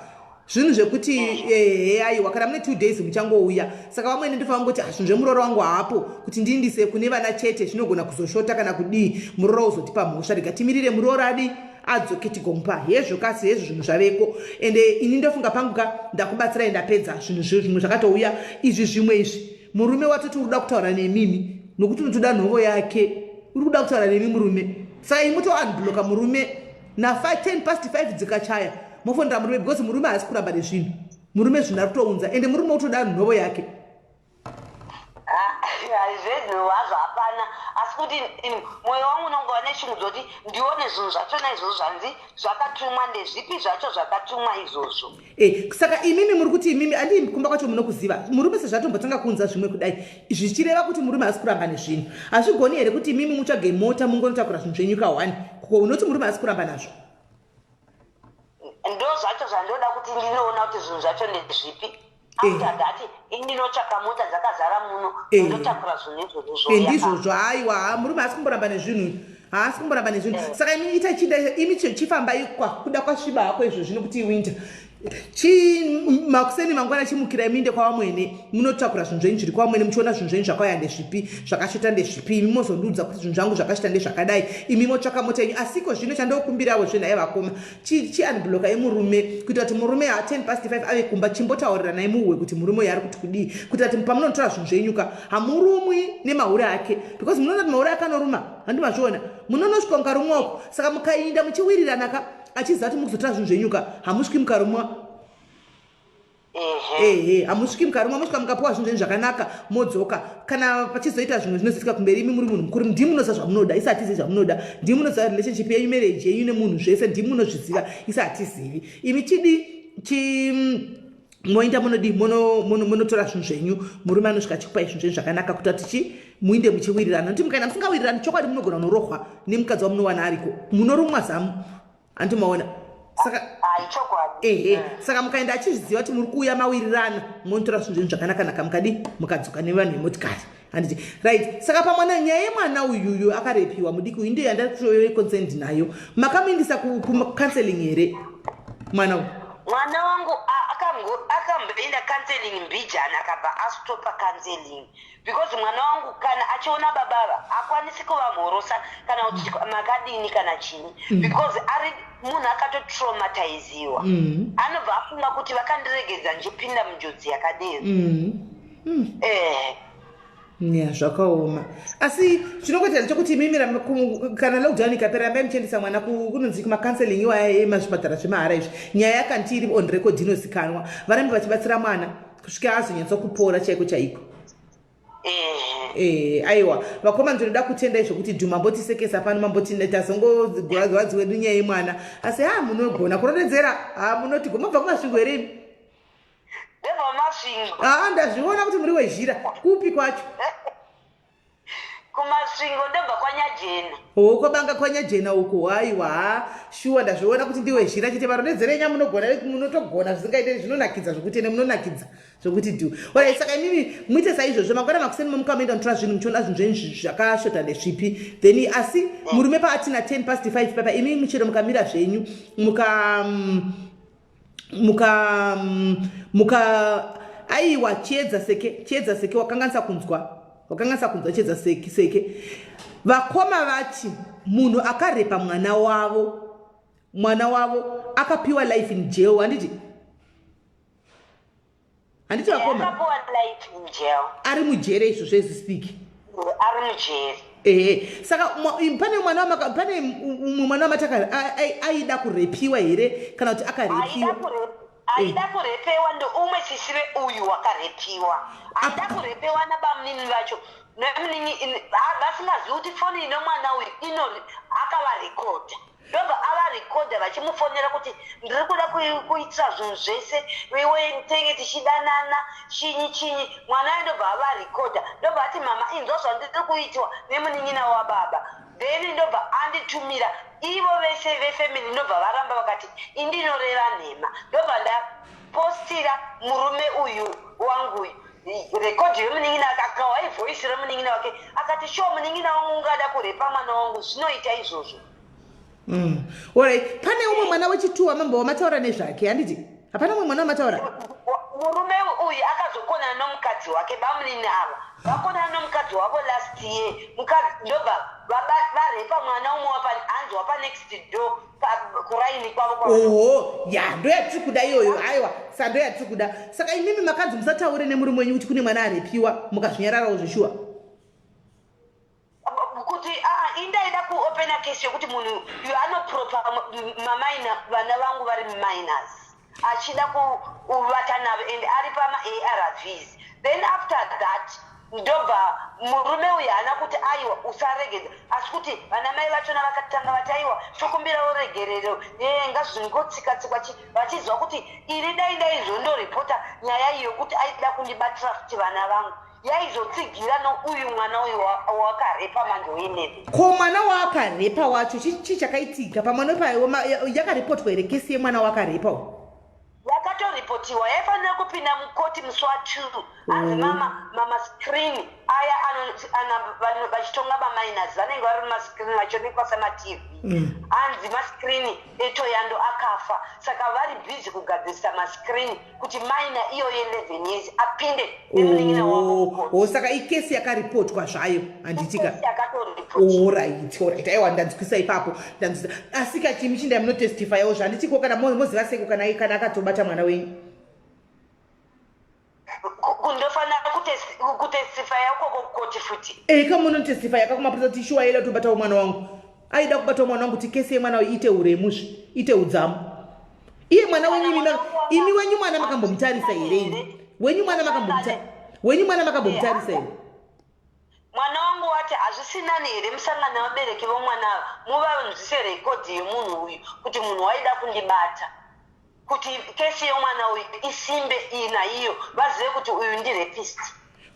zvinhu zvekuti ehe, aiwa, kana mune 2 days muchangouya. Saka vamwene ndofanira kungoti, "Ah, zvinhu zvemuroora wangu haapo kuti ndiindise kune vana chete, zvinogona kuzoshota kana kudii, muroora uzotipa mhosva. Rega timirire muroora adi adzoke tigomupa hezvo." Kasi hezvo zvinhu zvaveko, ende ini ndofunga pangu ka ndakubatsirai, ndapedza zvinhu zvimwe zvakatouya izvi. Zvimwe izvi murume watoti uri kuda kutaura nemimi nokuti unotoda nhovo yake, uri kuda kutaura nemi murume. Saka imi mutounblocka murume na 10 past 5 dzikachaya, mofonera murume, because murume haasi kuramba nezvinhu. Murume zvinhu ari kutounza, ende murume utoda nhovo yake. Zvenhu hazvo hapana, asi kuti mwoyo wangu unongova neshungu dzoti ndione zvinhu zvachona izvozvo zvanzi zvakatumwa, ndezvipi zvacho zvakatumwa izvozvo. Saka imimi muri kuti imimi andii kumba kwacho munokuziva murume sezvatombotanga kuunza zvimwe kudai, zvichireva kuti murume haasi kuramba nezvinhu. Hazvigoni here kuti imimi mutsvage mota mungonotakura zvinhu zvenyu ka1 ko unoti murume haasi kuramba nazvo? Ndo zvacho zvandoda kuti ndinoona kuti zvinhu zvacho ndezvipi. After that indinotsvaka mota dzakazara muno, ndotakura zvinhu izvozvo zvoya. Ndizvozvo. Aiwa, ha, murume haasi kumboramba nezvinhu, haasi kumboramba nezvinhu. Saka imi ita chinda imi chifambai kwa kuda kwasviba hako izvozvi nekuti iwinter. Chi makuseni mangwana chimukirai muinde kwavamwene, munotakura zvinhu zvenyu zviri kwavamwene, muchiona zvinhu zvenyu zvakauya ndezvipi, zvakashota ndezvipi. Imi mozondiudza kuti zvinhu zvangu zvakashota ndezvakadai, imi motsvaka mota yenyu. Asiko zvino chandokumbirawo zve naye vakoma, chiunblocka yemurume kuitira kuti murume ha 10 past 5 ave kumba. Chimbotauriranai muhwe kuti murume uyu ari kuti kudii, kuitira kuti pamunotora zvinhu zvenyu ka hamurumwi nemahure ake, because munoona kuti mahure ake anoruma. Handi mazviona, munonosvika mukarumwa uko. Saka mukainda muchiwirirana ka, achiziva kuti mukuzotora zvinhu zvenyu ka, hamusviki mukarumwa. Ehe, hamusviki mukarumwa. Mosvika mukapiwa zvinhu zvenyu zvakanaka, modzoka. Kana pachizoita zvimwe zvinozoitika kumberi, imi muri munhu mukuru, ndimi munoziva zvamunoda, isi hatizivi zvamunoda. Ndimi munoziva relationship yenyu, marriage yenyu nemunhu, zvese ndimi munozviziva, isi hatizivi. Imi chidi chi moenda munodi munotora zvinhu zvenyu, murume anosvika achikupai zvinhu zvenyu zvakanaka, kuita kuti chi muinde muchiwirirana. Nokuti mukaenda musingawirirani, chokwadi munogona kunorohwa nemukadzi wamunowana ariko, munorumwa zamu. Handi maona? Saka Chokwadi. Ehe, saka mukaenda achizviziva kuti muri kuuya mawirirana, monotora zvinhu zvenyu zvakanaka-naka, mukadi mukadzoka nevanhu vemotikari, handiti? Right. Saka pamwana, nyaya yemwana uyuyu akarepiwa mudiki uyu ndiyo yandatoconcerned nayo. Makamuindisa kucounseling here mwana uyu? Mwana wangu akamboenda counseling mbijana, akabva astopa counseling, because mwana wangu kana achiona babava hakwanisi kuvamhorosa kana kuti makadini kana chini, because ari munhu akatotraumatiziwa. Anobva afunga kuti vakandiregedza ndichipinda munjodzi yakadero. Ya, zvakaoma. Asi chinongoita ndechekuti imimi kana lockdown ikapera, rambai muchiendesa mwana kunonzi kumacounseling iwaya emazvipatara zvemahara izvi. Nyaya yakanti iri on record inozikanwa, varambe vachibatsira mwana kusvika azonyatsokupora chaiko chaiko. Aiwa vakoma, ndinoda kutenda izvokuti dhu mambotisekesa pano, mamboti tazongorwadziwa wedu nyaya yemwana. Asi ha, munogona kurondedzera, ha, munoti mobva kuMasvingo here imi? Ndebva Masvingo. Ha, ndazviona kuti muri wezhira. Kupi kwacho? Kumasvingo, ndobva kwaNyajena. O, kwabanga kwaNyajena uko. Haiwa, ha, shuwa, ndazviona kuti ndiwe zhira chete. Varondedzerenya munogona, munotogona zvisingaite, zvinonakidza zvokuti ende munonakidza zvokuti dhu. Orit, saka imimi muite saizvozvo. Mangwana makuseni mamuka, muenda mutora zvinhu, muchiona zvinhu zvenyu zvakashota ndezvipi. Then asi murume paatina 5:10 papa, imi muchero mukamira zvenyu, muka muka muka aiwa, Chiedza Seke, Chiedza Seke, wakanganisa kunzwa, wakanganisa kunzwa, Chiedza Seke. Seke, vakoma vati munhu akarepa mwana wavo, mwana wavo akapiwa life in jail, handiti? Handiti vakoma? Akapiwa life in jail. Ari mujere izvo zvezvi speak. Ari mujere. Ehe, saka pane mwana pane umwe mwana wamataka aida kurepiwa here kana kuti akarepiwa? Aida kurepewa ndoumwe sisi veuyu wakarepiwa. Aida kurepewa nabamunini vacho nemunini, vasingazivi kuti foni ino mwana uyu ino akavarekodha. Ndobva avarekodha vachimufonera kuti ndiri kuda kuitira zvinhu zvese iwe, tenge tichidanana, chinyi chinyi. Mwana uyo ndobva avarekodha, ndobva ati, "Mama, inzwa zvandiri kuitwa nemunin'ina wababa." Then ndobva anditumira. Ivo vese vefamily ndobva varamba, vakati indinoreva nhema. Ndobva ndapostira murume uyu wangu uyu rekodhi yemunin'ina wake, akahwa ivoice remunin'ina wake, akati, "Sure, munin'ina wangu ungada kurepa mwana wangu? Zvinoita izvozvo?" Alright, pane umwe mwana wechituwa mambo wamataura nezvake, handiti? Hapana umwe mwana wamataura? Murume uyu akazokonana nomukadzi wake. Bamunini ava vakonana nomukadzi wavo last year. Mukadzi ndobva varepa mwana umwe hanzi wapa next door, kuraini kwavo. Oho, ya, ndo yatiri kuda iyoyo. Aiwa, sa ndo yatiri kuda. Saka imimi makanzi musataure nemurume wenyu kuti kune mwana arepiwa, mukazvinyararawo zveshuwa? Kuti aa, indaida kuopena kesi yekuti munhu uyu anopropa mamaina, vana vangu vari minors, achida kuvata navo and ari pama-ARVs. Then after that ndobva murume uyu haana kuti aiwa, usaregedza, asi kuti vana mai vachona vakatanga vati, "Aiwa, tokumbirawo regerero, ngazvingotsika-tsikwa," vachiziva kuti ini dai ndaizondoripota nyaya iyi yokuti aida kundibatira futi vana vangu, yaizotsigira nouyu mwana uyu wakarepa manje we11. Ko mwana waakarepa wacho, chii chakaitika pamwana payo? Yakaripotwa here kesi yemwana wakarepa uyu? Yakatoripotiwa, yaifanira kupinda mukoti musi wa2. Hanzi mama mamascreen aya vanhu vachitonga maminors vanenge vari mumascreen vachionekwa semaTV. Hanzi mascreen etoyando akafa, saka vari busy kugadzirisa mascreen kuti minor iyoyo 11 years apinde nemunin'ina wavo mukoti. O, saka ikesi yakaripotwa zvayo, handitika? Kesi yakatoripotiwa. Alright, aiwa, ndanzwisa ipapo, ndanzwisa. Asi kachimi chindai munotestifyawo zvanditiko kana moziva seko kana akatobata mwana wenyu? Kundofanira kutestifya ukoko kukoti futi? Eka, munotestifya kakumapurisa kuti shuwa aida kutobatawo mwana wangu, aida kubatawo mwana wangu, kuti kesi yemwana uyu ite uremuzve, ite udzamu. Iye mwana wenyu, imi wenyu mwana makambomutarisa here? Imi wenyu mwana wenyu mwana makambomutarisa here? Mwana wangu wati hazvisinani here musangano nevabereki vomwana ava, muvanzwise rekodhi yemunhu uyu kuti munhu waida kundibata, kuti kesi yomwana uyu isimbe iyi naiyo, vazive kuti uyu ndirapist.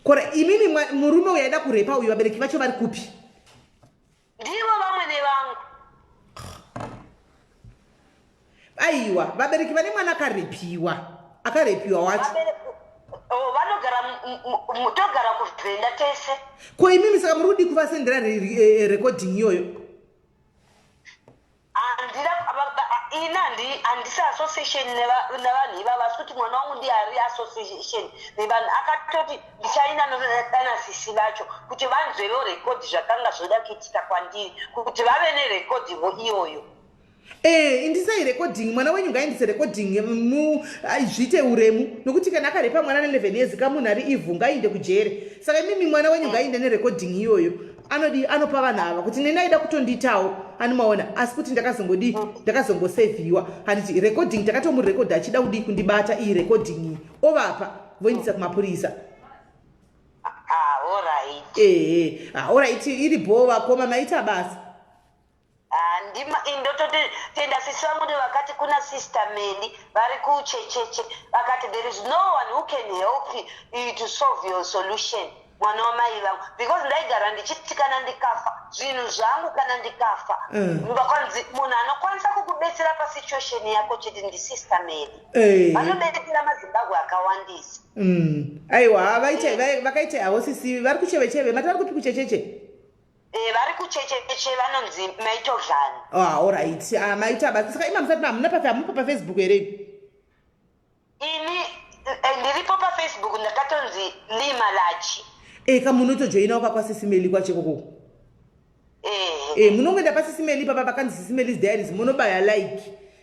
Kora imimi murume uyu aida kurepa uyu, vabereki vacho vari kupi? Ndivo vamwe nevangu. Aiwa, vabereki vane mwana akarepiwa, akarepiwa wacho? Oh, vanogara togara kuvhenda tese. Ko imimi saka muri kudi kuvasendera recording iyoyo? Handina ini, handisi association nevanhu ivava, asi kuti mwana wangu ndiye ari association nevanhu. Akatoti ndichaina danasisi vacho kuti vanzwevo rekodhi zvakanga zvoda kuitika kwandiri, kuti vave nerekodhivo iyoyo. Indisai recording. Mwana wenyu ngaindise recording, zviite uremu, nokuti kana akarepa mwana ne11 years, kamunhu ari ivhu, ngainde kujere. Saka imimi mwana wenyu ngainde nerecording iyoyo. Anodi anopa vanhu ava kuti neni aida kutondiitawo, animaona, asi kuti ndakazongodi, ndakazongosevhiwa, handiti? Recording takatomurekodha achida kudii, kundibata. Iyi recording iyi ovapa, voindisa kumapurisa. Ah, alright. Ehe, alright, iri bho vakoma, maita basa. Handima, indototenda sisi vangu ndo vakati kuna Sister Meli vari kuchecheche, vakati there is no one who can help you to solve your solution. Mwana wamai vangu, because ndaigara ndichiti kana ndikafa zvinhu zvangu, kana ndikafa, Kwanzi munhu anokwanisa kukubetsera pasituation yako chete ndisister Mary. Vanobetsera maZimbabwe akawandisa. Aiwa, vakaita havo sisi vari kuchevecheve. Mati vari kupi kuchecheche? Vari kuchecheche, vanonzi Maitodlani. Ah, alright. Ah, maita basa. Saka ima musati hamuna pafe, hamupo paFacebook here? Ini ndiripo paFacebook, ndakatonzi Lima Lachi. Eka munotojoinawo kakwasisi Meli kwachekoko. Munongoenda pasisi Meli papa pakanzi Sisi Melis Diaries, munobaya like,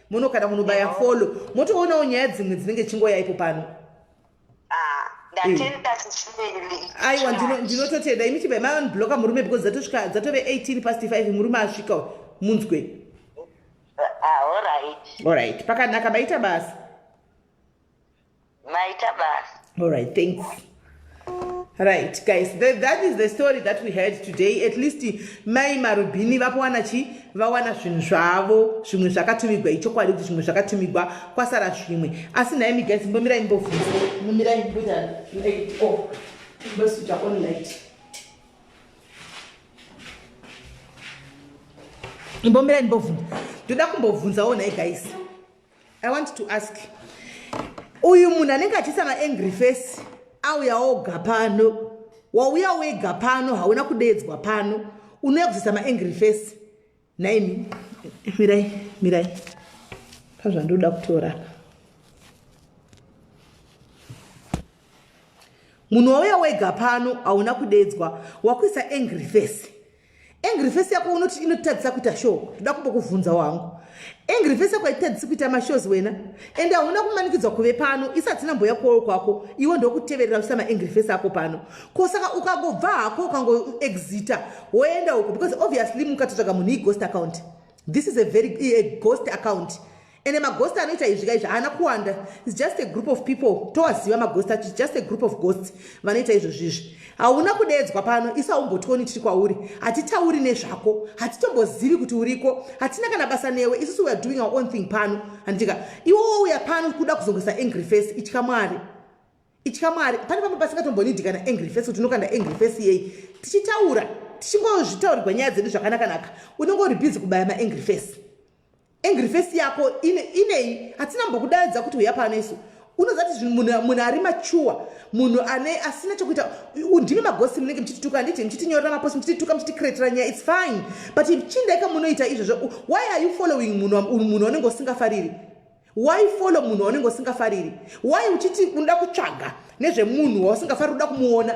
muno kana kunobaya follow, motoonawo nyaya dzimwe dzinenge chingoya ipo pano. Ah, ndatenda, Sisi Meli. Aiwa, ndinototenda imi. Chibva maunblocka murume because dzatosvika, dzatove 18 past 5, murume asvika, munzwe. Ah, alright. Alright, pakanaka, maita basa. Maita basa. Alright, thanks. Right guys, that is the story that we had today. At least mai Marubhini vapowana chi vawana zvinhu zvavo, zvimwe zvakatumigwa. Ichokwadi kuti zvimwe zvakatumigwa, kwasara zvimwe. Asi nhaimi guys, mbomirai mbobvunza. Mbomirai mboita light off, mboswitcha on light. Mbomirai mbobvunza, ndoda kumbobvunzawo. Nhai guys, I want to ask, uyu munhu anenge achiisa maangry face, auya oga pano, wauya wega pano, hauna kudeedzwa pano, unouya kuzoisa maangry face. Naimi, mirai, mirai, pazvandoda kutora apa. Munhu wauya wega pano, hauna kudeedzwa, wakuisa angry face. Angry face yako unoti inotadzisa kuita show. Ndoda kumbokuvhunza wangu, angry face yako haitadzisi kuita mashows wena, ende hauna kumanikidzwa kuve pano. Isati namboya kuwoyo kwako, iwe ndokuteverera uisa maangry face ako pano. Ko saka ukangobva hako, ukangoexita woenda uko, because obviously mukatotsvaga munhu ighost account. This is a very a ghost account, ende maghost anoita izvi kaizvi haana kuwanda. Its just a group of people, towaziva maghost acho. Its just a group of ghosts vanoita izvozvizvi. Hauna kudeedzwa pano, isu haumbotioni tiri kwauri, hatitauri nezvako, hatitombozivi kuti uriko, hatina kana basa newe. Isusu we are doing our own thing pano, handitika? Iwe wouya pano kuda kuzongoisa angry face. Itya Mwari, itya Mwari. Pane pamwe pasingatombonidi kana angry face, kuti unokanda angry face yei tichitaura, tichingozvitaurirwa nyaya dzedu zvakanakanaka. Unenge uri busy kubaya maangry face. Angry face yako inei? Hatina mbokudaidza kuti uya pano isu. Unoziva kuti munhu ari mature, munhu ane asina chekuita, ndimi maghost munenge muchitituka, handiti? Muchitinyorera mapost, muchitituka, muchiticreatira nyaya. Its fine, but chindaika munoita izvozvo. Why are you following munhu waunenge usingafariri? Why follow munhu waunenge usingafariri? Why uchiti unoda kutsvaga nezvemunhu wausingafariri, uda kumuona?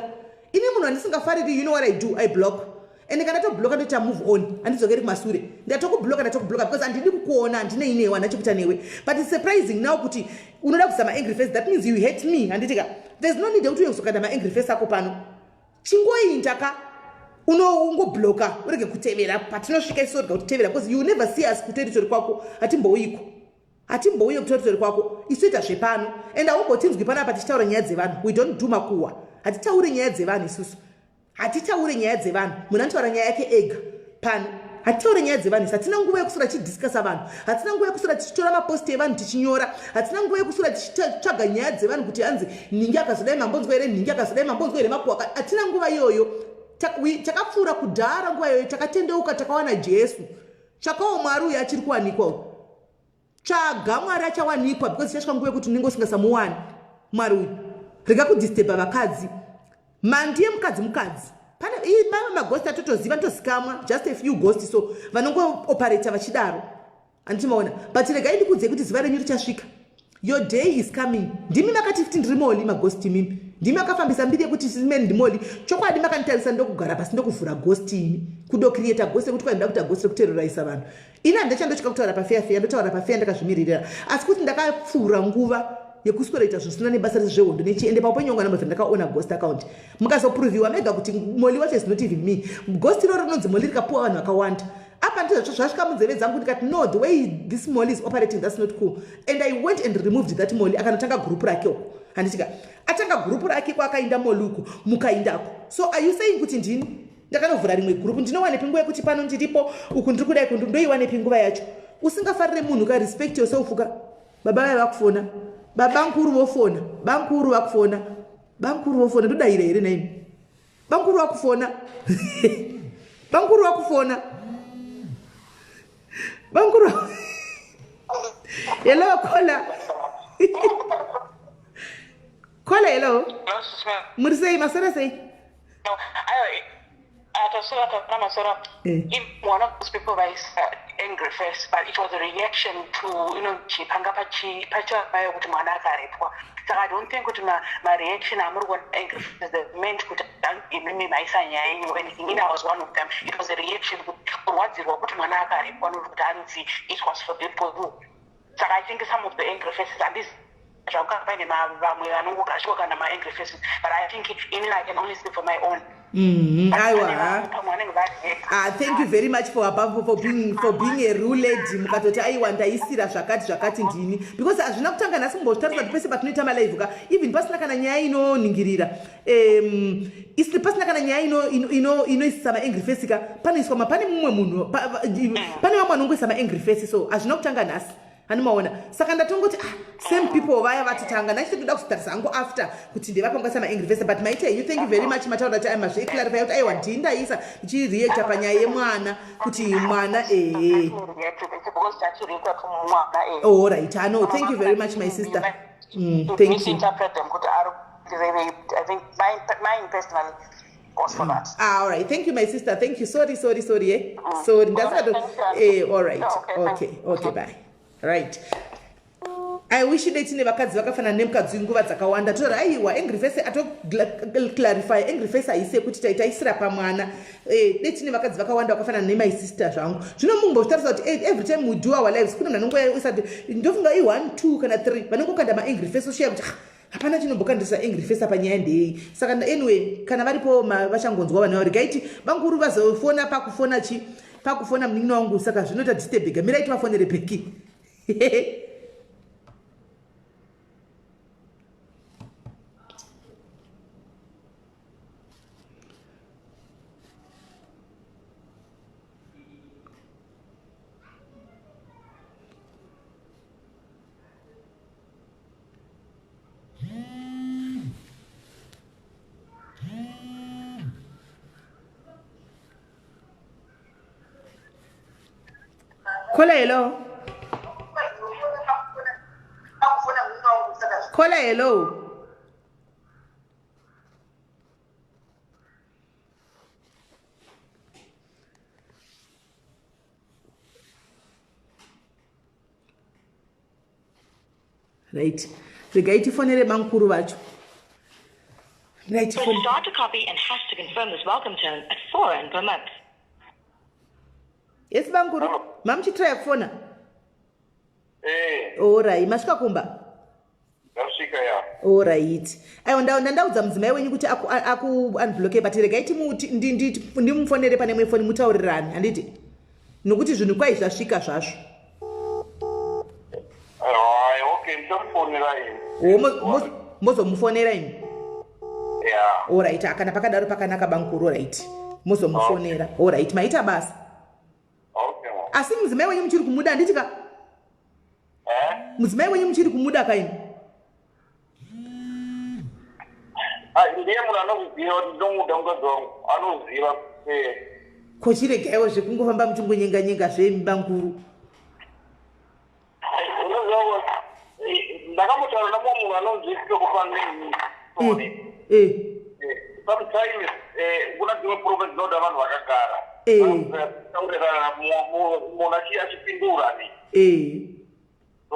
Ini munhu wandisingafariri, you know what I do? I block. Ende kana tobloka, ndoita move on, handidzokeri kumasure. Ndatokubloka, ndatokubloka because handidi kukuona, handinei newe, handina chekuita newe. But its surprising now kuti unoda kuisa maangry face. That means you hate me, handitika? There's no need yekuti uye kuzokanda maangry face ako pano. Chingoinda ka unongobloka, urege kutevera patinosvika isu, rega kutitevera because you never see us kuterritory kwako. Hatimbouyiko, hatimbouye kuterritory kwako. Isu ita zvepano, and haumbotinzwi panapa tichitaura nyaya dzevanhu. We don't do makuhwa, hatitauri nyaya dzevanhu isusu, hatitaure nyaya dzevanhu. Munhu anotaura nyaya yake ega pano. Hatitaure nyaya dzevanhu isi. Hatina nguva yekuswera tichidiscussa vanhu, hatina nguva yekuswera tichitora mapost evanhu tichinyora, hatina nguva yekuswera tichitsvaga nyaya dzevanhu kuti hanzi nhingi akazodai, mambonzwa here? Nhingi akazodai, mambonzwa here? Makuhwa, hatina nguva iyoyo. Takapfuura kudhara nguva iyoyo, takatendeuka, takawana Jesu. Tsvakawo Mwari uyo achiri kuwanikwa. Tsvaga Mwari achawanikwa, because chasvika nguva yekuti unenge usingasamuwani Mwari uyu. Rega kudisturba vakadzi. Mandiye mukadzi, mukadzi pane mamwe maghost atotoziva, ndotozikamwa, just a few ghost so vanongooperata vachidaro, handiti maona? But regai ndikuudzei kuti zuva renyu richasvika. Your day is coming. Ndimi makati futi ndiri moli maghost. Imimi ndimi makafambisa mbiri yekuti simeni ndimoli. Chokwadi makanditarisa, ndokugara pasi, ndokuvhura ghost imi, kudocreata ghost yekuti kwainda kuita ghost rekuterrorisa vanhu. Ini handachandotya kutaura pafair fair, ndotaura pafair ndakazvimiririra. Asi kuti ndakapfuura nguva yekuswera zvisina nebasa rese zvehondo nechiende paupenyu wangu. Anambobva ndakaona ghost account, mukazoproviwa mega kuti moli wacho is not even me. Ghost iroro rinonzi moli rikapuwa vanhu vakawanda apa, ndizvo zvasvika munzeve dzangu. Ndikati, "No, the way this moli is operating, that's not cool," and I went and removed that moli. Akanotanga group rake uko, handitika? Atanga group rake kwaakainda moli uko, mukaindako. So are you saying kuti ndini ndakanovhura rimwe group? Ndinowanepi nguva yekuti pano ndiripo, uku ndiri kudai, ndoiwanepi nguva yacho? Usingafarire munhu ka, respect yourself ka. Baba vaya vakufona, baba nkuru vofona, bankuru vakufona, bankuru vofona, ndodayira here naimi? Bamkuru wakufona. Bamkuru wakufona. Bamkuru. Hello caller. Caller hello. Muri sei maswera sei? Ataswera tafuna maswera. Eh. One of those people vaisa angry face but it was a reaction to you know panga pachivayo kuti mwana akarepwa. Saka I don't think kuti mareaction amuri kuona angry face they meant kuti imimi maisa nyaya yenyu or anything. Ini I was one of them. It was a reaction kurwadzirwa kuti mwana akarepwa nokuti kuti hanzi it was for the for who. Saka I think some of the angry faces handisi zvakuka paine vamwe vanongorashiwa kana maangry faces but I think inini I can only speak for my own. Aiwa. Pamwe vanenge vari Ah, thank you very much for above for being a real lady mukatoti aiwa ndaisira zvakati zvakati ndini because hazvina kutanga nhasi kumbozvitarisa kuti pese patinoita malive ka even pasina kana nyaya inoningirira isi pasina kana nyaya inoisisa maangry face ka panoiswa pane mumwe munhu pane vamwe vanongoisa maangry face so hazvina kutanga nhasi hanimaona saka ndatongoti ah, same people vaya vatotanga ndachitoda kuzotarisa hangu after kuti ndevapangwaisa maangry face but maita henyu thank you very much mataura kuti aima zveclarify kuti aiwa ndini ndaisa ndichireacta panyaya yemwana kuti mwana ehe alright ano thank you very much my sister. Thank you. Misinterpret them kuti ari I think mine personally goes for that. Ah, all right. Thank you, my sister. Thank you. Sorry, sorry, sorry. Eh? Sorry. That's All right, not. thank you. Eh, all right. No, okay, thank Okay. Okay, bye. Right. I wish dai tine vakadzi vakafanana nemukadzi nguva dzakawanda totaura aiwa angry face atoclarify angry face haisi yekuti taitaisira pamwana. Dai tine vakadzi vakawanda vakafanana nemay sister zvangu zvino mumbozvitarisa kuti every time we do our lives kune munhu anongoisa ndofunga i1 2 kana 3 vanongokanda maangry face oshiya kuti ah, hapana chinombokandisa angry face apa nyaya ndeyei. Saka anyway kana varipo vachangonzwa vanhu vavo regai banguru vazofona pakufona chi pakufona munin'ina wangu saka zvinoita disturbega mirai tivafonere bheki. Caller hello. Caller hello. Right. Regai tifonere bamkuru vacho. Right. Press star to copy and hash to confirm this welcome tone at 4 rand per month. Yes bamkuru. Mamuchitraya kufona? Eh. Alright, masvika kumba? Ndasvika ya. Alright. Aiwa ndandaudza mudzimai wenyu kuti aku unblocke but regai ndimufonere pane imwe foni mutaurirane handiti? Nokuti zvinhu kwai zvasvika zvazvo. Hai, okay, ndichamufonera ini. Mozomufonera ini? Yeah. Alright, kana pakadaro pakanaka bamkuru, alright. Mozomufonera. Alright, maita basa. Okay. Asi mudzimai wenyu muchiri kumuda handiti ka? Eh? Mudzimai wenyu muchiri kumuda kaini? Ndiye munhu anoziva kuti ndinomuda mukadzi wangu, anoziva. Ko chiregaiwo zvekungofamba muchingonyenga-nyenga zvemibanguru. Unoziva ndakambotaura namumwe munhu anonzwisisa kufanira neni. Sometimes kuna dzimwe problem dzinoda vanhu vakagara. Taurirana munhu achipindura ni. So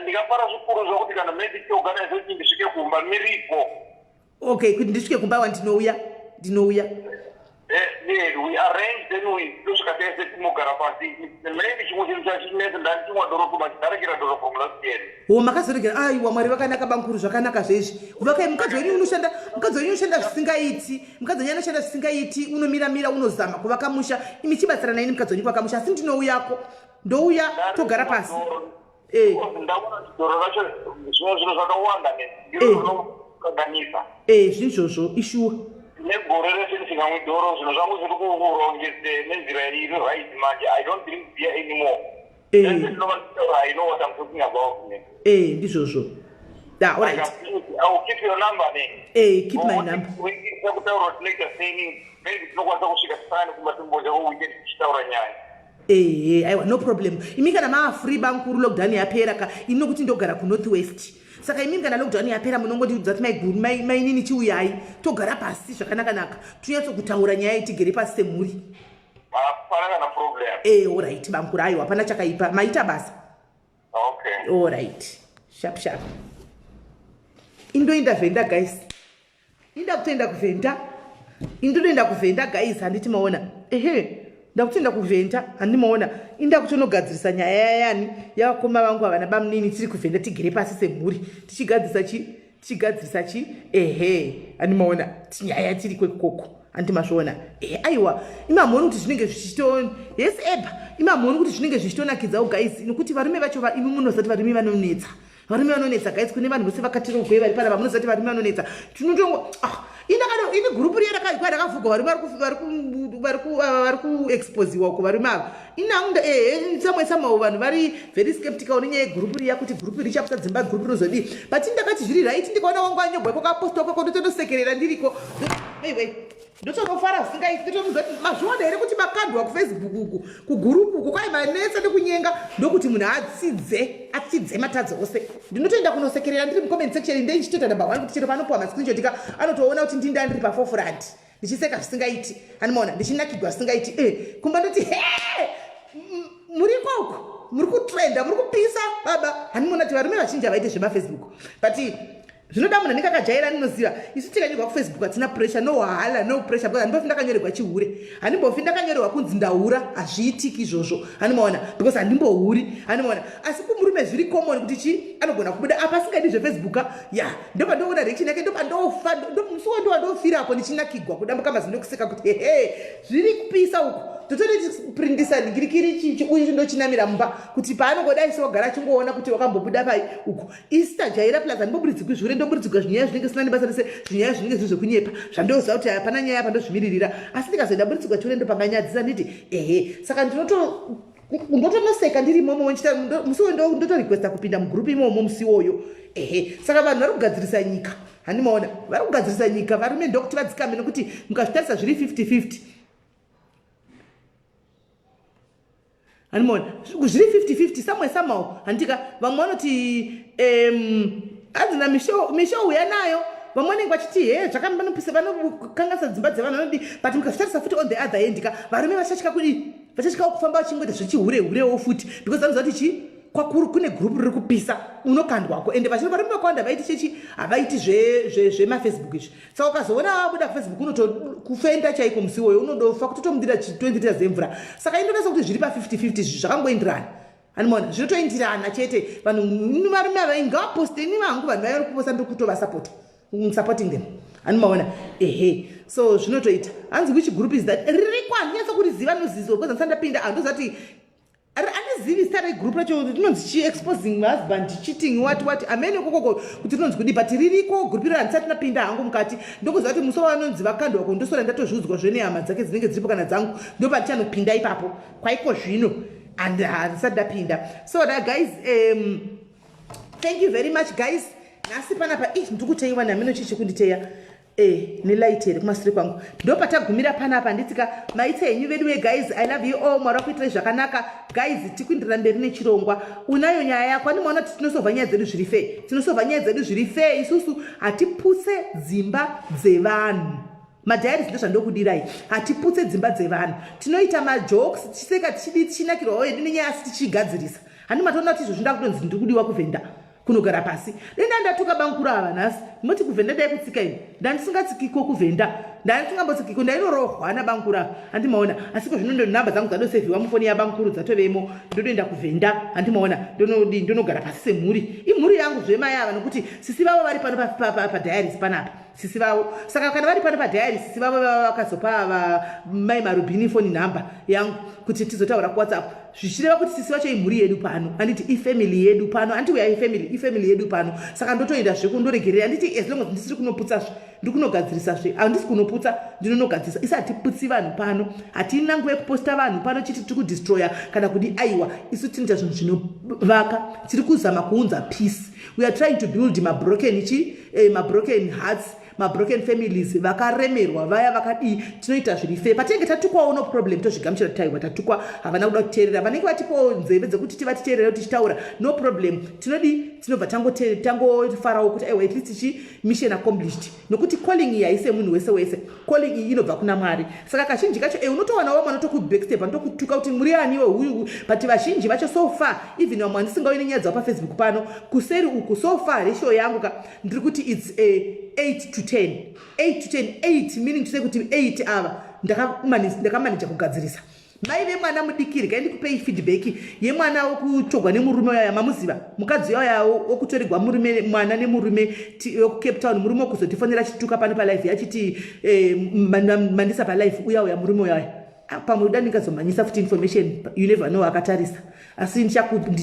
ndingafara zvikuru zvokuti kana maybe tiorganize kuti ndisvike kumba miripo. Okay, kuti ndisvike kumba wa ndinouya. Ndinouya. We arrange then we tosvika tese timogara pasi. Maybe chimwe chinhu chachinetsa ndanichimwa doro kuma chidarekera doro from last year. Wo makazoregera aiwa Mwari vakanaka bamkuru zvakanaka zvezvi. Vakai mukadzi wenyu unoshanda mukadzi wenyu unoshanda zvisingaiti. Mukadzi wenyu anoshanda zvisingaiti unomira mira unozama kuvaka musha. Imi chibatsirana ini mukadzi wenyu kuvaka musha asi ndinouyako. Ndouya togara pasi. Ndaona doro racho zvimwe zvinhu zvakawanda ndinokanganisa. Zvinhu ishuwa. Negore rese ndisingamwi doro zvinhu zvangu zviri kurongedze nenzira iri right manje. I don't drink beer anymore. I know what I'm talking about. Ndizvozvo. Da, all right. I will keep your number then. Eh, keep my number. Kutaura tinoita sei maybe tinokwanisa kusvika tisangane kumba timbodya weekend tichitaura nyaya. Ehe, aiwa, no problem. Imi kana maafree bankuru, lockdown yapera ka, ini nokuti ndogara kuNorth West. Saka imimi kana lockdown yapera munongondiudza kuti maiguru, mainini chiuyai, togara pasi zvakanaka-naka. Tunyatsokutaura nyaya tigere pasi semhuri. Hapana kana problem. Eh, all right, bankuru, aiwa, hapana chakaipa. Maita basa. Okay. All right. Sharp sharp. Indoenda Venda guys. Inda kutoenda kuVenda. Indoenda kuVenda guys, handiti maona. Ehe. Ndakutoenda kuVenda, handiti maona. Inda kutonogadzirisa nyaya yani yavakoma vangu ava nabamunini tiri kuVenda tigere pasi semhuri. Tichigadzirisa chi tichigadzirisa chi ehe, handiti maona. Nyaya tiri kwekoko. Handiti mazviona. Ehe, aiwa, imamuoni kuti zvinenge zvichito yes eba. Imamuoni kuti zvinenge zvichitonakidzawo guys, nokuti varume vacho imi munoziva kuti varume vanonetsa. Varume vanonetsa guys, kune vanhu vose vakatirogwe vari panapa munoziva kuti varume vanonetsa. Tinotongo ah ini ini gurupu riya rakaikwa rakavhugwa varume vari kuexposiwa uko varume ava. Ini hangu ehe samwe somehow vanhu vari very skeptical nenyaya yegurupu riya kuti gurupu richaputsa dzimba, gurupu rinozodii. But ndakati zviri right, ndikaona wangu anyogwa ikoko apostwa ikoko ndotonosekerera ndiriko. Wait. Ndotonofara zvisingaiti, ndotomuudza kuti mazviona here kuti makandwa kuFacebook uku kugurupu uku kwai manetsa nekunyenga, ndokuti munhu atsidze atsidze matadzo ose. Ndinotoenda kunosekerera ndiri mucomment section ndeichitoita number one kuti chero panopuwa mascreenshot ka anotoona kuti ndinda ndiri paforefront ndichiseka zvisingaiti, animaona ndichinakigwa zvisingaiti. Kumba ndoti he muriko uku muri kutrenda muri kupisa baba, handimuona kuti varume vazhinji havaite zvemaFacebook, but zvinoda munhu anenge akajaira. Ndinoziva isu tikanyorwa kuFacebook hatina pressure, no wahala, no pressure, because handimbofi ndakanyorerwa chihure, handimbofi ndakanyorerwa kunzi ndaura, hazviitiki izvozvo, handimaona, because handimbohuri, handimaona. Asi kumurume zviri common kuti chi anogona kubuda apa asingadi zveFacebook ya ndopa ndoona reaction yake, ndopa ndofa musi wandowa ndofirapo ndichinakigwa kudambuka mazino kuseka kuti hehe zviri kupisa uku, totoprindisa ningirikiri chichi uyu ndochinamira mumba kuti paanongodai sewagara achingoona kuti wakambobuda pai uku. Isi tajaira, plus handimboburitsirwi zviure, ndoburitsirwa zvinyaya zvinenge zvisina nebasa rese, zvinyaya zvinenge zviri zvekunyepa zvandoziva kuti hapana nyaya apa ndozvimiririra. Asi ndikazoenda buritsirwa chiure ndopanganyadzisa, nditi ehe. Saka ndotonoseka ndiri imomo, musi uyo ndotorequesta kupinda mugurupu imomo musi iwoyo. Ehe, saka vanhu vari kugadzirisa nyika, handimaona, vari kugadzirisa nyika varume, ndokuti vadzikame, nokuti mukazvitarisa zviri 50-50, handimaona, zviri 50-50 somewhere somehow, handika. Vamwe vanoti hanzi naMichelle uya nayo, vamwe vanenge vachiti he zvakanopisa vanokanganisa dzimba dzevanhu vanodi, but mukazvitarisa futi on the other hand ka, varume vachatya kudii, vachatyawo kufamba vachingoita zvechihurehurewo futi, because vanoziva kuti chi kwakuru kune gurupu riri kupisa unokandwako. Ende vachiri varume vakawanda vaiti chechi havaiti zvemaFacebook izvi. Saka ukazoona wabuda kuFacebook unotokufenda chaiko musi iwoyo, unodofa kutotomudira 20 liters emvura. Saka indonasa kuti zviri pa50-50, izvi zvakangoenderana, animaona, zvinotoenderana chete. Vanhu varume ava ngavaposte, ini vangu vanhu vaya vari kuposta ndiri supporting them, animaona. Ehe, so zvinotoita. Hanzi which group is that? Ririko, handinyatsa kuriziva nozizo because handisati ndapinda, handoziva kuti handizivi zita regroup racho rinonzi chi exposing husband cheating what what amene kokoko kuti rinonzi kudi, but ririko group iro, handisati ndapinda hangu mukati. Ndokuziva kuti musi wavanonzi vakandwa kundosora ndatozviudzwa zvenehama dzake dzinenge dziripo kana dzangu, ndopandichanopinda ipapo kwaiko zvino, and handisati ndapinda. So that guys, thank you very much guys. Nhasi panapa ih ndikuteiwa namino chichi kunditeya nelight here kumasure kwangu. Ndopatagumira panapa, nditsika maitse henyu vedu guys. I love you all, Mwari wakuitirai zvakanaka guys. Tikuindirira mberi nechirongwa. Unayo nyaya yako, ani maona kuti tinosovha nyaya dzedu zviri fair, tinosovha nyaya dzedu zviri fair. Isusu hatiputse dzimba dzevanhu, madiaries ndozvandokudirai, hatiputse dzimba dzevanhu. Tinoita majokes tichiseka tichidi tichinakirwawo yedu nenyaya, asi tichigadzirisa. Handi matoona kuti izvozvi ndakutonzi ndiri kudiwa kuVhenda kunogara pasi. Denda ndatuka bankuru ava nhasi, moti kuVhenda dai kutsika ini ndandisingatsikiko kuVhenda, ndandisingambotsikiko, ndainorohwa nabankuru ava, handimaona. Asi ko zvino nhamba dzangu dzadosevhiwa mufoni yabankuru dzatovemo, ndotoenda kuVhenda, handimaona, ndonodi ndonogara pasi semhuri, imhuri yangu zvemai ava, nokuti sisi vavo vari pano padiaries panapa, sisi vavo. Saka kana vari pano padiary sisi vavo vava vakazopa mai Marubhini foni nhamba yangu kuti tizotaura kuWhatsApp, zvichireva kuti sisi vacho imhuri yedu pano, handiti ifamily yedu pano, handiti uya ifamily, ifamily yedu pano. Saka ndotoenda zvekundoregerera, handiti as long as ndisiri kunoputsazve, ndiri kunogadzirisazve, handisi kunoputsa. ndinozoputsa, ndinonogadzisa. Isi hatiputsi vanhu pano, hatina nguva yekuposta vanhu pano chiti tiri kudestroya kana kudi. Aiwa, isu tinoita zvinhu zvinovaka. Tiri kuzama kuunza peace. We are trying to build mabroken chi mabroken hearts, mabroken families, vakaremerwa vaya vakadii. Tinoita zviri fair. Patinenge tatukwawo, no problem, tozvigamuchira. Taiwa tatukwa, havana kuda kuteerera. Vanenge vatipowo nzeve dzekuti tivatiteerere tichitaura, no problem. Tinodi tinobva tangofarawo kuti aiwa, at least chi mission accomplished, nokuti calling iyi haisi yemunhu wese wese. Calling iyi inobva kuna Mwari. Saka kazhinji kacho unotowana vamwe vanotokubackstep, vanotokutuka kuti muri aniwe huyu, but vazhinji vacho so far, even vamwe vandisingauyi nenyaya dzavo paFacebook pano kuseri uku, so far ratio yangu ka, ndiri kuti it's a 8 to 10, 8 to 10. 8 meaning to say kuti 8 ava ndakamaneja kugadzirisa. Mai vemwana mudikiri, kai ndikupei feedback yemwana wokutogwa nemurume uyaya. Mamuziva mukadzi uyaya wokutorerwa murume, mwana nemurume wekuCape Town, murume wekuzotifonera achituka pano palive achiti mandisa palive uya uya, murume uyaya. Ah, pamwe uda ndingazomhanyisa futi information, you never know, akatarisa. Asi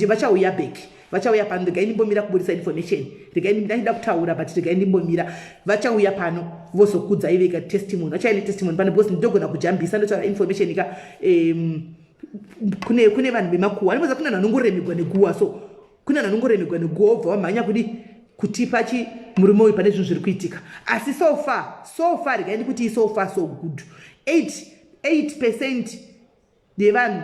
vachauya back, vachauya pano. Regai ndimbomira kubudisa information. Regai, ndachida kutaura, but regai ndimbomira. Vachauya pano vozokudzai vega testimony. Vachauya netestimony pano because ndogona kujambisa, ndotaura information ka. Kune vanhu vemakuhwa anoza, kune vanhu vanongoremegwa neguwa. So kune vanhu vanongoremegwa neguwa, wobva wamhanya kudi kutipa chi murume uyu pane zvinhu zviri kuitika. Asi so far, so far, regai ndikuti so far so good. 8% yevanhu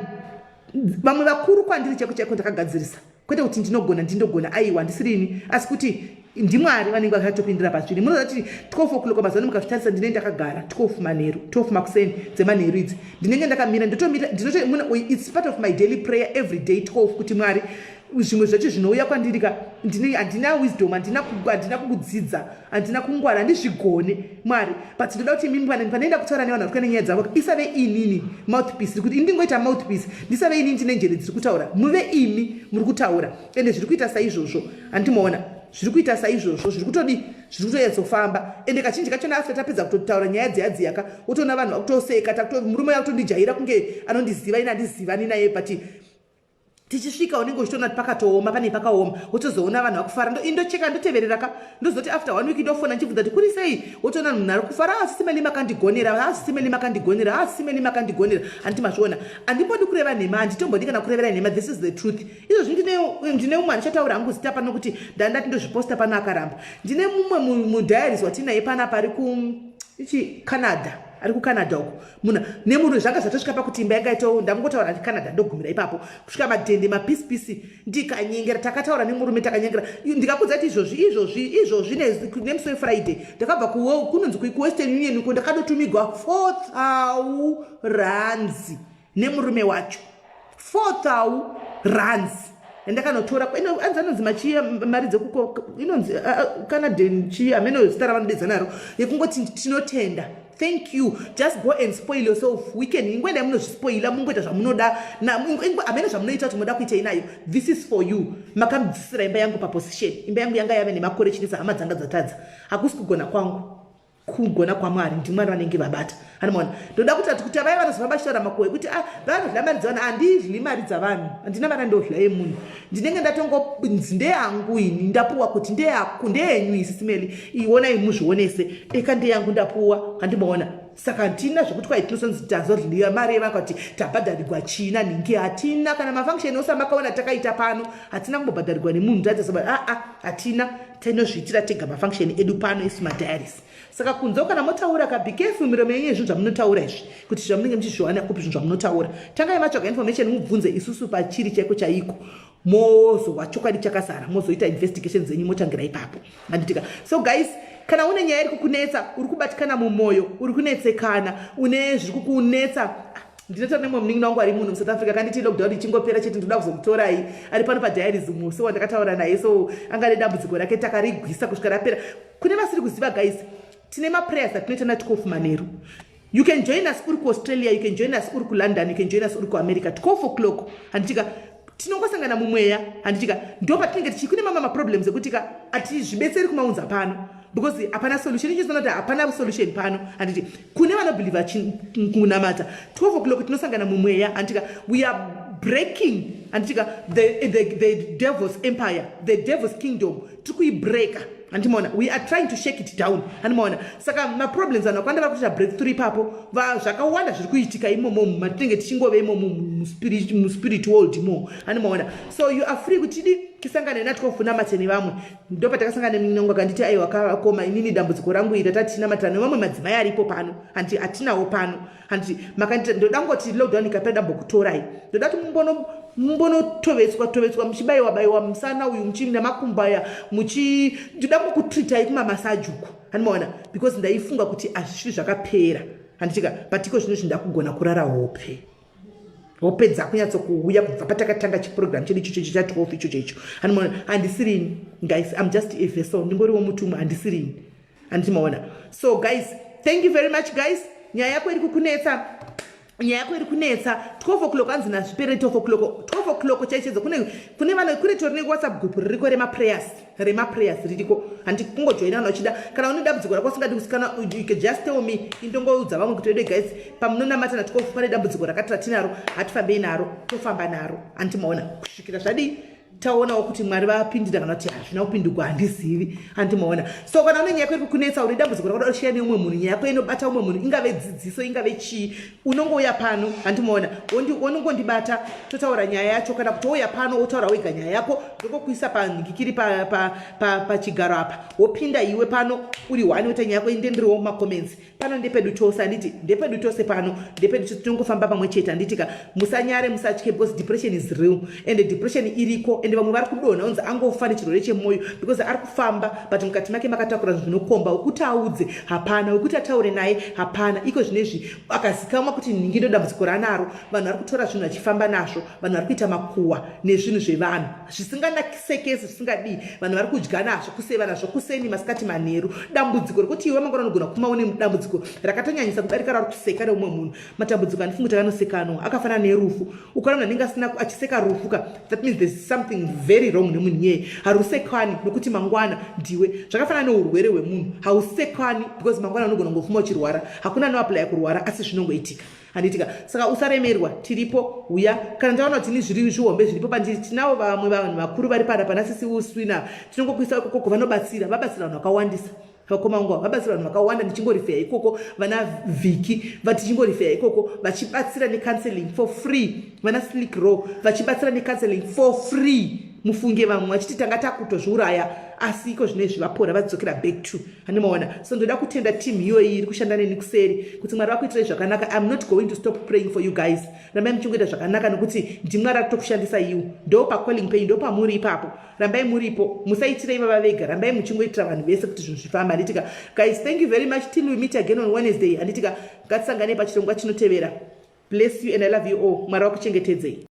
vamwe vakuru kwandiri chaiko chaiko ndakagadzirisa. Kwete kuti ndinogona, ndindogona, aiwa, ndisirini, asi kuti ndiMwari vanenge vakatopindira pazviri. Munoziva kuti 12 o'clock mazuva ano, mukazvitarisa, ndinenge ndakagara 12 manheru, 12 makuseni dzemanheru idzi, ndinenge ndakamira, ndotomira. It's part of my daily prayer every day 12, kuti Mwari, zvimwe zvacho zvinouya kwandiri ka, handina wisdom, handina kukudzidza, handina kungwara, handizvigone, Mwari, but ndoda kuti imimi panoenda kutaura nevanhu vari nenyaya dzavo, isave inini mouthpiece, kuti indingoita mouthpiece, ndisave inini ndine njere dziri kutaura, muve imi muri kutaura. Ende zviri kuita saizvozvo, handimoona zviri kuita saizvozvo, zviri kutodi, zviri kutonyatsofamba. Ende kazhinji kachona, after tapedza kutotaura nyaya dziya dziyaka, wotoona vanhu vakutoseka. Murume yakutondijaira kunge anondiziva, ini handizivani naye, but tichisvika unenge uchitoona kuti pakatooma, pane pakaoma. Wotozoona vanhu vakufara. Indocheka, ndoteverera ka, ndozoti after one week ndofona ndichibvunza kuti kuri sei. Wotoona munhu ari kufara: "Asi Simeli makandigonera, asi Simeli makandigonera, asi Simeli makandigonera." Handiti mazviona? Handimbodi kureva nhema, handitombodi kana kurevera nhema. This is the truth. Izvozvi ndine mumwe, handichataura hangu zita pano, kuti ndandati ndozviposta pano, akaramba. Ndine mumwe mudiaries watinaye panapa ari ku ichi Canada, ari kuCanada uko. Muna nemunhu zvanga zvatosvika pakuti imba yangaito, ndamungotaura Canada, ndogumira ipapo, kusvika madhende mapisipisi. Ndikanyengera, takataura nemurume, takanyengera. Ndikakudza kuti izvozvi, izvozvi, izvozvi, nemusi weFriday ndakabva kunonzi kuWestern Union uko, ndakadotumigwa 4000 rands nemurume wacho, 4000 rands yandakanotora. Anzi anonzi machiya mari dzekuko, inonzi Canadian chi, hameno zita ravanodedza naro, yekungoti tinotenda, thank you. Just go and spoil yourself weekend. Ingoendai munozvispoila, mungoita zvamunoda, hamene zvamunoita kuti munoda kuitei nayo. This is for you. Makamudzisira imba yangu paposition. Imba yangu yanga yave nemakore chinetsa, hama dzanga dzatadza. Hakusi kugona kwangu, kugona kwaMwari. NdiMwari vanenge vabata. Anomaona, ndoda kuti kuti vaya vanozofamba vachitaura makuhwa ekuti ah, vanodya mari dzevanhu, handidyi mari dzavanhu, handina mari andodya yemunhu. Ndinenge ndatongonzi ndeyangu ini, ndapuwa kuti ndeyaku, ndeyenyu isi Simeli, ionai muzvionese eka, ndeyangu, ndapuwa. Handimaona? Saka hatina zvekuti kwai tinosonzi tazodliwa mari yevanhu, kuti tabhadharigwa china nhingi. Hatina kana mafunction ose amakaona takaita pano, hatina kumbobhadharigwa nemunhu. Taita aa, hatina, tinozviitira tega mafunction edu pano isu madiaries. Saka kunze kana motaura ka, be careful miromo yenyu, yezvinhu zvamunotaura izvi, kuti zvamunenge muchizviwana kupi zvinhu zvamunotaura. Tangai matsvaga information, mubvunze isusu pachiri chaiko chaiko, mozova chokwadi chakazara, mozoita investigation dzenyu, motangira ipapo, handitika? So guys, kana une nyaya iri kukunetsa, uri kubatikana mumwoyo, uri kunetsekana, une zviri kukunetsa, ndinotaura nemumwe munin'ina wangu ari muno muSouth Africa. Kanditi lockdown ichingopera chete, ndoda kuzomutorai. Ari pano padiaries musi wandakataura naye, so anga nedambudziko rake, takarigwisa kusvika rapera. Kune vasiri kuziva guys, tine maprayers atinoita na12 manheru. You can join us uri kuAustralia, you can join us uri kuLondon, you can join us uri kuAmerica, 12 o'clock, handitika? Tinongosangana mumweya, handitika? Ndo patinenge tichi kune mamwe maproblems ekuti ka hatizvibetseri kumaunza pano because hapana solution. Ichizoona kuti hapana solution pano, handiti? Kune vanobhelievha kunamata, 12 o'clock tinosangana mumweya, handitika? We are breaking. Handitika the devil's empire, the devil's kingdom, tiri kuibreaka. Handimaona, we are trying to shake it down. Handimaona, saka maproblems vanhu vakawanda vari kuita breakthrough ipapo. Zvakawanda zviri kuitika imomo matinenge tichingove imomo muspirit world imomo. Handimaona, so you are free kuti tidi tisangane na12 namate nevamwe. Ndo patakasangana nemunongo akanditi, "Aiwa kakoma, inini dambudziko rangu iri." Tati tinamatira nevamwe madzimai aripo pano. Handi hatinawo pano. Handi makanditi ndoda ngoti lockdown ikapera dambokutorai, ndoda kuti mumbonotovetswa tovetswa, muchibayiwa bayiwa musana uyu, nemakumbo aya, muchi ndoda ngokutreatai kumamassage uku. Handimaona, because ndaifunga kuti hazvisviri zvakapera. Handitika, but iko zvino zvindakugona kurara hope, hope dzakunyatsokuuya kubva patakatanga chiprogram chedu ichocho cha12 ichocho icho. Handimaona, handisirini guys, I'm just a vessel, ndingoriwo mutumwa, handisirini. Handimaona. So guys, thank you very much guys. Nyaya yako iri kukunetsa, nyaya yako iri kunetsa, 12 o'clock anzi nazvipere 12 o'clock, 12 o'clock chaichedzo. Kune vanhu, kune tori newhatsapp group ririko remaprayers, remaprayers ririko. Handi kungojoina kana uchida. Kana une dambudziko rako usingadi kusikana, you can just tell me, indongoudza vamwe kuti, "Ede guys, pamunonamata na12 pane dambudziko rakati ratinaro, hatifambei naro." Tofamba naro, handimaona, kusvikira zvadii, taonawo kuti Mwari vapindira kana kuti hazvina kupindurwa, handizivi. Handimaona. So kana une nyaya yako iri kukunetsa, une dambudziko rakuda kushiya neumwe munhu, nyaya yako inobata umwe munhu, ingave dzidziso, ingave chii, unongouya pano. Handimaona, unongondibata totaura nyaya yacho, kana kuti wouya pano wotaura wega nyaya yako, ndokokuisa panhikikiri pachigaro apa, wopinda iwe pano uri one, woita nyaya yako, indendiriwo mumacomments pano. Ndepedu tose, handiti? Ndepedu tose pano, ndepedu tose, tinongofamba pamwe chete. Handitika, musanyare, musatye, because depression is real and depression iriko, and vamwe vari kudonha, unzi angofa nechirwere chemwoyo because ari kufamba, but mukati make makatakura zvinokomba. Wekuti audze hapana, wekuti ataure naye hapana. Iko zvinezvi akazikamwa kuti nhingi ndo dambudziko ranaro, vanhu vari kutora zvinhu vachifamba nazvo, vanhu vari kuita makuhwa nezvinhu zvevanhu zvisinganasekesi, zvisingadii. Vanhu vari kudya nazvo, kuseva nazvo kuseni, masikati, manheru. Dambudziko rekuti iwe mangwana unogona kuma une dambudziko rakatonyanyisa kudarika rauri kuseka reumwe munhu. Matambudziko handifungi kuti akanosekano, akafanana nerufu. Ukaona munhu anenge asina achiseka rufu ka, that means there's something very wrong nemunhu iyeye. Harusekani nokuti mangwana ndiwe. Zvakafanana neurwere hwemunhu, hausekani because mangwana unogona kungofuma uchirwara. Hakuna anoapplya kurwara, asi zvinongoitika. Handitika, saka usaremerwa, tiripo. Uya kana ndaona kuti ini zviri zvihombe zviripo pandiri, tinavo vamwe vanhu vakuru vari pana pana sisi uswina, tinongokuisa ikokoko, vanobatsira, vabatsira vanhu vakawandisa. Vakoma vangu vabatsira vanhu vakawanda, ndichingorifeya ikoko. Vana Vhiki vatichingorifeya ikoko, vachibatsira necounseling for free. Vana Slick Row vachibatsira necounseling for free. Mufunge, vamwe vachiti tanga takutozviuraya, asi iko zvinezvi vapora, vadzokera back to. Handimaona. So ndoda kutenda team iyoyi iri kushanda neni kuseri, kuti Mwari vakuitirai zvakanaka. I'm not going to stop praying for you guys. Rambai muchingoita zvakanaka, nokuti ndiMwari ari kutokushandisa iwo. Ndo pacalling penyu, ndo pamuri ipapo. Rambai muripo, musaitirei vava vega, rambai muchingoitira vanhu vese kuti zvinhu zvifamba. Handitika guys, thank you very much. Till we meet again on Wednesday. Handitika, ngatisangane pachirongwa chinotevera. Bless you and I love you all. Mwari vakuchengetedzei.